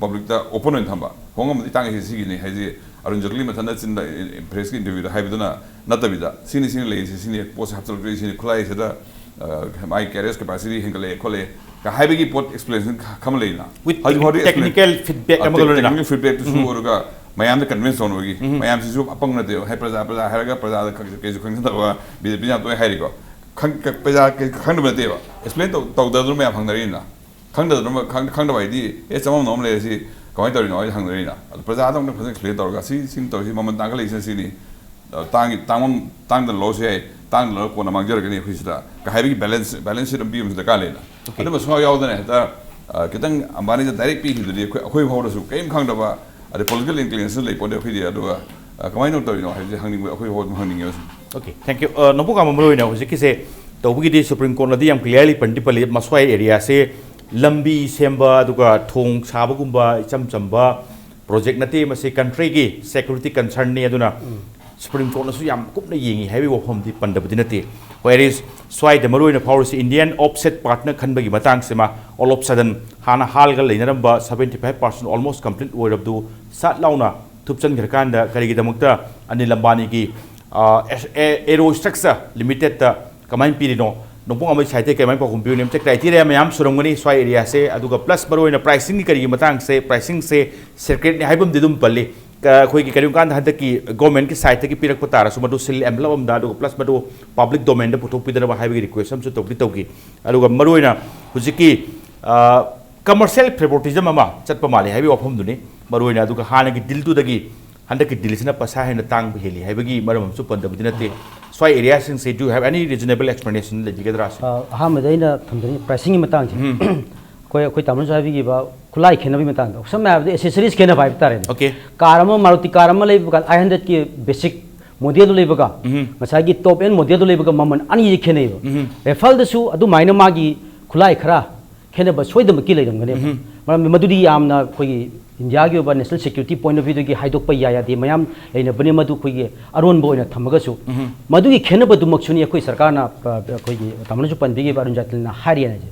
ꯄꯕ꯭ꯂꯤꯛꯇ ꯑꯣꯄꯟ ꯑꯣꯏꯅ ꯊꯝꯕ꯫ ꯍꯣꯡꯉꯝꯕꯗꯤ ꯇꯥꯡꯉꯤꯁꯤ ꯁꯤꯒꯤꯅꯤ ꯍꯥꯏꯁꯤ ꯑꯔꯨꯟ ꯖꯦꯠꯂꯤ ꯃꯊꯟꯇ ꯆꯤꯟꯗ ꯄ꯭ꯔꯦꯁꯀꯤ ꯏꯟꯇꯔꯚ꯭ꯌꯨꯗ ꯍꯥꯏꯕꯗꯨꯅ ꯅꯠꯇꯕꯤꯗ, ꯁꯤꯅꯤ ꯁꯤꯅꯤ ꯂꯩꯔꯤꯁꯤ, ꯁꯤꯅꯤ ꯄꯣꯠꯁꯦ ꯍꯥꯞꯆꯤꯜꯂꯛꯇꯣꯏꯁꯤ, ꯁꯤꯅꯤ ꯈꯨꯠꯂꯥꯏꯁꯤꯗ, ꯑ, ꯃꯥꯒꯤ ꯀꯦꯔꯤꯌꯁ ꯀꯦꯄꯥꯁꯤꯇꯤ ꯍꯦꯟꯒꯠꯂꯛꯑꯦ ꯈꯣꯠꯂꯦ ꯀ ꯍꯥꯏꯕꯒꯤ ꯄꯣꯠ ꯑꯦꯛꯁꯄ꯭ꯂꯦꯅꯦꯁꯟ ꯈ- ꯈꯔ ꯂꯩꯅ꯫ With ꯍꯧꯖꯤꯛ ꯐꯥꯎꯗꯤ ꯇꯦꯛꯅꯤꯀꯦꯜ ꯐꯤꯗꯕꯦꯛ ꯑꯃꯒ ꯂꯣꯏꯅꯅ꯫ ꯇꯦꯛꯅꯤꯀꯦꯜ ꯐꯤꯗꯕꯦꯛꯇꯨꯁꯨ ꯎꯝ꯫ ꯑꯣꯏꯔꯒ ꯃꯌꯥꯝꯗ ꯀꯟꯚꯤꯟꯁ ꯇꯧꯅꯕꯒꯤ, ꯎꯝ꯫ ꯃꯌꯥꯝꯁꯤꯁꯨ ꯑꯄꯪ ꯅꯠꯇꯦꯕ꯫ ꯍꯥꯏ, ꯄ꯭ꯔꯖꯥ ꯄ꯭ꯔꯖꯥ ꯍꯥꯏꯔꯒ ꯄ꯭ꯔꯖꯥꯗ ꯈꯪ- ꯀꯩꯁꯨ ꯈꯪꯖꯗꯕ ꯕꯤ ꯖꯦ ꯄꯤꯅ ꯌꯥꯝ ꯇꯣꯏꯅ ꯍꯥꯏꯔꯤꯀꯣ꯫ ꯈꯪ- ꯀ- ꯄ꯭ꯔꯖꯥ ꯀꯩ- ꯈꯪꯗꯕ ꯅꯠꯇꯦꯕ꯫ ꯑꯦꯛꯁꯄ꯭ꯂꯦꯟ ꯇꯧ- ꯇꯧꯗꯗꯅ ꯃꯌꯥꯝ ꯍꯪꯅꯔꯤꯅ꯫ ꯈꯪꯗꯗꯅ ꯈꯪ- ꯈꯪꯗꯕ ꯍꯥꯏꯗꯤ, ꯑꯦ, ꯆꯃꯝꯅꯕ ꯑꯃ ꯂꯩꯔꯦ, ꯁꯤ ꯀꯃꯥꯏꯅ ꯇꯧꯔꯤꯅꯣ ꯍꯥꯏꯅ ꯍꯪꯅꯔꯤꯅ꯫ ꯑꯗꯣ ꯄ꯭ꯔꯖꯥꯗ ꯑꯃꯨꯛ ꯐꯖꯅ ꯑꯦꯛꯁꯄ꯭ꯂꯦꯟ ꯇꯧꯔꯒ ꯁꯤ ꯁꯤꯅ ꯇꯧꯔꯤꯁꯤ ꯃꯃꯜ ꯇꯥꯡꯈꯠꯂꯛꯏꯁꯤꯅ ꯁꯤꯅꯤ꯫ ꯑ, ꯇꯥꯡꯒꯤ- ꯇꯥꯡꯃꯟ- ꯇꯥꯡꯗꯅ ꯂꯧꯔꯁꯨ ꯌꯥꯏ, ꯇꯥꯡꯗꯅ ꯂꯧꯔꯒ ꯀꯣꯟꯅ ꯃꯥꯡꯖꯔꯒꯅꯤ ꯑꯩꯈꯣꯏ ꯁꯤꯗ ꯀ ꯍꯥꯏꯕꯒꯤ ꯕꯦꯂꯦꯟꯁ ꯕꯦꯂꯦꯟꯁ ꯁꯤꯠ ꯑꯃ ꯄꯤꯕ ꯑꯃꯁꯨ ꯗꯔꯀꯥꯔ ꯂꯩꯅ꯫ ꯑꯣꯀꯦ꯫ ꯑꯗꯨꯝꯕ ꯁꯨꯡꯌꯥꯎ ꯌꯥꯎꯗꯅ ꯍꯦꯛꯇ, ꯑ, ꯈꯤꯇꯪ ꯑꯝꯕꯥꯅꯤꯗ ꯗꯥꯏꯔꯦꯛ ꯄꯤꯈꯤꯕꯗꯨꯗꯤ ꯑꯩꯈꯣꯏ ꯑꯩꯈꯣꯏ ꯐꯥꯎꯗꯁꯨ ꯀꯔꯤꯝ ꯈꯪꯗꯕ, ꯑꯗꯩ ꯄꯣꯂꯤꯇꯤꯀꯦꯜ ꯏꯟꯀ꯭ꯂꯤꯅꯦꯁꯟ ꯂꯩ ꯄꯣꯠꯇꯦ ꯑꯩꯈꯣꯏꯗꯤ꯫ ꯑꯗꯨꯒ, ꯑ, ꯀꯃꯥꯏꯅ ꯇꯧꯔꯤꯅꯣ ꯍꯥꯏꯕꯁꯦ ꯍꯪꯅꯤꯡꯕ ꯑꯩꯈꯣꯏ ꯐꯥꯎ ꯑꯗꯨꯝ ꯍꯪꯅꯤꯡꯉꯦꯕ ꯁꯨꯝ꯫ Okay, thank you. ꯑ, ꯅꯣꯡꯄꯣꯛ ꯉꯥꯝꯕ, ꯃꯔꯨ ꯑꯣꯏꯅ ꯍꯧꯖꯤꯛꯀꯤꯁꯦ ꯇꯧꯕꯒꯤꯗꯤ ꯁꯨꯄ꯭ꯔꯤꯝ ꯀꯣꯔꯠꯅꯗꯤ ꯌꯥꯝ ꯀ꯭ꯂꯤꯌꯥꯔꯂꯤ ꯄꯟꯗꯤ ꯄꯜꯂꯤ, ꯃꯁ꯭ꯋꯥꯏ ꯑꯦꯔꯤꯌꯥꯁꯦ ꯂꯝꯕꯤ ꯁꯦꯝꯕ ꯑꯗꯨꯒ ꯊꯣꯡ ꯁꯥꯕꯒꯨꯝꯕ ꯏꯆꯝ ꯆꯝꯕ ꯄ꯭ꯔꯣꯖꯦꯛ ꯅꯠꯇꯦ, ꯃꯁꯤ ꯀꯟꯇ꯭ꯔꯤꯒꯤ ꯁꯦꯀ꯭ꯌꯨꯔꯤꯇꯤ ꯀꯟꯁꯔꯟꯅꯤ꯫ ꯑꯗꯨꯅ ꯁꯨꯄ꯭ꯔꯤꯝ ꯀꯣꯔꯠꯅꯁꯨ ꯌꯥꯝ ꯀꯨꯞꯅ ꯌꯦꯡꯉꯤ ꯍꯥꯏꯕꯒꯤ ꯋꯥꯐꯝꯗꯤ ꯄꯟꯗꯕꯗꯤ ꯅꯠꯇꯦ꯫ ꯋꯦꯔꯤꯁ ꯁ꯭ꯋꯥꯏꯗ ꯃꯔꯨꯑꯣꯏꯅ ꯐꯥꯎꯔꯤꯁꯤ ꯏꯟꯗꯤꯌꯥꯟ ꯑꯣꯐꯁꯦꯠ ꯄꯥꯔꯠꯅ ꯈꯟꯕꯒꯤ ꯃꯇꯥꯡꯁꯤꯃ꯫ ꯑꯣꯜ ꯑꯣꯐ ꯁꯗꯟ ꯍꯥꯟꯅ ꯍꯥꯜꯒ ꯂꯩꯅꯔꯝꯕ seventy five percent almost complete ꯑꯣꯏꯔꯕꯗꯨ ꯁꯠ ꯂꯥꯎꯅ ꯊꯨꯞꯆꯟꯈ꯭ꯔꯀꯥꯟꯗ ꯀꯔꯤꯒꯤꯗꯃꯛꯇ ꯑꯅꯤꯜ ꯑꯝꯕꯥꯅꯤꯒꯤ, ꯑ, ꯑꯦ-, ꯑꯦ-, ꯑꯦꯔꯣ ꯁ꯭ꯇ꯭ꯔꯛꯆꯔ ꯂꯤꯃꯤꯇꯦꯠꯇ ꯀꯃꯥꯏꯅ ꯄꯤꯔꯤꯅꯣ? ꯅꯣꯡꯄꯣꯛ ꯉꯥꯝꯕꯩ ꯁꯥꯏꯠꯇꯒꯤ ꯀꯃꯥꯏꯅ ꯄꯥꯎꯈꯨꯝ ꯄꯤꯕꯅꯤ? ꯑꯝꯇ ꯀ꯭ꯔꯥꯏꯇꯦꯔꯤꯌꯥ ꯃꯌꯥꯝ ꯁꯨꯔꯝꯒꯅꯤ ꯁ꯭ꯋꯥꯏ ꯑꯦꯔꯤꯌꯥꯁꯦ, ꯑꯗꯨꯒ ꯄ꯭ꯂꯁ ꯃꯔꯨꯑꯣꯏꯅ ꯄ꯭ꯔꯥꯏꯁꯤꯡꯒꯤ ꯀꯔꯤꯒꯤ ꯃꯇꯥꯡꯁꯦ, ꯄ꯭ꯔꯥꯏꯁꯤꯡꯁꯦ ꯁꯦꯀ꯭ꯔꯦꯠꯅꯤ ꯍꯥꯏꯕ ꯑꯃꯗꯤ ꯑꯗꯨꯝ ꯄꯜꯂꯤ꯫ ꯑꯩꯈꯣꯏꯒꯤ ꯀꯔꯤꯒꯨꯝꯕ ꯀꯥꯟꯗ ꯍꯟꯗꯛꯀꯤ ꯒꯣꯔꯃꯦꯟꯠꯀꯤ ꯁꯥꯏꯠꯇꯒꯤ ꯄꯤꯔꯛꯄ ꯇꯥꯔꯁꯨ, ꯃꯗꯨ ꯁꯤꯜ ꯑꯦꯝꯂꯞ ꯑꯃꯗ, ꯑꯗꯨꯒ ꯄ꯭ꯂꯁ ꯃꯗꯨ ꯄꯕ꯭ꯂꯤꯛ ꯗꯣꯃꯦꯟꯗ ꯄꯨꯊꯣꯛꯄꯤꯗꯅꯕ ꯍꯥꯏꯕꯒꯤ ꯔꯤꯀ꯭ꯋꯦꯁ ꯑꯃꯁꯨ ꯇꯧꯗꯤ ꯇꯧꯈꯤ꯫ ꯑꯗꯨꯒ ꯃꯔꯨꯑꯣꯏꯅ ꯍꯧꯖꯤꯛꯀꯤ ꯀꯃꯔꯁꯤꯌꯦꯜ ꯐꯦꯕꯣꯔꯇꯤꯖꯝ ꯑꯃ ꯆꯠꯄ ꯃꯥꯜꯂꯤ ꯍꯥꯏꯕꯒꯤ ꯋꯥꯐꯝꯗꯨꯅꯤ ꯃꯔꯨꯑꯣꯏꯅ꯫ ꯑꯗꯨꯒ ꯍꯥꯟꯅꯒꯤ ꯗꯤꯜꯗꯨꯗꯒꯤ ꯍꯟꯗꯛꯀꯤ ꯗꯤꯜꯁꯤꯅ ꯄꯩꯁꯥ ꯍꯦꯟꯅ ꯇꯥꯡꯕ ꯍꯦꯜꯂꯤ ꯍꯥꯏꯕꯒꯤ ꯃꯔꯝ ꯑꯃꯁꯨ ꯄꯟꯗꯕꯗꯤ ꯅꯠꯇꯦ꯫ ꯁ꯭ꯋꯥꯏ ꯑꯦꯔꯤꯌꯥꯁꯤꯡꯁꯦ, do you have any reasonable explanation ꯂꯩꯕꯤꯒꯗ꯭ꯔꯥ ꯁꯤꯅꯤ? ꯑ, ꯑꯍꯥꯟꯕꯗ ꯑꯩꯅ ꯊꯝꯖꯅꯤꯡꯉꯤ ꯄ꯭ꯔꯥꯏꯁꯤꯡꯒꯤ ꯃꯇꯥꯡꯁꯦ꯫ ꯎꯝ꯫ ꯑꯩꯈꯣꯏ, ꯑꯩꯈꯣꯏ ꯇꯥꯃꯣꯅꯁꯨ ꯍꯥꯏꯕꯤꯈꯤꯕ ꯈꯨꯠꯂꯥꯏ ꯈꯦꯠꯅꯕꯒꯤ ꯃꯇꯥꯡꯗ, ꯁꯝꯅ ꯍꯥꯏꯔꯕꯗ ꯑꯦꯁꯦꯁꯔꯤꯁ ꯈꯦꯠꯅꯕ ꯍꯥꯏꯕ ꯇꯥꯔꯦꯅꯦ꯫ Okay. ꯀꯥꯔ ꯑꯃ, ꯃꯥꯔꯨꯇꯤ ꯀꯥꯔ ꯑꯃ ꯂꯩꯕ ꯀꯥꯟꯗ, ꯑꯥꯏꯠ ꯍꯟꯗ꯭ꯔꯦꯗꯀꯤ ꯕꯦꯁꯤꯛ ꯃꯣꯗꯦꯜꯗꯨ ꯂꯩꯕꯒ ꯎꯝ꯫ ꯉꯁꯥꯏꯒꯤ ꯇꯣꯞ ꯑꯦꯟ ꯃꯣꯗꯦꯜꯗꯨ ꯂꯩꯕꯒ ꯃꯃꯜ ꯑꯅꯤꯁꯦ ꯈꯦꯠꯅꯩꯕ꯫ ꯎꯝ꯫ ꯔꯦꯐꯜꯗꯁꯨ ꯑꯗꯨꯃꯥꯏꯅ ꯃꯥꯒꯤ ꯈꯨꯠꯂꯥꯏ ꯈꯔ ꯈꯦꯠꯅꯕ ꯁꯣꯏꯗꯅꯃꯛꯀꯤ ꯂꯩꯔꯝꯒꯅꯦꯕ꯫ ꯎꯝ꯫ ꯃꯔꯝꯗꯤ ꯃꯗꯨꯗꯤ ꯌꯥꯝꯅ ꯑꯩꯈꯣꯏꯒꯤ ꯏꯟꯗꯤꯌꯥꯒꯤ ꯑꯣꯏꯕ ꯅꯦꯁꯅꯦꯜ ꯁꯦꯀ꯭ꯌꯨꯔꯤꯇꯤ ꯄꯣꯏꯟꯠ ꯑꯣꯐ ꯚ꯭ꯌꯨꯗꯒꯤ ꯍꯥꯏꯗꯣꯛꯄ ꯌꯥꯏ ꯌꯥꯗꯦ ꯃꯌꯥꯝ ꯂꯩꯅꯕꯅꯤ, ꯃꯗꯨ ꯑꯩꯈꯣꯏꯒꯤ ꯑꯔꯣꯟꯕ ꯑꯣꯏꯅ ꯊꯝꯃꯒꯁꯨ꯫ ꯎꯝ꯫ ꯃꯗꯨꯒꯤ ꯈꯦꯠꯅꯕꯗꯨꯃꯛꯁꯨꯅꯤ ꯑꯩꯈꯣꯏ ꯁꯔꯀꯥꯔꯅ, ꯑ, ꯑꯩꯈꯣꯏꯒꯤ ꯇꯥꯃꯣꯅꯁꯨ ꯄꯟꯕꯤꯈꯤꯕ, ꯑꯔꯨꯟ ꯖꯥꯏꯇ꯭ꯂꯤꯅ ꯍꯥꯏꯔꯤ ꯍꯥꯏꯁꯦ꯫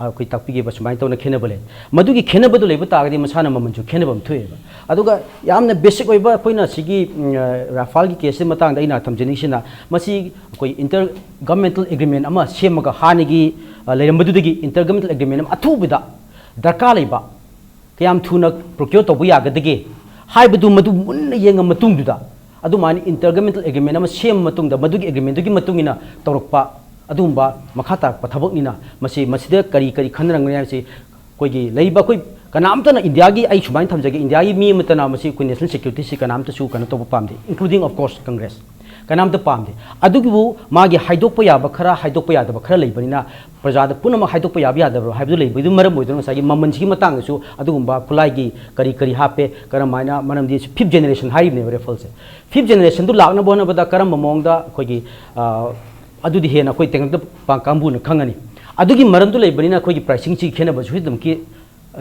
ꯑꯩꯈꯣꯏ ꯇꯥꯛꯄꯤꯈꯤꯕ ꯁꯨꯃꯥꯏꯅ ꯇꯧꯅ ꯈꯦꯠꯅꯕ ꯂꯩ꯫ ꯃꯗꯨꯒꯤ ꯈꯦꯠꯅꯕꯗꯨ ꯂꯩꯕ ꯇꯥꯔꯒꯗꯤ ꯃꯁꯥꯅ ꯃꯃꯜꯁꯨ ꯈꯦꯠꯅꯕ ꯑꯃ ꯊꯣꯛꯑꯦꯕ꯫ ꯑꯗꯨꯒ ꯌꯥꯝꯅ ꯕꯦꯁꯤꯛ ꯑꯣꯏꯕ ꯑꯩꯈꯣꯏꯅ ꯁꯤꯒꯤ, ꯎꯝ, ꯑ, ꯔꯥꯐꯥꯜꯒꯤ ꯀꯦꯁꯀꯤ ꯃꯇꯥꯡꯗ ꯑꯩꯅ ꯊꯝꯖꯅꯤꯡꯉꯤꯁꯤꯅ, ꯃꯁꯤ ꯑꯩꯈꯣꯏ ꯏꯟꯇꯔ ꯒꯚꯔꯟꯃꯦꯟꯇꯦꯜ ꯑꯦꯒ꯭ꯔꯤꯃꯦꯟ ꯑꯃ ꯁꯦꯝꯃꯒ ꯍꯥꯟꯅꯒꯤ, ꯑ, ꯂꯩꯔꯝꯕꯗꯨꯗꯒꯤ ꯏꯟꯇꯔ ꯒꯚꯔꯟꯃꯦꯟꯇꯦꯜ ꯑꯦꯒ꯭ꯔꯤꯃꯦꯟ ꯑꯃ ꯑꯊꯨꯕꯗ ꯗꯔꯀꯥꯔ ꯂꯩꯕ, ꯀꯌꯥꯝ ꯊꯨꯅ ꯄ꯭ꯔꯣꯀ꯭ꯌꯣꯔ ꯇꯧꯕ ꯌꯥꯒꯗꯒꯦ ꯍꯥꯏꯕꯗꯨ ꯃꯗꯨ ꯃꯨꯟꯅ ꯌꯦꯡꯉ ꯃꯇꯨꯡꯗꯨꯗ, ꯑꯗꯨꯃꯥꯏꯅ ꯏꯟꯇꯔ ꯒꯚꯔꯟꯃꯦꯟꯇꯦꯜ ꯑꯦꯒ꯭ꯔꯤꯃꯦꯟ ꯑꯃ ꯁꯦꯝꯃ ꯃꯇꯨꯡꯗ, ꯃꯗꯨꯒꯤ ꯑꯦꯒ꯭ꯔꯤꯃꯦꯟꯗꯨꯒꯤ ꯃꯇꯨꯡ ꯏꯟꯅ ꯇꯧꯔꯛꯄ ꯑꯗꯨꯒꯨꯝꯕ ꯃꯈꯥ ꯇꯥꯔꯛꯄ ꯊꯕꯛꯅꯤꯅ, ꯃꯁꯤ, ꯃꯁꯤꯗ ꯀꯔꯤ ꯀꯔꯤ ꯈꯟꯅꯔꯝꯒꯅꯤ ꯍꯥꯏꯕꯁꯤ ꯑꯩꯈꯣꯏꯒꯤ ꯂꯩꯔꯤꯕ ꯑꯩꯈꯣꯏ ꯀꯅꯥꯝꯇꯅ, ꯏꯟꯗꯤꯌꯥꯒꯤ, ꯑꯩ ꯁꯨꯃꯥꯏꯅ ꯊꯝꯖꯒꯦ, ꯏꯟꯗꯤꯌꯥꯒꯤ ꯃꯤ ꯑꯃꯠꯇꯅ ꯃꯁꯤ ꯑꯩꯈꯣꯏ ꯅꯦꯁꯅꯦꯜ ꯁꯦꯀ꯭ꯌꯨꯔꯤꯇꯤꯁꯤ ꯀꯅꯥꯝꯇꯁꯨ ꯀꯩꯅꯣ ꯇꯧꯕ ꯄꯥꯝꯗꯦ, including of course Congress꯫ ꯀꯅꯥꯝꯇ ꯄꯥꯝꯗꯦ꯫ ꯑꯗꯨꯕꯨ ꯃꯥꯒꯤ ꯍꯥꯏꯗꯣꯛꯄ ꯌꯥꯕ ꯈꯔ, ꯍꯥꯏꯗꯣꯛꯄ ꯌꯥꯗꯕ ꯈꯔ ꯂꯩꯕꯅꯤꯅ, ꯄ꯭ꯔꯖꯥꯗ ꯄꯨꯝꯅꯃꯛ ꯍꯥꯏꯗꯣꯛꯄ ꯌꯥꯕ ꯌꯥꯗꯕ꯭ꯔꯣ ꯍꯥꯏꯕꯗꯨ ꯂꯩꯕꯒꯤ ꯃꯔꯝ ꯑꯣꯏꯗꯨꯅ ꯉꯁꯥꯏꯒꯤ ꯃꯃꯜꯁꯤꯒꯤ ꯃꯇꯥꯡꯗꯁꯨ ꯑꯗꯨꯒꯨꯝꯕ ꯈꯨꯠꯂꯥꯏꯒꯤ ꯀꯔꯤ ꯀꯔꯤ ꯍꯥꯞꯄꯦ, ꯀꯔꯝꯍꯥꯏꯅ, ꯃꯔꯝꯗꯤ ꯐꯤꯐ ꯖꯦꯅꯦꯔꯦꯁꯟ ꯍꯥꯏꯔꯤꯕꯅꯦꯕ ꯔꯦꯐꯜꯁꯦ꯫ ꯐꯤꯐ ꯖꯦꯅꯦꯔꯦꯁꯟꯗꯨ ꯂꯥꯛꯅꯕ ꯍꯣꯠꯅꯕꯗ ꯀꯔꯝꯕ ꯃꯑꯣꯡꯗ ꯑꯩꯈꯣꯏꯒꯤ, ꯑ, ꯑꯗꯨꯗꯤ ꯍꯦꯟꯅ ꯑꯩꯈꯣꯏ ꯇꯦꯛꯅꯤꯀꯦꯜ ꯄꯥ-, ꯀꯥꯡꯕꯨꯅ ꯈꯪꯉꯅꯤ꯫ ꯑꯗꯨꯒꯤ ꯃꯔꯝꯗꯨ ꯂꯩꯕꯅꯤꯅ ꯑꯩꯈꯣꯏꯒꯤ ꯄ꯭ꯔꯥꯏꯁꯤꯡꯁꯤ ꯈꯦꯠꯅꯕꯁꯨ ꯑꯗꯨꯝꯀꯤ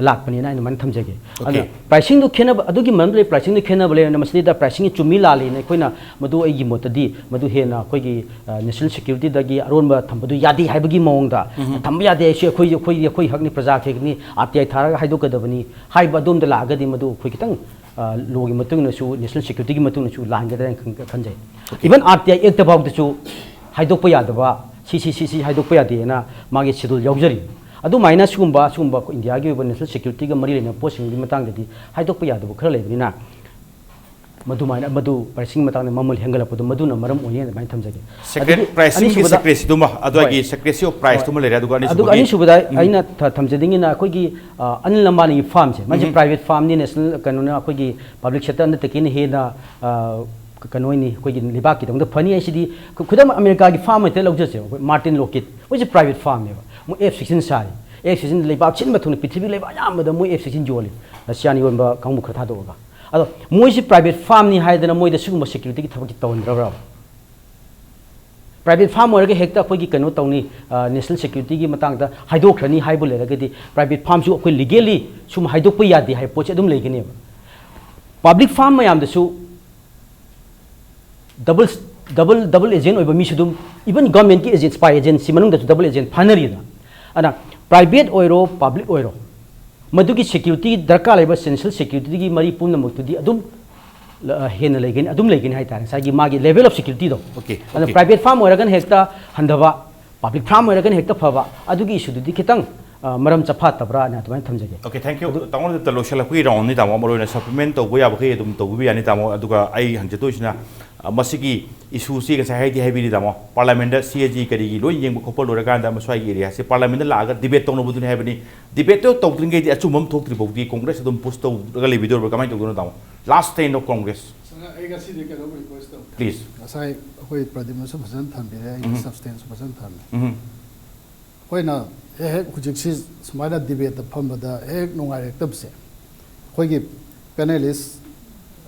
ꯂꯥꯛꯄꯅꯤꯅ ꯑꯩꯅ ꯑꯗꯨꯃꯥꯏꯅ ꯊꯝꯖꯒꯦ꯫ ꯑꯗꯨꯅ Okay. ꯄ꯭ꯔꯥꯏꯁꯤꯡꯗꯨ ꯈꯦꯠꯅꯕ, ꯑꯗꯨꯒꯤ ꯃꯔꯝꯗꯨ ꯂꯩ, ꯄ꯭ꯔꯥꯏꯁꯤꯡꯗꯨ ꯈꯦꯠꯅꯕ ꯂꯩꯔꯕꯅꯤꯅ ꯃꯁꯤꯗꯩꯗ ꯄ꯭ꯔꯥꯏꯁꯤꯡꯒꯤ ꯆꯨꯝꯃꯤ ꯂꯥꯜꯂꯤꯅ ꯑꯩꯈꯣꯏꯅ ꯃꯗꯨ ꯑꯩꯒꯤ ꯃꯣꯠꯇꯗꯤ ꯃꯗꯨ ꯍꯦꯟꯅ ꯑꯩꯈꯣꯏꯒꯤ, ꯑ, ꯅꯦꯁꯅꯦꯜ ꯁꯦꯀ꯭ꯌꯨꯔꯤꯇꯤꯗꯒꯤ ꯑꯔꯣꯟꯕ ꯊꯝꯕꯗꯨ ꯌꯥꯗꯦ ꯍꯥꯏꯕꯒꯤ ꯃꯑꯣꯡꯗ ꯎꯝ꯫ ꯊꯝꯕ ꯌꯥꯗꯦ ꯍꯥꯏꯁꯤ ꯑꯩꯈꯣꯏ, ꯑꯩꯈꯣꯏ, ꯑꯩꯈꯣꯏ ꯍꯛꯅꯤ, ꯄ꯭ꯔꯖꯥꯒꯤ ꯍꯛꯅꯤ, ꯑꯥꯔ ꯇꯤ ꯑꯥꯏ ꯊꯥꯔꯒ ꯍꯥꯏꯗꯣꯛꯀꯗꯕꯅꯤ ꯍꯥꯏꯕ ꯑꯗꯣꯝꯗ ꯂꯥꯛꯑꯒꯗꯤ ꯃꯗꯨ ꯑꯩꯈꯣꯏ ꯈꯤꯇꯪ, ꯑ, ꯂꯣꯒꯤ ꯃꯇꯨꯡ ꯏꯟꯅꯁꯨ, ꯅꯦꯁꯅꯦꯜ ꯁꯦꯀ꯭ꯌꯨꯔꯤꯇꯤꯒꯤ ꯃꯇꯨꯡ ꯏꯟꯅꯁꯨ ꯂꯥꯟꯒꯗ꯭ꯔꯥ ꯍꯥꯏꯅ ꯈꯟ-, ꯈꯟꯖꯩ꯫ Okay. ꯏꯚꯟ ꯑꯥꯔ ꯇꯤ ꯑꯥꯏ ꯑꯦꯛꯇ ꯐꯥꯎꯗꯁꯨ ꯍꯥꯏꯗꯣꯛꯄ ꯌꯥꯗꯕ, ꯁꯤ, ꯁꯤ, ꯁꯤ, ꯁꯤ ꯍꯥꯏꯗꯣꯛꯄ ꯌꯥꯗꯦꯅ ꯃꯥꯒꯤ ꯁꯦꯗꯨꯜ ꯌꯥꯎꯖꯔꯤ꯫ ꯑꯗꯨꯃꯥꯏꯅ ꯁꯤꯒꯨꯝꯕ, ꯁꯤꯒꯨꯝꯕ ꯑꯩꯈꯣꯏ ꯏꯟꯗꯤꯌꯥꯒꯤ ꯑꯣꯏꯕ ꯅꯦꯁꯅꯦꯜ ꯁꯦꯀ꯭ꯌꯨꯔꯤꯇꯤꯒ ꯃꯔꯤ ꯂꯩꯅꯕ ꯄꯣꯠꯁꯤꯡꯒꯤ ꯃꯇꯥꯡꯗꯗꯤ ꯍꯥꯏꯗꯣꯛꯄ ꯌꯥꯗꯕ ꯈꯔ ꯂꯩꯕꯅꯤꯅ, ꯃꯗꯨꯃꯥꯏꯅ ꯃꯗꯨ ꯄ꯭ꯔꯥꯏꯁꯤꯡꯒꯤ ꯃꯇꯥꯡꯗ ꯃꯃꯜ ꯍꯦꯟꯒꯠꯂꯛꯄꯗꯨ ꯃꯗꯨꯅ ꯃꯔꯝ ꯑꯣꯏꯅꯤ ꯑꯗꯨꯃꯥꯏꯅ ꯊꯝꯖꯒꯦ꯫ ꯁꯦꯀ꯭ꯔꯦꯠ ꯑꯗꯒꯤ ꯄ꯭ꯔꯥꯏꯁꯤꯡꯒꯤ ꯑꯅꯤꯁꯨꯕꯗ- ꯁꯦꯀ꯭ꯔꯦꯁꯤꯗꯨꯃ ꯑꯗꯨꯋꯥꯏꯒꯤ ꯍꯣꯏ꯫ ꯁꯦꯀ꯭ꯔꯦꯁꯤ ꯑꯣꯐ ꯄ꯭ꯔꯥꯏꯁꯇꯨꯃ ꯂꯩꯔꯦ꯫ ꯑꯗꯨꯒ ꯑꯗꯨꯒ ꯑꯅꯤꯁꯨꯕꯒꯤ ꯑꯅꯤꯁꯨꯕꯗ ꯑꯩꯅ ꯊ- ꯊꯝꯖꯅꯤꯡꯉꯤꯅ ꯑꯩꯈꯣꯏꯒꯤ ꯑ, ꯑꯅꯤꯜ ꯑꯝꯕꯥꯅꯤꯒꯤ ꯐꯥꯔꯝꯁꯦ, ꯃꯥꯁꯦ ꯎꯝ꯫ ꯄ꯭ꯔꯥꯏꯚꯦꯠ ꯐꯥꯔꯝꯅꯤ, ꯅꯦꯁꯅꯦꯜ ꯀꯩꯅꯣꯅ ꯑꯩꯈꯣꯏꯒꯤ ꯄꯕ꯭ꯂꯤꯛ ꯁꯦꯛꯇꯔ ꯑꯟꯗꯔꯇꯦꯀꯤꯡꯅ ꯍꯦꯟꯅ ꯑ, ꯀꯩꯅꯣꯅꯤ, ꯑꯩꯈꯣꯏꯒꯤ ꯂꯩꯕꯥꯛꯀꯤꯗꯃꯛꯇ ꯐꯅꯤ ꯍꯥꯏꯁꯤꯗꯤ꯫ ꯈꯨ- ꯈꯨꯗꯝ ꯑꯃꯦꯔꯤꯀꯥꯒꯤ ꯐꯥꯔꯝ ꯍꯦꯛꯇ ꯂꯧꯖꯁꯦꯕ, ꯑꯩꯈꯣꯏ ꯃꯥꯔꯇꯤꯟ ꯂꯣꯀꯤꯠ, ꯃꯣꯏꯁꯦ ꯄ꯭ꯔꯥꯏꯚꯦꯠ ꯐꯥꯔꯝꯅꯦꯕ꯫ ꯃꯣꯏ ꯑꯦꯐ ꯁꯤꯛꯁꯇꯤꯟ ꯁꯥꯔꯤ꯫ ꯑꯦꯐ ꯁꯤꯛꯁꯇꯤꯟ ꯂꯩꯕꯥꯛ ꯁꯤꯟꯕ ꯊꯨꯡꯅ ꯄ꯭ꯔꯤꯊꯤꯕꯤ ꯂꯩꯕꯥꯛ ꯑꯌꯥꯝꯕꯗ ꯃꯣꯏ ꯑꯦꯐ ꯁꯤꯛꯁꯇꯤꯟ ꯌꯣꯜꯂꯤ, ꯔꯁꯤꯌꯥꯅ ꯌꯣꯟꯕ ꯀꯥꯡꯕꯨ ꯈꯔ ꯊꯥꯗꯣꯛꯑꯒ꯫ ꯑꯗꯣ ꯃꯣꯏꯁꯤ ꯄ꯭ꯔꯥꯏꯚꯦꯠ ꯐꯥꯔꯝꯅꯤ ꯍꯥꯏꯗꯅ ꯃꯣꯏꯗ ꯁꯤꯒꯨꯝꯕ ꯁꯦꯀ꯭ꯌꯨꯔꯤꯇꯤꯒꯤ ꯊꯕꯛꯇꯤ ꯇꯧꯍꯟꯗ꯭ꯔꯕ꯭ꯔꯕ? ꯄ꯭ꯔꯥꯏꯚꯦꯠ ꯐꯥꯔꯝ ꯑꯣꯏꯔꯒ ꯍꯦꯛꯇ ꯑꯩꯈꯣꯏꯒꯤ ꯀꯩꯅꯣ ꯇꯧꯅꯤ, ꯅꯦꯁꯅꯦꯜ ꯁꯦꯀ꯭ꯌꯨꯔꯤꯇꯤꯒꯤ ꯃꯇꯥꯡꯗ ꯍꯥꯏꯗꯣꯛꯈ꯭ꯔꯅꯤ ꯍꯥꯏꯕ ꯂꯩꯔꯒꯗꯤ, ꯄ꯭ꯔꯥꯏꯚꯦꯠ ꯐꯥꯔꯝꯁꯨ ꯑꯩꯈꯣꯏ ꯂꯤꯒꯦꯜꯂꯤ ꯁꯨꯝ ꯍꯥꯏꯗꯣꯛꯄ ꯌꯥꯗꯦ ꯍꯥꯏꯕ ꯄꯣꯠꯁꯦ ꯑꯗꯨꯝ ꯂꯩꯒꯅꯦꯕ꯫ ꯄꯕ꯭ꯂꯤꯛ ꯐꯥꯔꯝ ꯃꯌꯥꯝꯗꯁꯨ ꯗꯕꯜ ꯗꯕꯜ ꯗꯕꯜ ꯑꯦꯖꯦꯟ ꯑꯣꯏꯕ ꯃꯤꯁꯨ ꯑꯗꯨꯝ, ꯏꯚꯟ ꯒꯚꯔꯟꯃꯦꯟꯠꯀꯤ ꯑꯦꯖꯦꯟ, ꯁ꯭ꯄꯥꯏ ꯑꯦꯖꯦꯟꯁꯤ ꯃꯅꯨꯡꯗꯁꯨ ꯗꯕꯜ ꯑꯦꯖꯦꯟ ꯐꯥꯅꯔꯤꯗꯅ꯫ ꯑꯗꯨꯅ ꯄ꯭ꯔꯥꯏꯚꯦꯠ ꯑꯣꯏꯔꯣ ꯄꯕ꯭ꯂꯤꯛ ꯑꯣꯏꯔꯣ, ꯃꯗꯨꯒꯤ ꯁꯦꯀ꯭ꯌꯨꯔꯤꯇꯤ ꯗꯔꯀꯥꯔ ꯂꯩꯕ ꯅꯦꯁꯅꯦꯜ ꯁꯦꯀ꯭ꯌꯨꯔꯤꯇꯤꯒꯤ ꯃꯔꯤ ꯄꯨꯝꯅꯃꯛꯇꯨꯗꯤ ꯑꯗꯨꯝ ꯂ- ꯍꯦꯟꯅ ꯂꯩꯒꯅꯤ, ꯑꯗꯨꯝ ꯂꯩꯒꯅꯤ ꯍꯥꯏꯇꯥꯔꯦ, ꯉꯁꯥꯏꯒꯤ ꯃꯥꯒꯤ ꯂꯦꯚꯦꯜ ꯑꯣꯐ ꯁꯦꯀ꯭ꯌꯨꯔꯤꯇꯤꯗꯣ꯫ Okay, ꯑꯗꯨꯅ okay. ꯄ꯭ꯔꯥꯏꯚꯦꯠ ꯐꯥꯔꯝ ꯑꯣꯏꯔꯒꯅ ꯍꯦꯛꯇ ꯍꯟꯊꯕ, ꯄꯕ꯭ꯂꯤꯛ ꯐꯥꯔꯝ ꯑꯣꯏꯔꯒꯅ ꯍꯦꯛꯇ ꯐꯕ, ꯑꯗꯨꯒꯤ ꯏꯁꯨꯗꯨꯗꯤ ꯈꯤꯇꯪ ꯑ, ꯃꯔꯝ ꯆꯐꯥꯠꯇꯕ꯭ꯔꯥꯅ ꯑꯗꯨꯃꯥꯏꯅ ꯊꯝꯖꯒꯦ꯫ Okay, thank you. ꯇꯥꯃꯣ, ꯑꯗꯨꯗ ꯂꯣꯏꯁꯤꯜꯂꯛꯄꯒꯤ ꯔꯥꯎꯟꯅꯤ ꯇꯥꯃꯣ, ꯃꯔꯨ ꯑꯣꯏꯅ ꯁꯄ꯭ꯂꯤꯃꯦꯟ ꯇꯧꯕ ꯌꯥꯕꯈꯩ ꯑꯗꯨꯝ ꯇꯧꯕꯤꯕ ꯌꯥꯅꯤ ꯇꯥꯃꯣ꯫ ꯑꯗꯨꯒ ꯑꯩ ꯍꯪꯖꯗꯣꯏꯁꯤꯅ, ꯑ, ꯃꯁꯤꯒꯤ ꯏꯁꯨꯁꯤ ꯉꯁꯥꯏ ꯍꯥꯏꯗꯤ ꯍꯥꯏꯕꯤꯔꯤ ꯇꯥꯃꯣ, ꯄꯥꯔꯂꯥꯃꯦꯟꯗ ꯁꯤ ꯑꯦ ꯖꯤ ꯀꯔꯤꯒꯤ ꯂꯣꯏ ꯌꯦꯡꯕ ꯈꯣꯠꯄ ꯂꯣꯏꯔꯀꯥꯟꯗ ꯃꯁ꯭ꯋꯥꯏꯒꯤ ꯑꯦꯔꯤꯌꯥꯁꯤ ꯄꯥꯔꯂꯥꯃꯦꯟꯗ ꯂꯥꯛꯑꯒ ꯗꯤꯕꯦꯠ ꯇꯧꯅꯕꯗꯨꯅꯤ ꯍꯥꯏꯕꯅꯤ꯫ ꯗꯤꯕꯦꯠꯇꯣ ꯇꯧꯗ꯭ꯔꯤꯉꯩꯗꯤ ꯑꯆꯨꯝꯕ ꯑꯃ ꯊꯣꯛꯇ꯭ꯔꯤ ꯐꯥꯎꯗꯤ ꯀꯣꯡꯒ꯭ꯔꯦꯁ ꯑꯗꯨꯝ ꯄꯨꯁ ꯇꯧꯔꯒ ꯂꯩꯕꯤꯗꯣꯔꯤꯕ꯭ꯔꯥ, ꯀꯃꯥꯏꯅ ꯇꯧꯗꯣꯏꯅꯣ ꯇꯥꯃꯣ? Last stand of Congress. ꯁꯅꯥ, ꯑꯩ ꯉꯁꯤꯗꯤ ꯀꯩꯅꯣꯝ ꯔꯤꯀ꯭ꯋꯦꯁ ꯇꯧꯒꯦ꯫ Please. ꯉꯁꯥꯏ ꯑꯩꯈꯣꯏ ꯄ꯭ꯔꯗꯤꯃꯁꯨ ꯐꯖꯅ ꯊꯝꯕꯤꯔꯦ, ꯑꯩꯒꯤ ꯎꯝ꯫ ꯁꯕꯁꯇꯦꯟꯁꯁꯨ ꯐꯖꯅ ꯊꯝꯃꯦ꯫ ꯎꯝ꯫ ꯑꯩꯈꯣꯏꯅ ꯍꯦꯛ ꯍꯦꯛ ꯍꯧꯖꯤꯛꯁꯤ ꯁꯨꯃꯥꯏꯅ ꯗꯤꯕꯦꯠꯇ ꯐꯝꯕꯗ ꯍꯦꯛ ꯅꯨꯡꯉꯥꯏꯔꯛꯇꯕꯁꯦ, ꯑꯩꯈꯣꯏꯒꯤ ꯄꯦꯅꯦꯂꯤꯁ,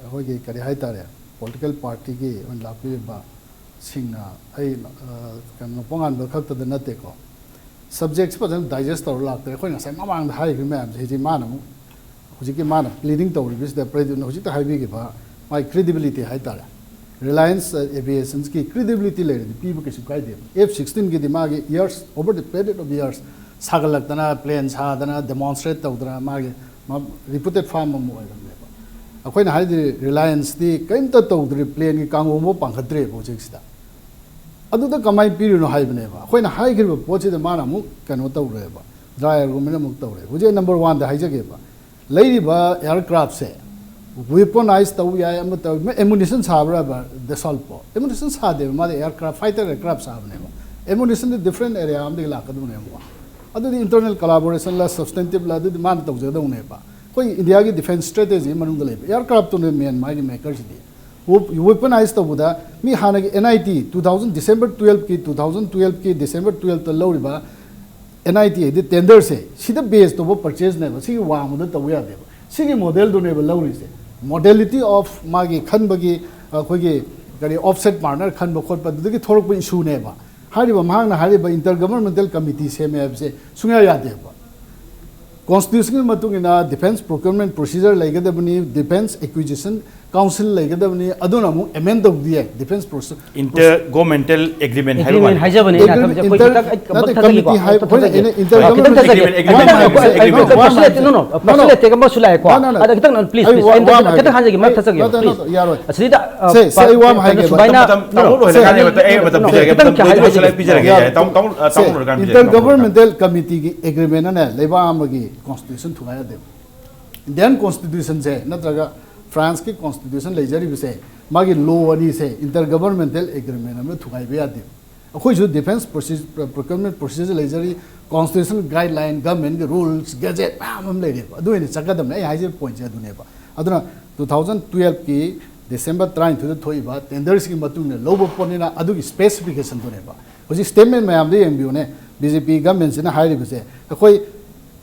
ꯑꯩꯈꯣꯏꯒꯤ ꯀꯔꯤ ꯍꯥꯏꯇꯥꯔꯦ, ꯄꯣꯂꯤꯇꯤꯀꯦꯜ ꯄꯥꯔꯇꯤꯒꯤ ꯑꯣꯏꯅ ꯂꯥꯛꯄꯤꯔꯤꯕ ꯁꯤꯡꯅ ꯑꯩ, ꯑ, ꯀꯩꯅꯣ, ꯄꯣꯉꯥꯟꯕ ꯈꯛꯇꯗ ꯅꯠꯇꯦꯀꯣ, ꯁꯕꯖꯦꯛꯁꯤ ꯐꯖꯅ ꯗꯥꯏꯖꯦꯁ ꯇꯧꯔ ꯂꯥꯛꯇ꯭ꯔꯦ꯫ ꯑꯩꯈꯣꯏ ꯉꯁꯥꯏ ꯃꯃꯥꯡꯗ ꯍꯥꯏꯈ꯭ꯔꯤꯕ ꯃꯌꯥꯝꯁꯦ, ꯍꯧꯖꯤꯛ ꯃꯥꯅ ꯑꯃꯨꯛ, ꯍꯧꯖꯤꯛꯀꯤ ꯃꯥꯅ ꯄ꯭ꯂꯤꯗꯤꯡ ꯇꯧꯔꯤꯕꯁꯤꯗ, ꯄ꯭ꯔꯗꯤꯞꯅ ꯍꯧꯖꯤꯛꯇ ꯍꯥꯏꯕꯤꯈꯤꯕ ꯃꯥꯒꯤ ꯀ꯭ꯔꯤꯗꯤꯕꯤꯂꯤꯇꯤ ꯍꯥꯏꯇꯥꯔꯦ, ꯔꯤꯂꯥꯌꯟꯁ ꯑꯦꯚꯤꯌꯦꯁꯟꯁꯀꯤ ꯀ꯭ꯔꯤꯗꯤꯕꯤꯂꯤꯇꯤ ꯂꯩꯔꯗꯤ ꯄꯤꯕ ꯀꯩꯁꯨ ꯀꯥꯏꯗꯦꯕ꯫ ꯑꯦꯐ ꯁꯤꯛꯁꯇꯤꯟꯒꯤꯗꯤ ꯃꯥꯒꯤ years, over the period of years, ꯁꯥꯒꯠꯂꯛꯇꯅ, ꯄ꯭ꯂꯦꯟ ꯁꯥꯗꯅ, ꯗꯦꯃꯣꯟꯁꯇ꯭ꯔꯦꯠ ꯇꯧꯗꯅ ꯃꯥꯒꯤ ꯔꯤꯄꯨꯇꯦꯠ ꯐꯥꯔꯝ ꯑꯃ ꯑꯣꯏꯔꯝꯃꯦꯕ꯫ ꯑꯩꯈꯣꯏꯅ ꯍꯥꯏꯗꯤ ꯔꯤꯂꯥꯌꯟꯁꯇꯤ ꯀꯔꯤꯝꯇ ꯇꯧꯗ꯭ꯔꯤ, ꯄ꯭ꯂꯦꯟꯒꯤ ꯀꯥꯡꯒꯣꯡꯕꯨ ꯄꯥꯟꯈꯠꯇ꯭ꯔꯦꯕ ꯍꯧꯖꯤꯛꯁꯤꯗ꯫ ꯑꯗꯨꯗ ꯀꯃꯥꯏꯅ ꯄꯤꯔꯤꯅꯣ ꯍꯥꯏꯕꯅꯦꯕ꯫ ꯑꯩꯈꯣꯏꯅ ꯍꯥꯏꯈ꯭ꯔꯤꯕ ꯄꯣꯠꯁꯤꯗ ꯃꯥꯅ ꯑꯃꯨꯛ ꯀꯩꯅꯣ ꯇꯧꯔꯦꯕ, ꯗ꯭ꯔꯥꯏ ꯑꯥꯔꯒꯨꯃꯦꯟ ꯑꯃꯨꯛ ꯇꯧꯔꯦ꯫ ꯍꯧꯖꯤꯛ ꯅꯝꯕꯔ ꯋꯥꯟꯗ ꯍꯥꯏꯖꯒꯦꯕ, ꯂꯩꯔꯤꯕ ꯑꯦꯌꯥꯔꯀ꯭ꯔꯥꯐꯁꯦ Weaponize ꯇꯧ ꯌꯥꯏ, ꯑꯃ ꯇꯧ, ammunition ꯁꯥꯕ꯭ꯔꯕ Dassaultꯄꯣ? Ammunition ꯁꯥꯗꯦꯕ, ꯃꯥꯗꯤ aircraft, fighter aircraft ꯁꯥꯕꯅꯦꯕ꯫ Ammunitionꯗꯤ different area ꯑꯃꯗꯒꯤ ꯂꯥꯛꯀꯗꯕꯅꯦꯕꯀꯣ꯫ ꯑꯗꯨꯗꯤ internal collaborationꯂ substantiveꯂ ꯑꯗꯨꯗꯤ ꯃꯥꯅ ꯇꯧꯖꯒꯗꯧꯅꯦꯕ꯫ ꯑꯩꯈꯣꯏ ꯏꯟꯗꯤꯌꯥꯒꯤ defence strategy ꯃꯅꯨꯡꯗ ꯂꯩꯕ aircraftꯇꯨꯅꯦ main ꯃꯥꯒꯤ makerꯁꯤꯗꯤ꯫ Weaponized ꯇꯧꯕꯗ ꯃꯤ ꯍꯥꯟꯅꯒꯤ N I T two thousand December twelveꯀꯤ, two thousand twelveꯀꯤ December twelveꯇ ꯂꯧꯔꯤꯕ N I T ꯍꯥꯏꯗꯤ tenderꯁꯦ ꯁꯤꯗ base ꯇꯧꯕ purchaseꯅꯦꯕ, ꯁꯤꯒꯤ ꯋꯥꯡꯃꯗ ꯇꯧꯕ ꯌꯥꯗꯦꯕ꯫ ꯁꯤꯒꯤ modelꯗꯨꯅꯦꯕ ꯂꯧꯔꯤꯁꯦ꯫ Modality of ꯃꯥꯒꯤ ꯈꯟꯕꯒꯤ, ꯑꯩꯈꯣꯏꯒꯤ ꯀꯔꯤ offset partner ꯈꯟꯕ ꯈꯣꯠꯄ ꯑꯗꯨꯗꯒꯤ ꯊꯣꯛꯂꯛꯄ issueꯅꯦꯕ꯫ ꯍꯥꯏꯔꯤꯕ ꯃꯍꯥꯛꯅ ꯍꯥꯏꯔꯤꯕ intergovernmental committee ꯁꯦꯝꯃꯦ ꯍꯥꯏꯕꯁꯦ ꯁꯨꯡꯌꯥ ꯌꯥꯗꯦꯕ꯫ Constitutionꯒꯤ ꯃꯇꯨꯡ ꯏꯟꯅ defence procurement procedure ꯂꯩꯒꯗꯕꯅꯤ, defence acquisition council ꯂꯩꯒꯗꯕꯅꯤ, ꯑꯗꯨꯅ ꯑꯃꯨꯛ amend ꯇꯧꯕꯗꯤ ꯌꯥꯏ defence procedure꯫ Inter governmental agreement ꯍꯥꯏꯕ Agreement ꯋꯥꯅꯤ꯫ ꯍꯥꯏꯖꯕꯅꯤ ꯑꯩꯅ Agreement ꯈꯪꯕꯁꯦ꯫ ꯑꯩꯈꯣꯏ inter- ꯈꯤꯇꯪ ꯑꯩ ꯅꯠꯇꯦ, ꯊꯥꯖꯒꯦꯀꯣ꯫ committee ꯍꯥꯏꯕ, ꯈꯤꯇꯪ ꯑꯩꯈꯣꯏꯅ ꯊꯥꯖꯒꯦꯀꯣ꯫ inter ꯈꯤꯇꯪ governmental ꯊꯥꯖꯒꯦ꯫ agreement ꯈꯤꯇꯪ ꯍꯥꯏꯕ ꯊꯥꯖꯒꯦ꯫ ꯍꯥꯏꯕꯁꯦ ꯈꯤꯇꯪ ꯅꯣ ꯅꯣ ꯅꯣ, ꯅꯣ, ꯄ꯭ꯔꯣꯁꯦꯁ ꯅꯣ꯫ ꯂꯩꯇꯦ ꯀꯝꯕꯁꯨ ꯂꯥꯛꯑꯦꯀꯣ꯫ ꯅꯣ, ꯅꯣ, ꯅꯣ꯫ ꯑꯗ ꯈꯤꯇꯪ ꯄ꯭ꯂꯤꯖ ꯑꯩ ꯄ꯭ꯂꯤꯖ ꯋꯥ- ꯑꯩꯅ ꯋꯥ ꯊꯥꯖꯒꯦ꯫ ꯑꯃ ꯍꯥꯏꯒꯦ꯫ ꯈꯤꯇꯪ ꯊꯥꯖꯒꯦ ꯃꯥ ꯑꯩ- ꯊꯥꯖꯒꯦ ꯅꯠꯇꯦ, ꯄ꯭ꯂꯤꯖ꯫ ꯅꯠꯇꯦ, ꯌꯥꯔꯣꯏ꯫ ꯑꯁꯤꯗ ꯑ, ꯁꯦ, ꯁꯦ, ꯑꯩ ꯋꯥ ꯑꯃ ꯍꯥꯏꯒꯦꯕ꯫ ꯁꯨꯃꯥꯏꯅ ꯇꯥꯃꯣ, ꯇꯥꯃꯣ, ꯇꯥꯃꯣ ꯂꯣꯏꯍꯜꯂꯀꯥꯟꯗ ꯍꯥꯏꯕ, ꯑꯩ ꯃꯇꯝ ꯅꯣ, ꯄꯤꯖꯔꯒꯦ, ꯈꯤꯇꯪ ꯃꯇꯝ ꯍꯥꯏ- ꯂꯣꯏꯁꯤꯜꯂꯒ ꯍꯥꯏꯖꯒꯦ꯫ ꯄꯤꯖꯔꯒꯦ, ꯌꯥꯔꯣꯏ꯫ ꯇꯥꯃꯣ, ꯇꯥꯃꯣ, ꯑ, ꯇꯥꯃꯣ ꯁꯦ, ꯂꯣꯏꯔꯀꯥꯟꯗ ꯄꯤꯖꯔꯒꯦ, ꯇꯥꯃꯣ ꯂꯣꯏꯔꯀꯥꯟꯗ꯫ Intergovernmentalꯒꯤ agreementꯅꯅꯦ ꯂꯩꯕꯥꯛ ꯑꯃꯒꯤ constitution ꯊꯨꯒꯥꯏ ꯌꯥꯗꯦꯕ꯫ Indian constitutionꯁꯦ ꯅꯠꯇ꯭ꯔꯒ Franceꯀꯤ constitution ꯂꯩꯖꯔꯤꯕꯁꯦ, ꯃꯥꯒꯤ law ꯑꯅꯤꯁꯦ intergovernmental agreement ꯑꯃ ꯊꯨꯒꯥꯏꯕ ꯌꯥꯗꯦꯕ꯫ ꯑꯩꯈꯣꯏꯁꯨ defence procedure, procurement procedure ꯂꯩꯖꯔꯤ, constitution guideline, governmentꯀꯤ rules, gazette ꯃꯌꯥꯝ ꯑꯃ ꯂꯩꯔꯦꯕ꯫ ꯑꯗꯨ ꯑꯣꯏꯅ ꯆꯠꯀꯗꯕꯅꯦ꯫ ꯑꯩ ꯍꯥꯏꯖꯔꯤꯕ pointꯁꯦ ꯑꯗꯨꯅꯦꯕ꯫ ꯑꯗꯨꯅ two thousand twelveꯀꯤ December ꯇꯔꯥꯅꯤꯊꯣꯏꯗ ꯊꯣꯛꯏꯕ tenderꯁꯤꯒꯤ ꯃꯇꯨꯡ ꯏꯟꯅ ꯂꯧꯕ ꯄꯣꯠꯅꯤꯅ ꯑꯗꯨꯒꯤ specificationꯗꯨꯅꯦꯕ꯫ ꯍꯧꯖꯤꯛ statement ꯃꯌꯥꯝꯗꯣ ꯌꯦꯡꯕꯤꯌꯨꯅꯦ, BJP governmentꯁꯤꯅ ꯍꯥꯏꯔꯤꯕꯁꯦ ꯑꯩꯈꯣꯏ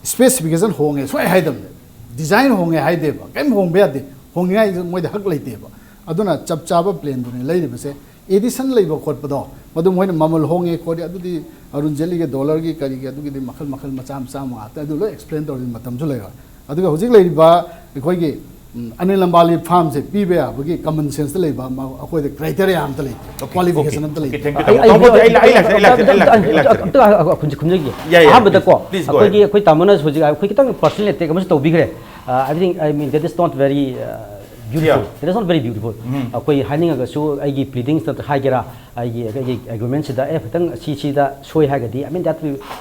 specification ꯍꯣꯡꯉꯦ ꯁꯨꯡꯍꯥꯏ ꯍꯥꯏꯗꯕꯅꯦ, design ꯍꯣꯡꯉꯦ ꯍꯥꯏꯗꯦꯕ, ꯀꯔꯤꯝ ꯍꯣꯡꯕ ꯌꯥꯗꯦ, ꯍꯣꯡꯅꯤꯡꯉꯥꯏ ꯃꯣꯏꯗ ꯍꯛ ꯂꯩꯇꯦꯕ꯫ ꯑꯗꯨꯅ ꯆꯞ ꯆꯥꯕ planꯗꯨꯅꯦ ꯂꯩꯔꯤꯕꯁꯦ꯫ Addition ꯂꯩꯕ ꯈꯣꯠꯄꯗꯣ ꯃꯗꯨ ꯃꯣꯏꯅ ꯃꯃꯜ ꯍꯣꯡꯉꯦ ꯈꯣꯠꯂꯦ ꯑꯗꯨꯗꯤ ꯑꯔꯨꯟ ꯖꯦꯠꯂꯤꯒꯤ dollarꯒꯤ ꯀꯔꯤꯒꯤ ꯑꯗꯨꯒꯤꯗꯤ ꯃꯈꯜ ꯃꯈꯜ ꯃꯆꯥ ꯃꯆꯥ ꯑꯃ ꯉꯥꯛꯇ, ꯑꯗꯨ ꯂꯣꯏ explain ꯇꯧꯔꯗꯤ ꯃꯇꯝꯁꯨ ꯂꯩꯔꯣꯏ꯫ ꯑꯗꯨꯒ ꯍꯧꯖꯤꯛ ꯂꯩꯔꯤꯕ ꯑꯩꯈꯣꯏꯒꯤ ꯎꯝ, ꯑꯅꯤꯜ ꯑꯝꯕꯥꯅꯤ firmꯁꯦ ꯄꯤꯕ ꯌꯥꯕꯒꯤ common senseꯇ ꯂꯩꯕ ꯑꯃ, ꯑꯩꯈꯣꯏꯗ criteria ꯑꯝꯇ ꯂꯩꯇꯦ, Okay, qualification okay, ꯑꯝꯇ ꯂꯩꯇꯦ꯫ okay, thank you, ꯑꯩ- ꯇꯥꯃꯣ꯫ ꯇꯥꯃꯣ, ꯑꯩ ꯂꯥꯛ-, ꯑꯩ ꯂꯥꯛꯆꯔꯦ, ꯑꯩ ꯂꯥꯛꯆꯔꯦ, ꯑꯩ ꯂꯥꯛꯆꯔꯦ, ꯑꯩ ꯂꯥꯛꯆꯔꯦ꯫ ꯑꯝꯇ ꯈꯨꯝꯖ-, ꯈꯨꯝꯖꯒꯦ꯫ ꯌꯥꯏ, ꯌꯥꯏ, ꯑꯍꯥꯟꯕꯗꯀꯣ, please, please go ahead. ꯑꯩꯈꯣꯏꯒꯤ, ꯑꯩꯈꯣꯏ ꯇꯥꯃꯣꯅ ꯍꯧꯖꯤꯛ ꯑꯩꯈꯣꯏ ꯈꯤꯇꯪ personal attack ꯑꯃꯁꯨ ꯇꯧꯕꯤꯈ꯭ꯔꯦ꯫ Uh, I think, I mean, that is not very, uh, beautiful. Yeah. That is not very beautiful. ꯎꯝ꯫ ꯑꯩꯈꯣꯏ ꯍꯥꯏꯅꯤꯡꯉꯒꯁꯨ ꯑꯩꯒꯤ pleadingstꯅ ꯍꯥꯏꯒꯦꯔꯥ, ꯑꯩꯒꯤ, ꯑꯩꯒꯤ agreementꯁꯤꯗ ꯑꯦ ꯈꯤꯇꯪ ꯁꯤ ꯁꯤꯗ ꯁꯣꯏ ꯍꯥꯏꯔꯒꯗꯤ, I mean, that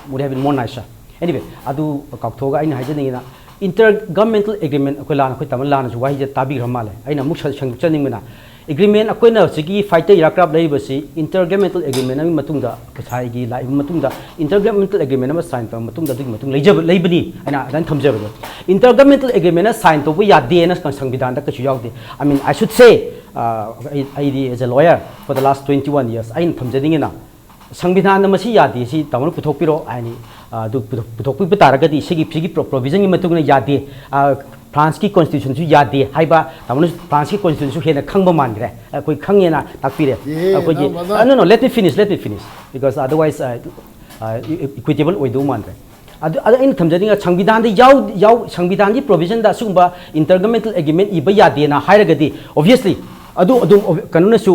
would have been more nicer. Anyway, ꯑꯗꯨ ꯀꯥꯎꯊꯣꯛꯑꯒ ꯑꯩꯅ ꯍꯥꯏꯖꯅꯤꯡꯉꯤꯅ, Inter governmental agreement, ꯑꯩꯈꯣꯏ ꯂꯥꯟꯅ, ꯑꯩꯈꯣꯏ ꯇꯥꯃꯣ ꯂꯥꯟꯅꯁꯨ ꯋꯥꯍꯩꯁꯦ ꯇꯥꯕꯤꯈ꯭ꯔ ꯃꯥꯜꯂꯦ꯫ ꯑꯩꯅ ꯑꯃꯨꯛ ꯁ- ꯁꯟꯗꯣꯛꯆꯅꯤꯡꯕꯅ, agreement, ꯑꯩꯈꯣꯏꯅ ꯍꯧꯖꯤꯛꯀꯤ fighter aircraft ꯂꯩꯔꯤꯕꯁꯤ inter governmental agreement ꯑꯃꯒꯤ ꯃꯇꯨꯡꯗ, ꯉꯁꯥꯏꯒꯤ ꯂꯥꯛꯏꯕ ꯃꯇꯨꯡꯗ inter governmental agreement ꯑꯃ sign ꯇꯧꯔꯕ ꯃꯇꯨꯡꯗ ꯑꯗꯨꯒꯤ ꯃꯇꯨꯡ ꯂꯩꯖꯕ ꯂꯩꯕꯅꯤ ꯍꯥꯏꯅ ꯑꯗꯨꯃꯥꯏꯅ ꯊꯝꯖꯕꯗꯣ꯫ Inter governmental agreement sign ꯇꯧꯕ ꯌꯥꯗꯦꯅ ꯁꯪ- ꯁꯪꯕꯤꯙꯥꯟꯗ ꯀꯩꯁꯨ ꯌꯥꯎꯗꯦ꯫ I mean, I should say, ꯑ, ꯑꯩ ꯑꯩꯗꯤ as a lawyer for the last twenty one years, ꯑꯩꯅ ꯊꯝꯖꯅꯤꯡꯉꯤꯅ, ꯁꯪꯕꯤꯙꯥꯟꯗ ꯃꯁꯤ ꯌꯥꯗꯦ, ꯁꯤ ꯇꯥꯃꯣꯅ ꯄꯨꯊꯣꯛꯄꯤꯔꯣ ꯍꯥꯏꯅꯤ꯫ ꯑ, ꯑꯗꯨ ꯄꯨꯊꯣꯛ- ꯄꯨꯊꯣꯛꯄꯤꯕ ꯇꯥꯔꯒꯗꯤ ꯁꯤꯒꯤ ꯁꯤꯒꯤ ꯄ꯭ꯔꯣ- provisionꯒꯤ ꯃꯇꯨꯡ ꯏꯟꯅ ꯌꯥꯗꯦ, ꯑ, Franceꯀꯤ constitutionꯁꯨ ꯌꯥꯗꯦ ꯍꯥꯏꯕ, ꯇꯥꯃꯣꯅ Franceꯀꯤ constitutionꯁꯨ ꯍꯦꯟꯅ ꯈꯪꯕ ꯃꯥꯟꯈ꯭ꯔꯦ꯫ ꯑꯩꯈꯣꯏ ꯈꯪꯉꯦꯅ ꯇꯥꯛꯄꯤꯔꯦ꯫ ꯑꯦ, ꯑꯩꯈꯣꯏꯒꯤ, no, brother. ꯑ, no, no, let me finish, let me finish, because otherwise, ꯑ, ꯑ, equitable ꯑꯣꯏꯗꯧ ꯃꯥꯟꯗ꯭ꯔꯦ꯫ ꯑꯗꯨ ꯑꯗꯨ ꯑꯩꯅ ꯊꯝꯖꯅꯤꯡꯉ, ꯁꯪꯕꯤꯙꯥꯟꯗ ꯌꯥꯎ ꯌꯥꯎ ꯁꯪꯕꯤꯙꯥꯟꯒꯤ provisionꯗ ꯑꯁꯤꯒꯨꯝꯕ inter governmental agreement ꯏꯕ ꯌꯥꯗꯦꯅ ꯍꯥꯏꯔꯒꯗꯤ, obviously, ꯑꯗꯨ ꯑꯗꯨꯝ, ꯀꯩꯅꯣꯅꯁꯨ,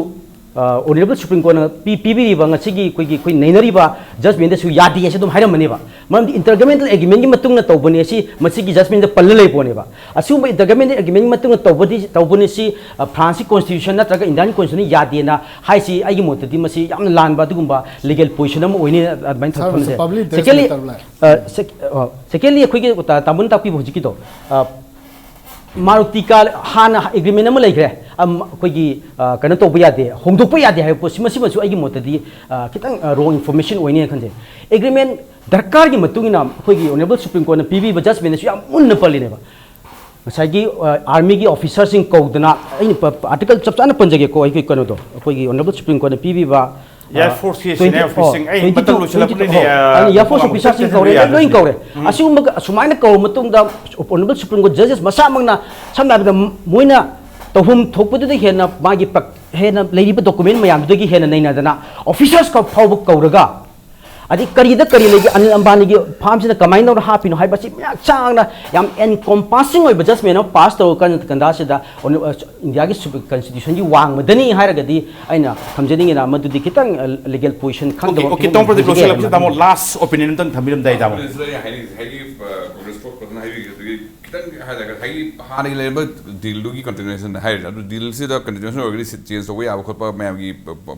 ꯑ, Honourable Supreme Courtꯅ ꯄꯤ- ꯄꯤꯕꯤꯔꯤꯕ ꯉꯁꯤꯒꯤ ꯑꯩꯈꯣꯏꯒꯤ ꯑꯩꯈꯣꯏ ꯅꯩꯅꯔꯤꯕ judgmentꯗꯁꯨ ꯌꯥꯗꯦ ꯍꯥꯏꯁꯦ ꯑꯗꯨꯝ ꯍꯥꯏꯔꯝꯃꯅꯦꯕ꯫ ꯃꯔꯝꯗꯤ inter governmental agreement ꯃꯇꯨꯡ ꯏꯟꯅ ꯇꯧꯕꯅꯦ ꯁꯤ, ꯃꯁꯤꯒꯤ judgmentꯗ ꯄꯜꯂ ꯂꯩꯕ ꯄꯣꯠꯅꯦꯕ꯫ ꯑꯁꯤꯒꯨꯝꯕ inter governmental agreement ꯃꯇꯨꯡ ꯏꯟꯅ ꯇꯧꯕꯗꯤ ꯇꯧꯕꯅꯤ ꯁꯤ, ꯑ, Franceꯀꯤ constitution ꯅꯠꯇ꯭ꯔꯒ Indian constitution ꯌꯥꯗꯦꯅ ꯍꯥꯏꯁꯤ, ꯑꯩꯒꯤ ꯃꯣꯠꯇꯗꯤ ꯃꯁꯤ ꯌꯥꯝꯅ ꯂꯥꯟꯕ ꯑꯗꯨꯒꯨꯝꯕ legal position ꯑꯃ ꯑꯣꯏꯅꯤ ꯑꯗꯨꯃꯥꯏꯅ Sir, ꯊꯝꯖꯩ꯫ Secondly, ꯑ, sec- ꯑ, secondly, ꯑꯩꯈꯣꯏꯒꯤ ꯇꯥ- ꯇꯥꯃꯣꯅ ꯇꯥꯛꯄꯤꯕ ꯍꯧꯖꯤꯛꯀꯤꯗꯣ, ꯑ, ꯃꯥꯔꯨꯇꯤ ꯀꯥꯔ ꯍꯥꯟꯅ agreement ꯑꯃ ꯂꯩꯈ꯭ꯔꯦ, ꯑꯝ, ꯑꯩꯈꯣꯏꯒꯤ, ꯑ, ꯀꯩꯅꯣ ꯇꯧꯕ ꯌꯥꯗꯦ, ꯍꯣꯡꯗꯣꯛꯄ ꯌꯥꯗꯦ ꯍꯥꯏꯕ ꯄꯣꯠꯁꯤ, ꯃꯁꯤꯃꯁꯨ ꯑꯩꯒꯤ ꯃꯣꯠꯇꯗꯤ, ꯑ, ꯈꯤꯇꯪ, ꯑ, wrong information ꯑꯣꯏꯅꯤ ꯈꯟꯖꯩ꯫ Agreement ꯗꯔꯀꯥꯔꯒꯤ ꯃꯇꯨꯡ ꯏꯟꯅ ꯑꯩꯈꯣꯏꯒꯤ Honourable Supreme Courtꯅ ꯄꯤꯕꯤꯕ judgmentꯅꯁꯨ ꯌꯥꯝ ꯃꯨꯟꯅ ꯄꯜꯂꯤꯅꯦꯕ꯫ ꯉꯁꯥꯏꯒꯤ, ꯑ, armyꯒꯤ officerꯁꯤꯡ ꯀꯧꯗꯅ, ꯑꯩꯅ ꯄ- article ꯆꯞ ꯆꯥꯅ ꯄꯟꯖꯒꯦꯀꯣ, ꯑꯩꯈꯣꯏ ꯀꯩꯅꯣꯗꯣ, ꯑꯩꯈꯣꯏꯒꯤ Honourable Supreme Courtꯅ ꯄꯤꯕꯤꯕ, ꯑ, Air Forceꯀꯤ senior officerꯁꯤꯡ ꯑꯩ ꯃꯇꯝ ꯂꯣꯏꯁꯤꯜꯂꯛꯄꯅꯤꯅꯦ, ꯑ, Air Force officerꯁꯤꯡ ꯀꯧꯔꯦ, ꯂꯣꯏ ꯀꯧꯔꯦ꯫ ꯎꯝ꯫ ꯑꯁꯤꯒꯨꯝꯕ ꯑꯁꯨꯃꯥꯏꯅ ꯀꯧꯔꯕ ꯃꯇꯨꯡꯗ Honourable Supreme Court judges ꯃꯁꯥꯃꯛꯅ, ꯁꯝꯅ ꯍꯥꯏꯔꯕꯗ, ꯃꯣꯏꯅ ꯇꯧꯐꯝ ꯊꯣꯛꯄꯗꯨꯗ ꯍꯦꯟꯅ ꯃꯥꯒꯤ ꯄ꯭ꯔꯛ- ꯍꯦꯟꯅ ꯂꯩꯔꯤꯕ document ꯃꯌꯥꯝꯗꯨꯗꯒꯤ ꯍꯦꯟꯅ ꯅꯩꯅꯗꯅ officers ꯈꯛ ꯐꯥꯎꯕ ꯀꯧꯔꯒ, ꯑꯗꯩ ꯀꯔꯤꯗ ꯀꯔꯤ ꯂꯩꯒꯦ, ꯑꯅꯤꯜ ꯑꯝꯕꯥꯅꯤꯒꯤ farmꯁꯤꯅ ꯀꯃꯥꯏꯅ ꯇꯧꯔ ꯍꯥꯞꯄꯤꯅꯣ ꯍꯥꯏꯕꯁꯤ ꯃꯌꯥꯝ ꯆꯥꯡꯅ ꯌꯥꯝ encompassing ꯑꯣꯏꯕ judgment ꯑꯃ pass ꯇꯧꯔ ꯀꯥꯟ- ꯀꯟꯗꯥꯁꯤꯗ ꯑꯣꯅ-, ꯑ, Indiaꯒꯤ sub- constitutionꯒꯤ ꯋꯥꯡꯃꯗꯅꯤ ꯍꯥꯏꯔꯒꯗꯤ ꯑꯩꯅ ꯊꯝꯖꯅꯤꯡꯉꯤꯅ ꯃꯗꯨꯗꯤ ꯈꯤꯇꯪ, ꯑ, legal position ꯈꯪꯗꯕ ꯑꯣꯀꯦ, ꯑꯣꯀꯦ, ꯐꯤꯕꯝ ꯇꯣꯝꯕ꯭ꯔꯗꯤ ꯑꯃ ꯂꯣꯏꯁꯤꯜꯂꯛꯄꯁꯤꯗ ꯇꯥꯃꯣ, ꯂꯩꯔꯦ꯫ Last opinion ꯑꯝꯇꯪ ꯊꯝꯕꯤꯔꯝꯗꯥꯏ, ꯇꯥꯃꯣ꯫ ꯑꯗꯨꯅ ꯁꯤꯗ ꯑꯩ ꯍꯥꯏꯅꯤꯡꯉꯤꯁꯦ, ꯉꯁꯥꯏꯒꯤ, ꯑ, Congress ꯐꯖꯅ ꯍꯥꯏꯕꯤꯈ꯭ꯔꯦ꯫ ꯑꯗꯨꯒꯤ ꯈꯤꯇꯪ ꯍꯥꯏꯔꯒ ꯉꯁꯥꯏꯒꯤ ꯍꯥꯟꯅꯒꯤ ꯂꯩꯔꯝꯕ dealꯗꯨꯒꯤ continuation ꯍꯥꯏꯔꯤꯁꯦ, ꯑꯗꯨ dealꯁꯤꯗ continuation ꯑꯣꯏꯔꯒꯗꯤ change ꯇꯧꯕ ꯌꯥꯕ ꯈꯣꯠꯄ ꯃꯌꯥꯝꯒꯤ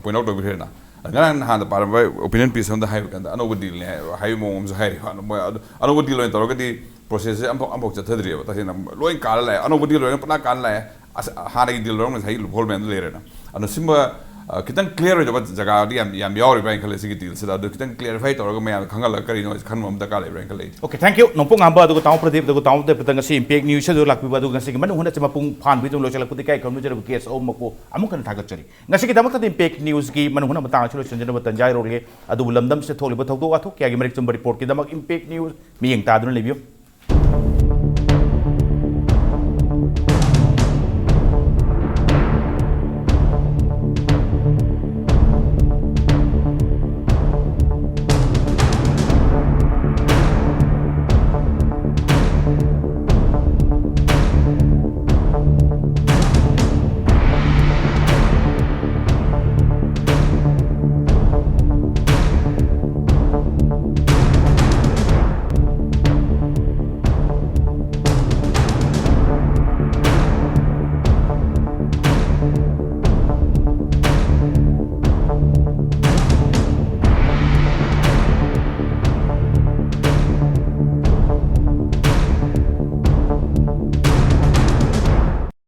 point out ꯇꯧꯕꯤꯈ꯭ꯔꯦꯅ꯫ ꯉꯔꯥꯡ ꯅꯍꯥꯟꯗ ꯄꯥꯔꯝꯕ ꯑꯣꯄꯤꯅꯤꯌꯟ ꯄꯤꯁ ꯑꯃꯗ ꯍꯥꯏꯕ ꯀꯥꯟꯗ ꯑꯅꯧꯕ ꯗꯤꯜꯅꯤ ꯍꯥꯏꯕ ꯃꯑꯣꯡ ꯑꯃꯁꯨ ꯍꯥꯏꯔꯤ꯫ ꯃꯣꯏ ꯑꯅꯧꯕ ꯗꯤꯜ ꯑꯣꯏꯅ ꯇꯧꯔꯒꯗꯤ ꯄ꯭ꯔꯣꯁꯦꯁꯁꯦ ꯑꯃꯐꯥꯎ ꯑꯃꯐꯥꯎ ꯆꯠꯊꯗ꯭ꯔꯤꯑꯕ꯫ ꯇꯁꯦꯡꯅ ꯂꯣꯏ ꯀꯥꯜꯂ ꯂꯥꯛꯑꯦ꯫ ꯑꯅꯧꯕ ꯗꯤꯜ ꯑꯣꯏꯅ ꯄꯨꯔꯥ ꯀꯥꯜꯂ ꯂꯥꯛꯑꯦ꯫ ꯑꯁ, ꯍꯥꯟꯅꯒꯤ ꯗꯤꯜ ꯂꯧꯔꯝꯒꯁꯦ ꯍꯥꯏ ꯂꯨꯞꯍꯣꯜ ꯃꯌꯥꯝꯗꯣ ꯂꯩꯔꯦꯅ꯫ ꯑꯗꯣ ꯁꯤꯒꯨꯝꯕ ꯑ, ꯈꯤꯇꯪ ꯀ꯭ꯂꯤꯌꯥꯔ ꯑꯣꯏꯗꯕ ꯖꯒꯥꯗꯤ ꯌꯥꯝ ꯌꯥꯝ ꯌꯥꯎꯔꯤꯕ꯭ꯔꯥ ꯍꯥꯏꯅ ꯈꯜꯂꯦ ꯁꯤꯒꯤ ꯗꯤꯜꯁꯤꯗ꯫ ꯑꯗꯨ ꯈꯤꯇꯪ ꯀ꯭ꯂꯤꯌꯥꯔꯤꯐꯥꯏ ꯇꯧꯔꯒ ꯃꯌꯥꯝ ꯈꯪꯍꯜꯂꯒ ꯀꯔꯤꯅꯣ ꯍꯥꯏꯁꯦ ꯈꯟꯕ ꯑꯃ ꯗꯔꯀꯥꯔ ꯂꯩꯕ꯭ꯔꯥ ꯍꯥꯏꯅ ꯈꯜꯂꯦ ꯑꯩꯗꯤ꯫ Okay, thank you. ꯅꯣꯡꯄꯣꯛ ꯉꯥꯝꯕ ꯑꯗꯨꯒ ꯇꯥꯃꯣ ꯄ꯭ꯔꯗꯤꯞ ꯑꯗꯨꯒ ꯇꯥꯃꯣ ꯗꯦꯕꯇ ꯉꯁꯤ ꯏꯝꯄꯦꯛ ꯅ꯭ꯌꯨꯁ ꯑꯗꯨ ꯂꯥꯛꯄꯤꯕ ꯑꯗꯨꯒ ꯉꯁꯤꯒꯤ ꯃꯅꯨꯡ ꯍꯨꯠꯅ ꯃꯄꯨꯡ ꯐꯥꯍꯟꯕꯤꯗꯨꯅ ꯂꯣꯏꯁꯤꯜꯂꯛꯄꯗ ꯏꯀꯥꯏ ꯈꯨꯝꯅꯖꯔꯕ ꯒꯦꯁ ꯑꯍꯨꯝꯃꯛꯄꯨ ꯑꯃꯨꯛ ꯍꯟꯅ ꯊꯥꯒꯠꯆꯔꯤ꯫ ꯉꯁꯤꯒꯤꯗꯃꯛꯇꯗꯤ ꯏꯝꯄꯦꯛ ꯅ꯭ꯌꯨꯁꯀꯤ ꯃꯅꯨꯡ ꯍꯨꯠꯅ ꯃꯇꯥꯡ ꯑꯁꯤ ꯂꯣꯏꯁꯤꯟꯖꯅꯕ ꯇꯟꯖꯥ ꯌꯧꯔꯛꯂꯦ꯫ ꯑꯗꯨꯕꯨ ꯂꯝꯗꯝꯁꯤꯗ ꯊꯣꯛꯂꯤꯕ ꯊꯧꯗꯣꯛ ꯋꯥꯊꯣꯛ ꯀꯌꯥꯒꯤ ꯃꯔꯤꯛ ꯆꯨꯝꯕ ꯔꯤꯄꯣꯔꯠꯀꯤꯗꯃꯛ ꯏꯝꯄꯦꯛ ꯅ꯭ꯌꯨꯁ ꯃꯤꯠꯌꯦꯡ ꯇꯥꯗꯨꯅ ꯂꯩꯕꯤꯌꯨ꯫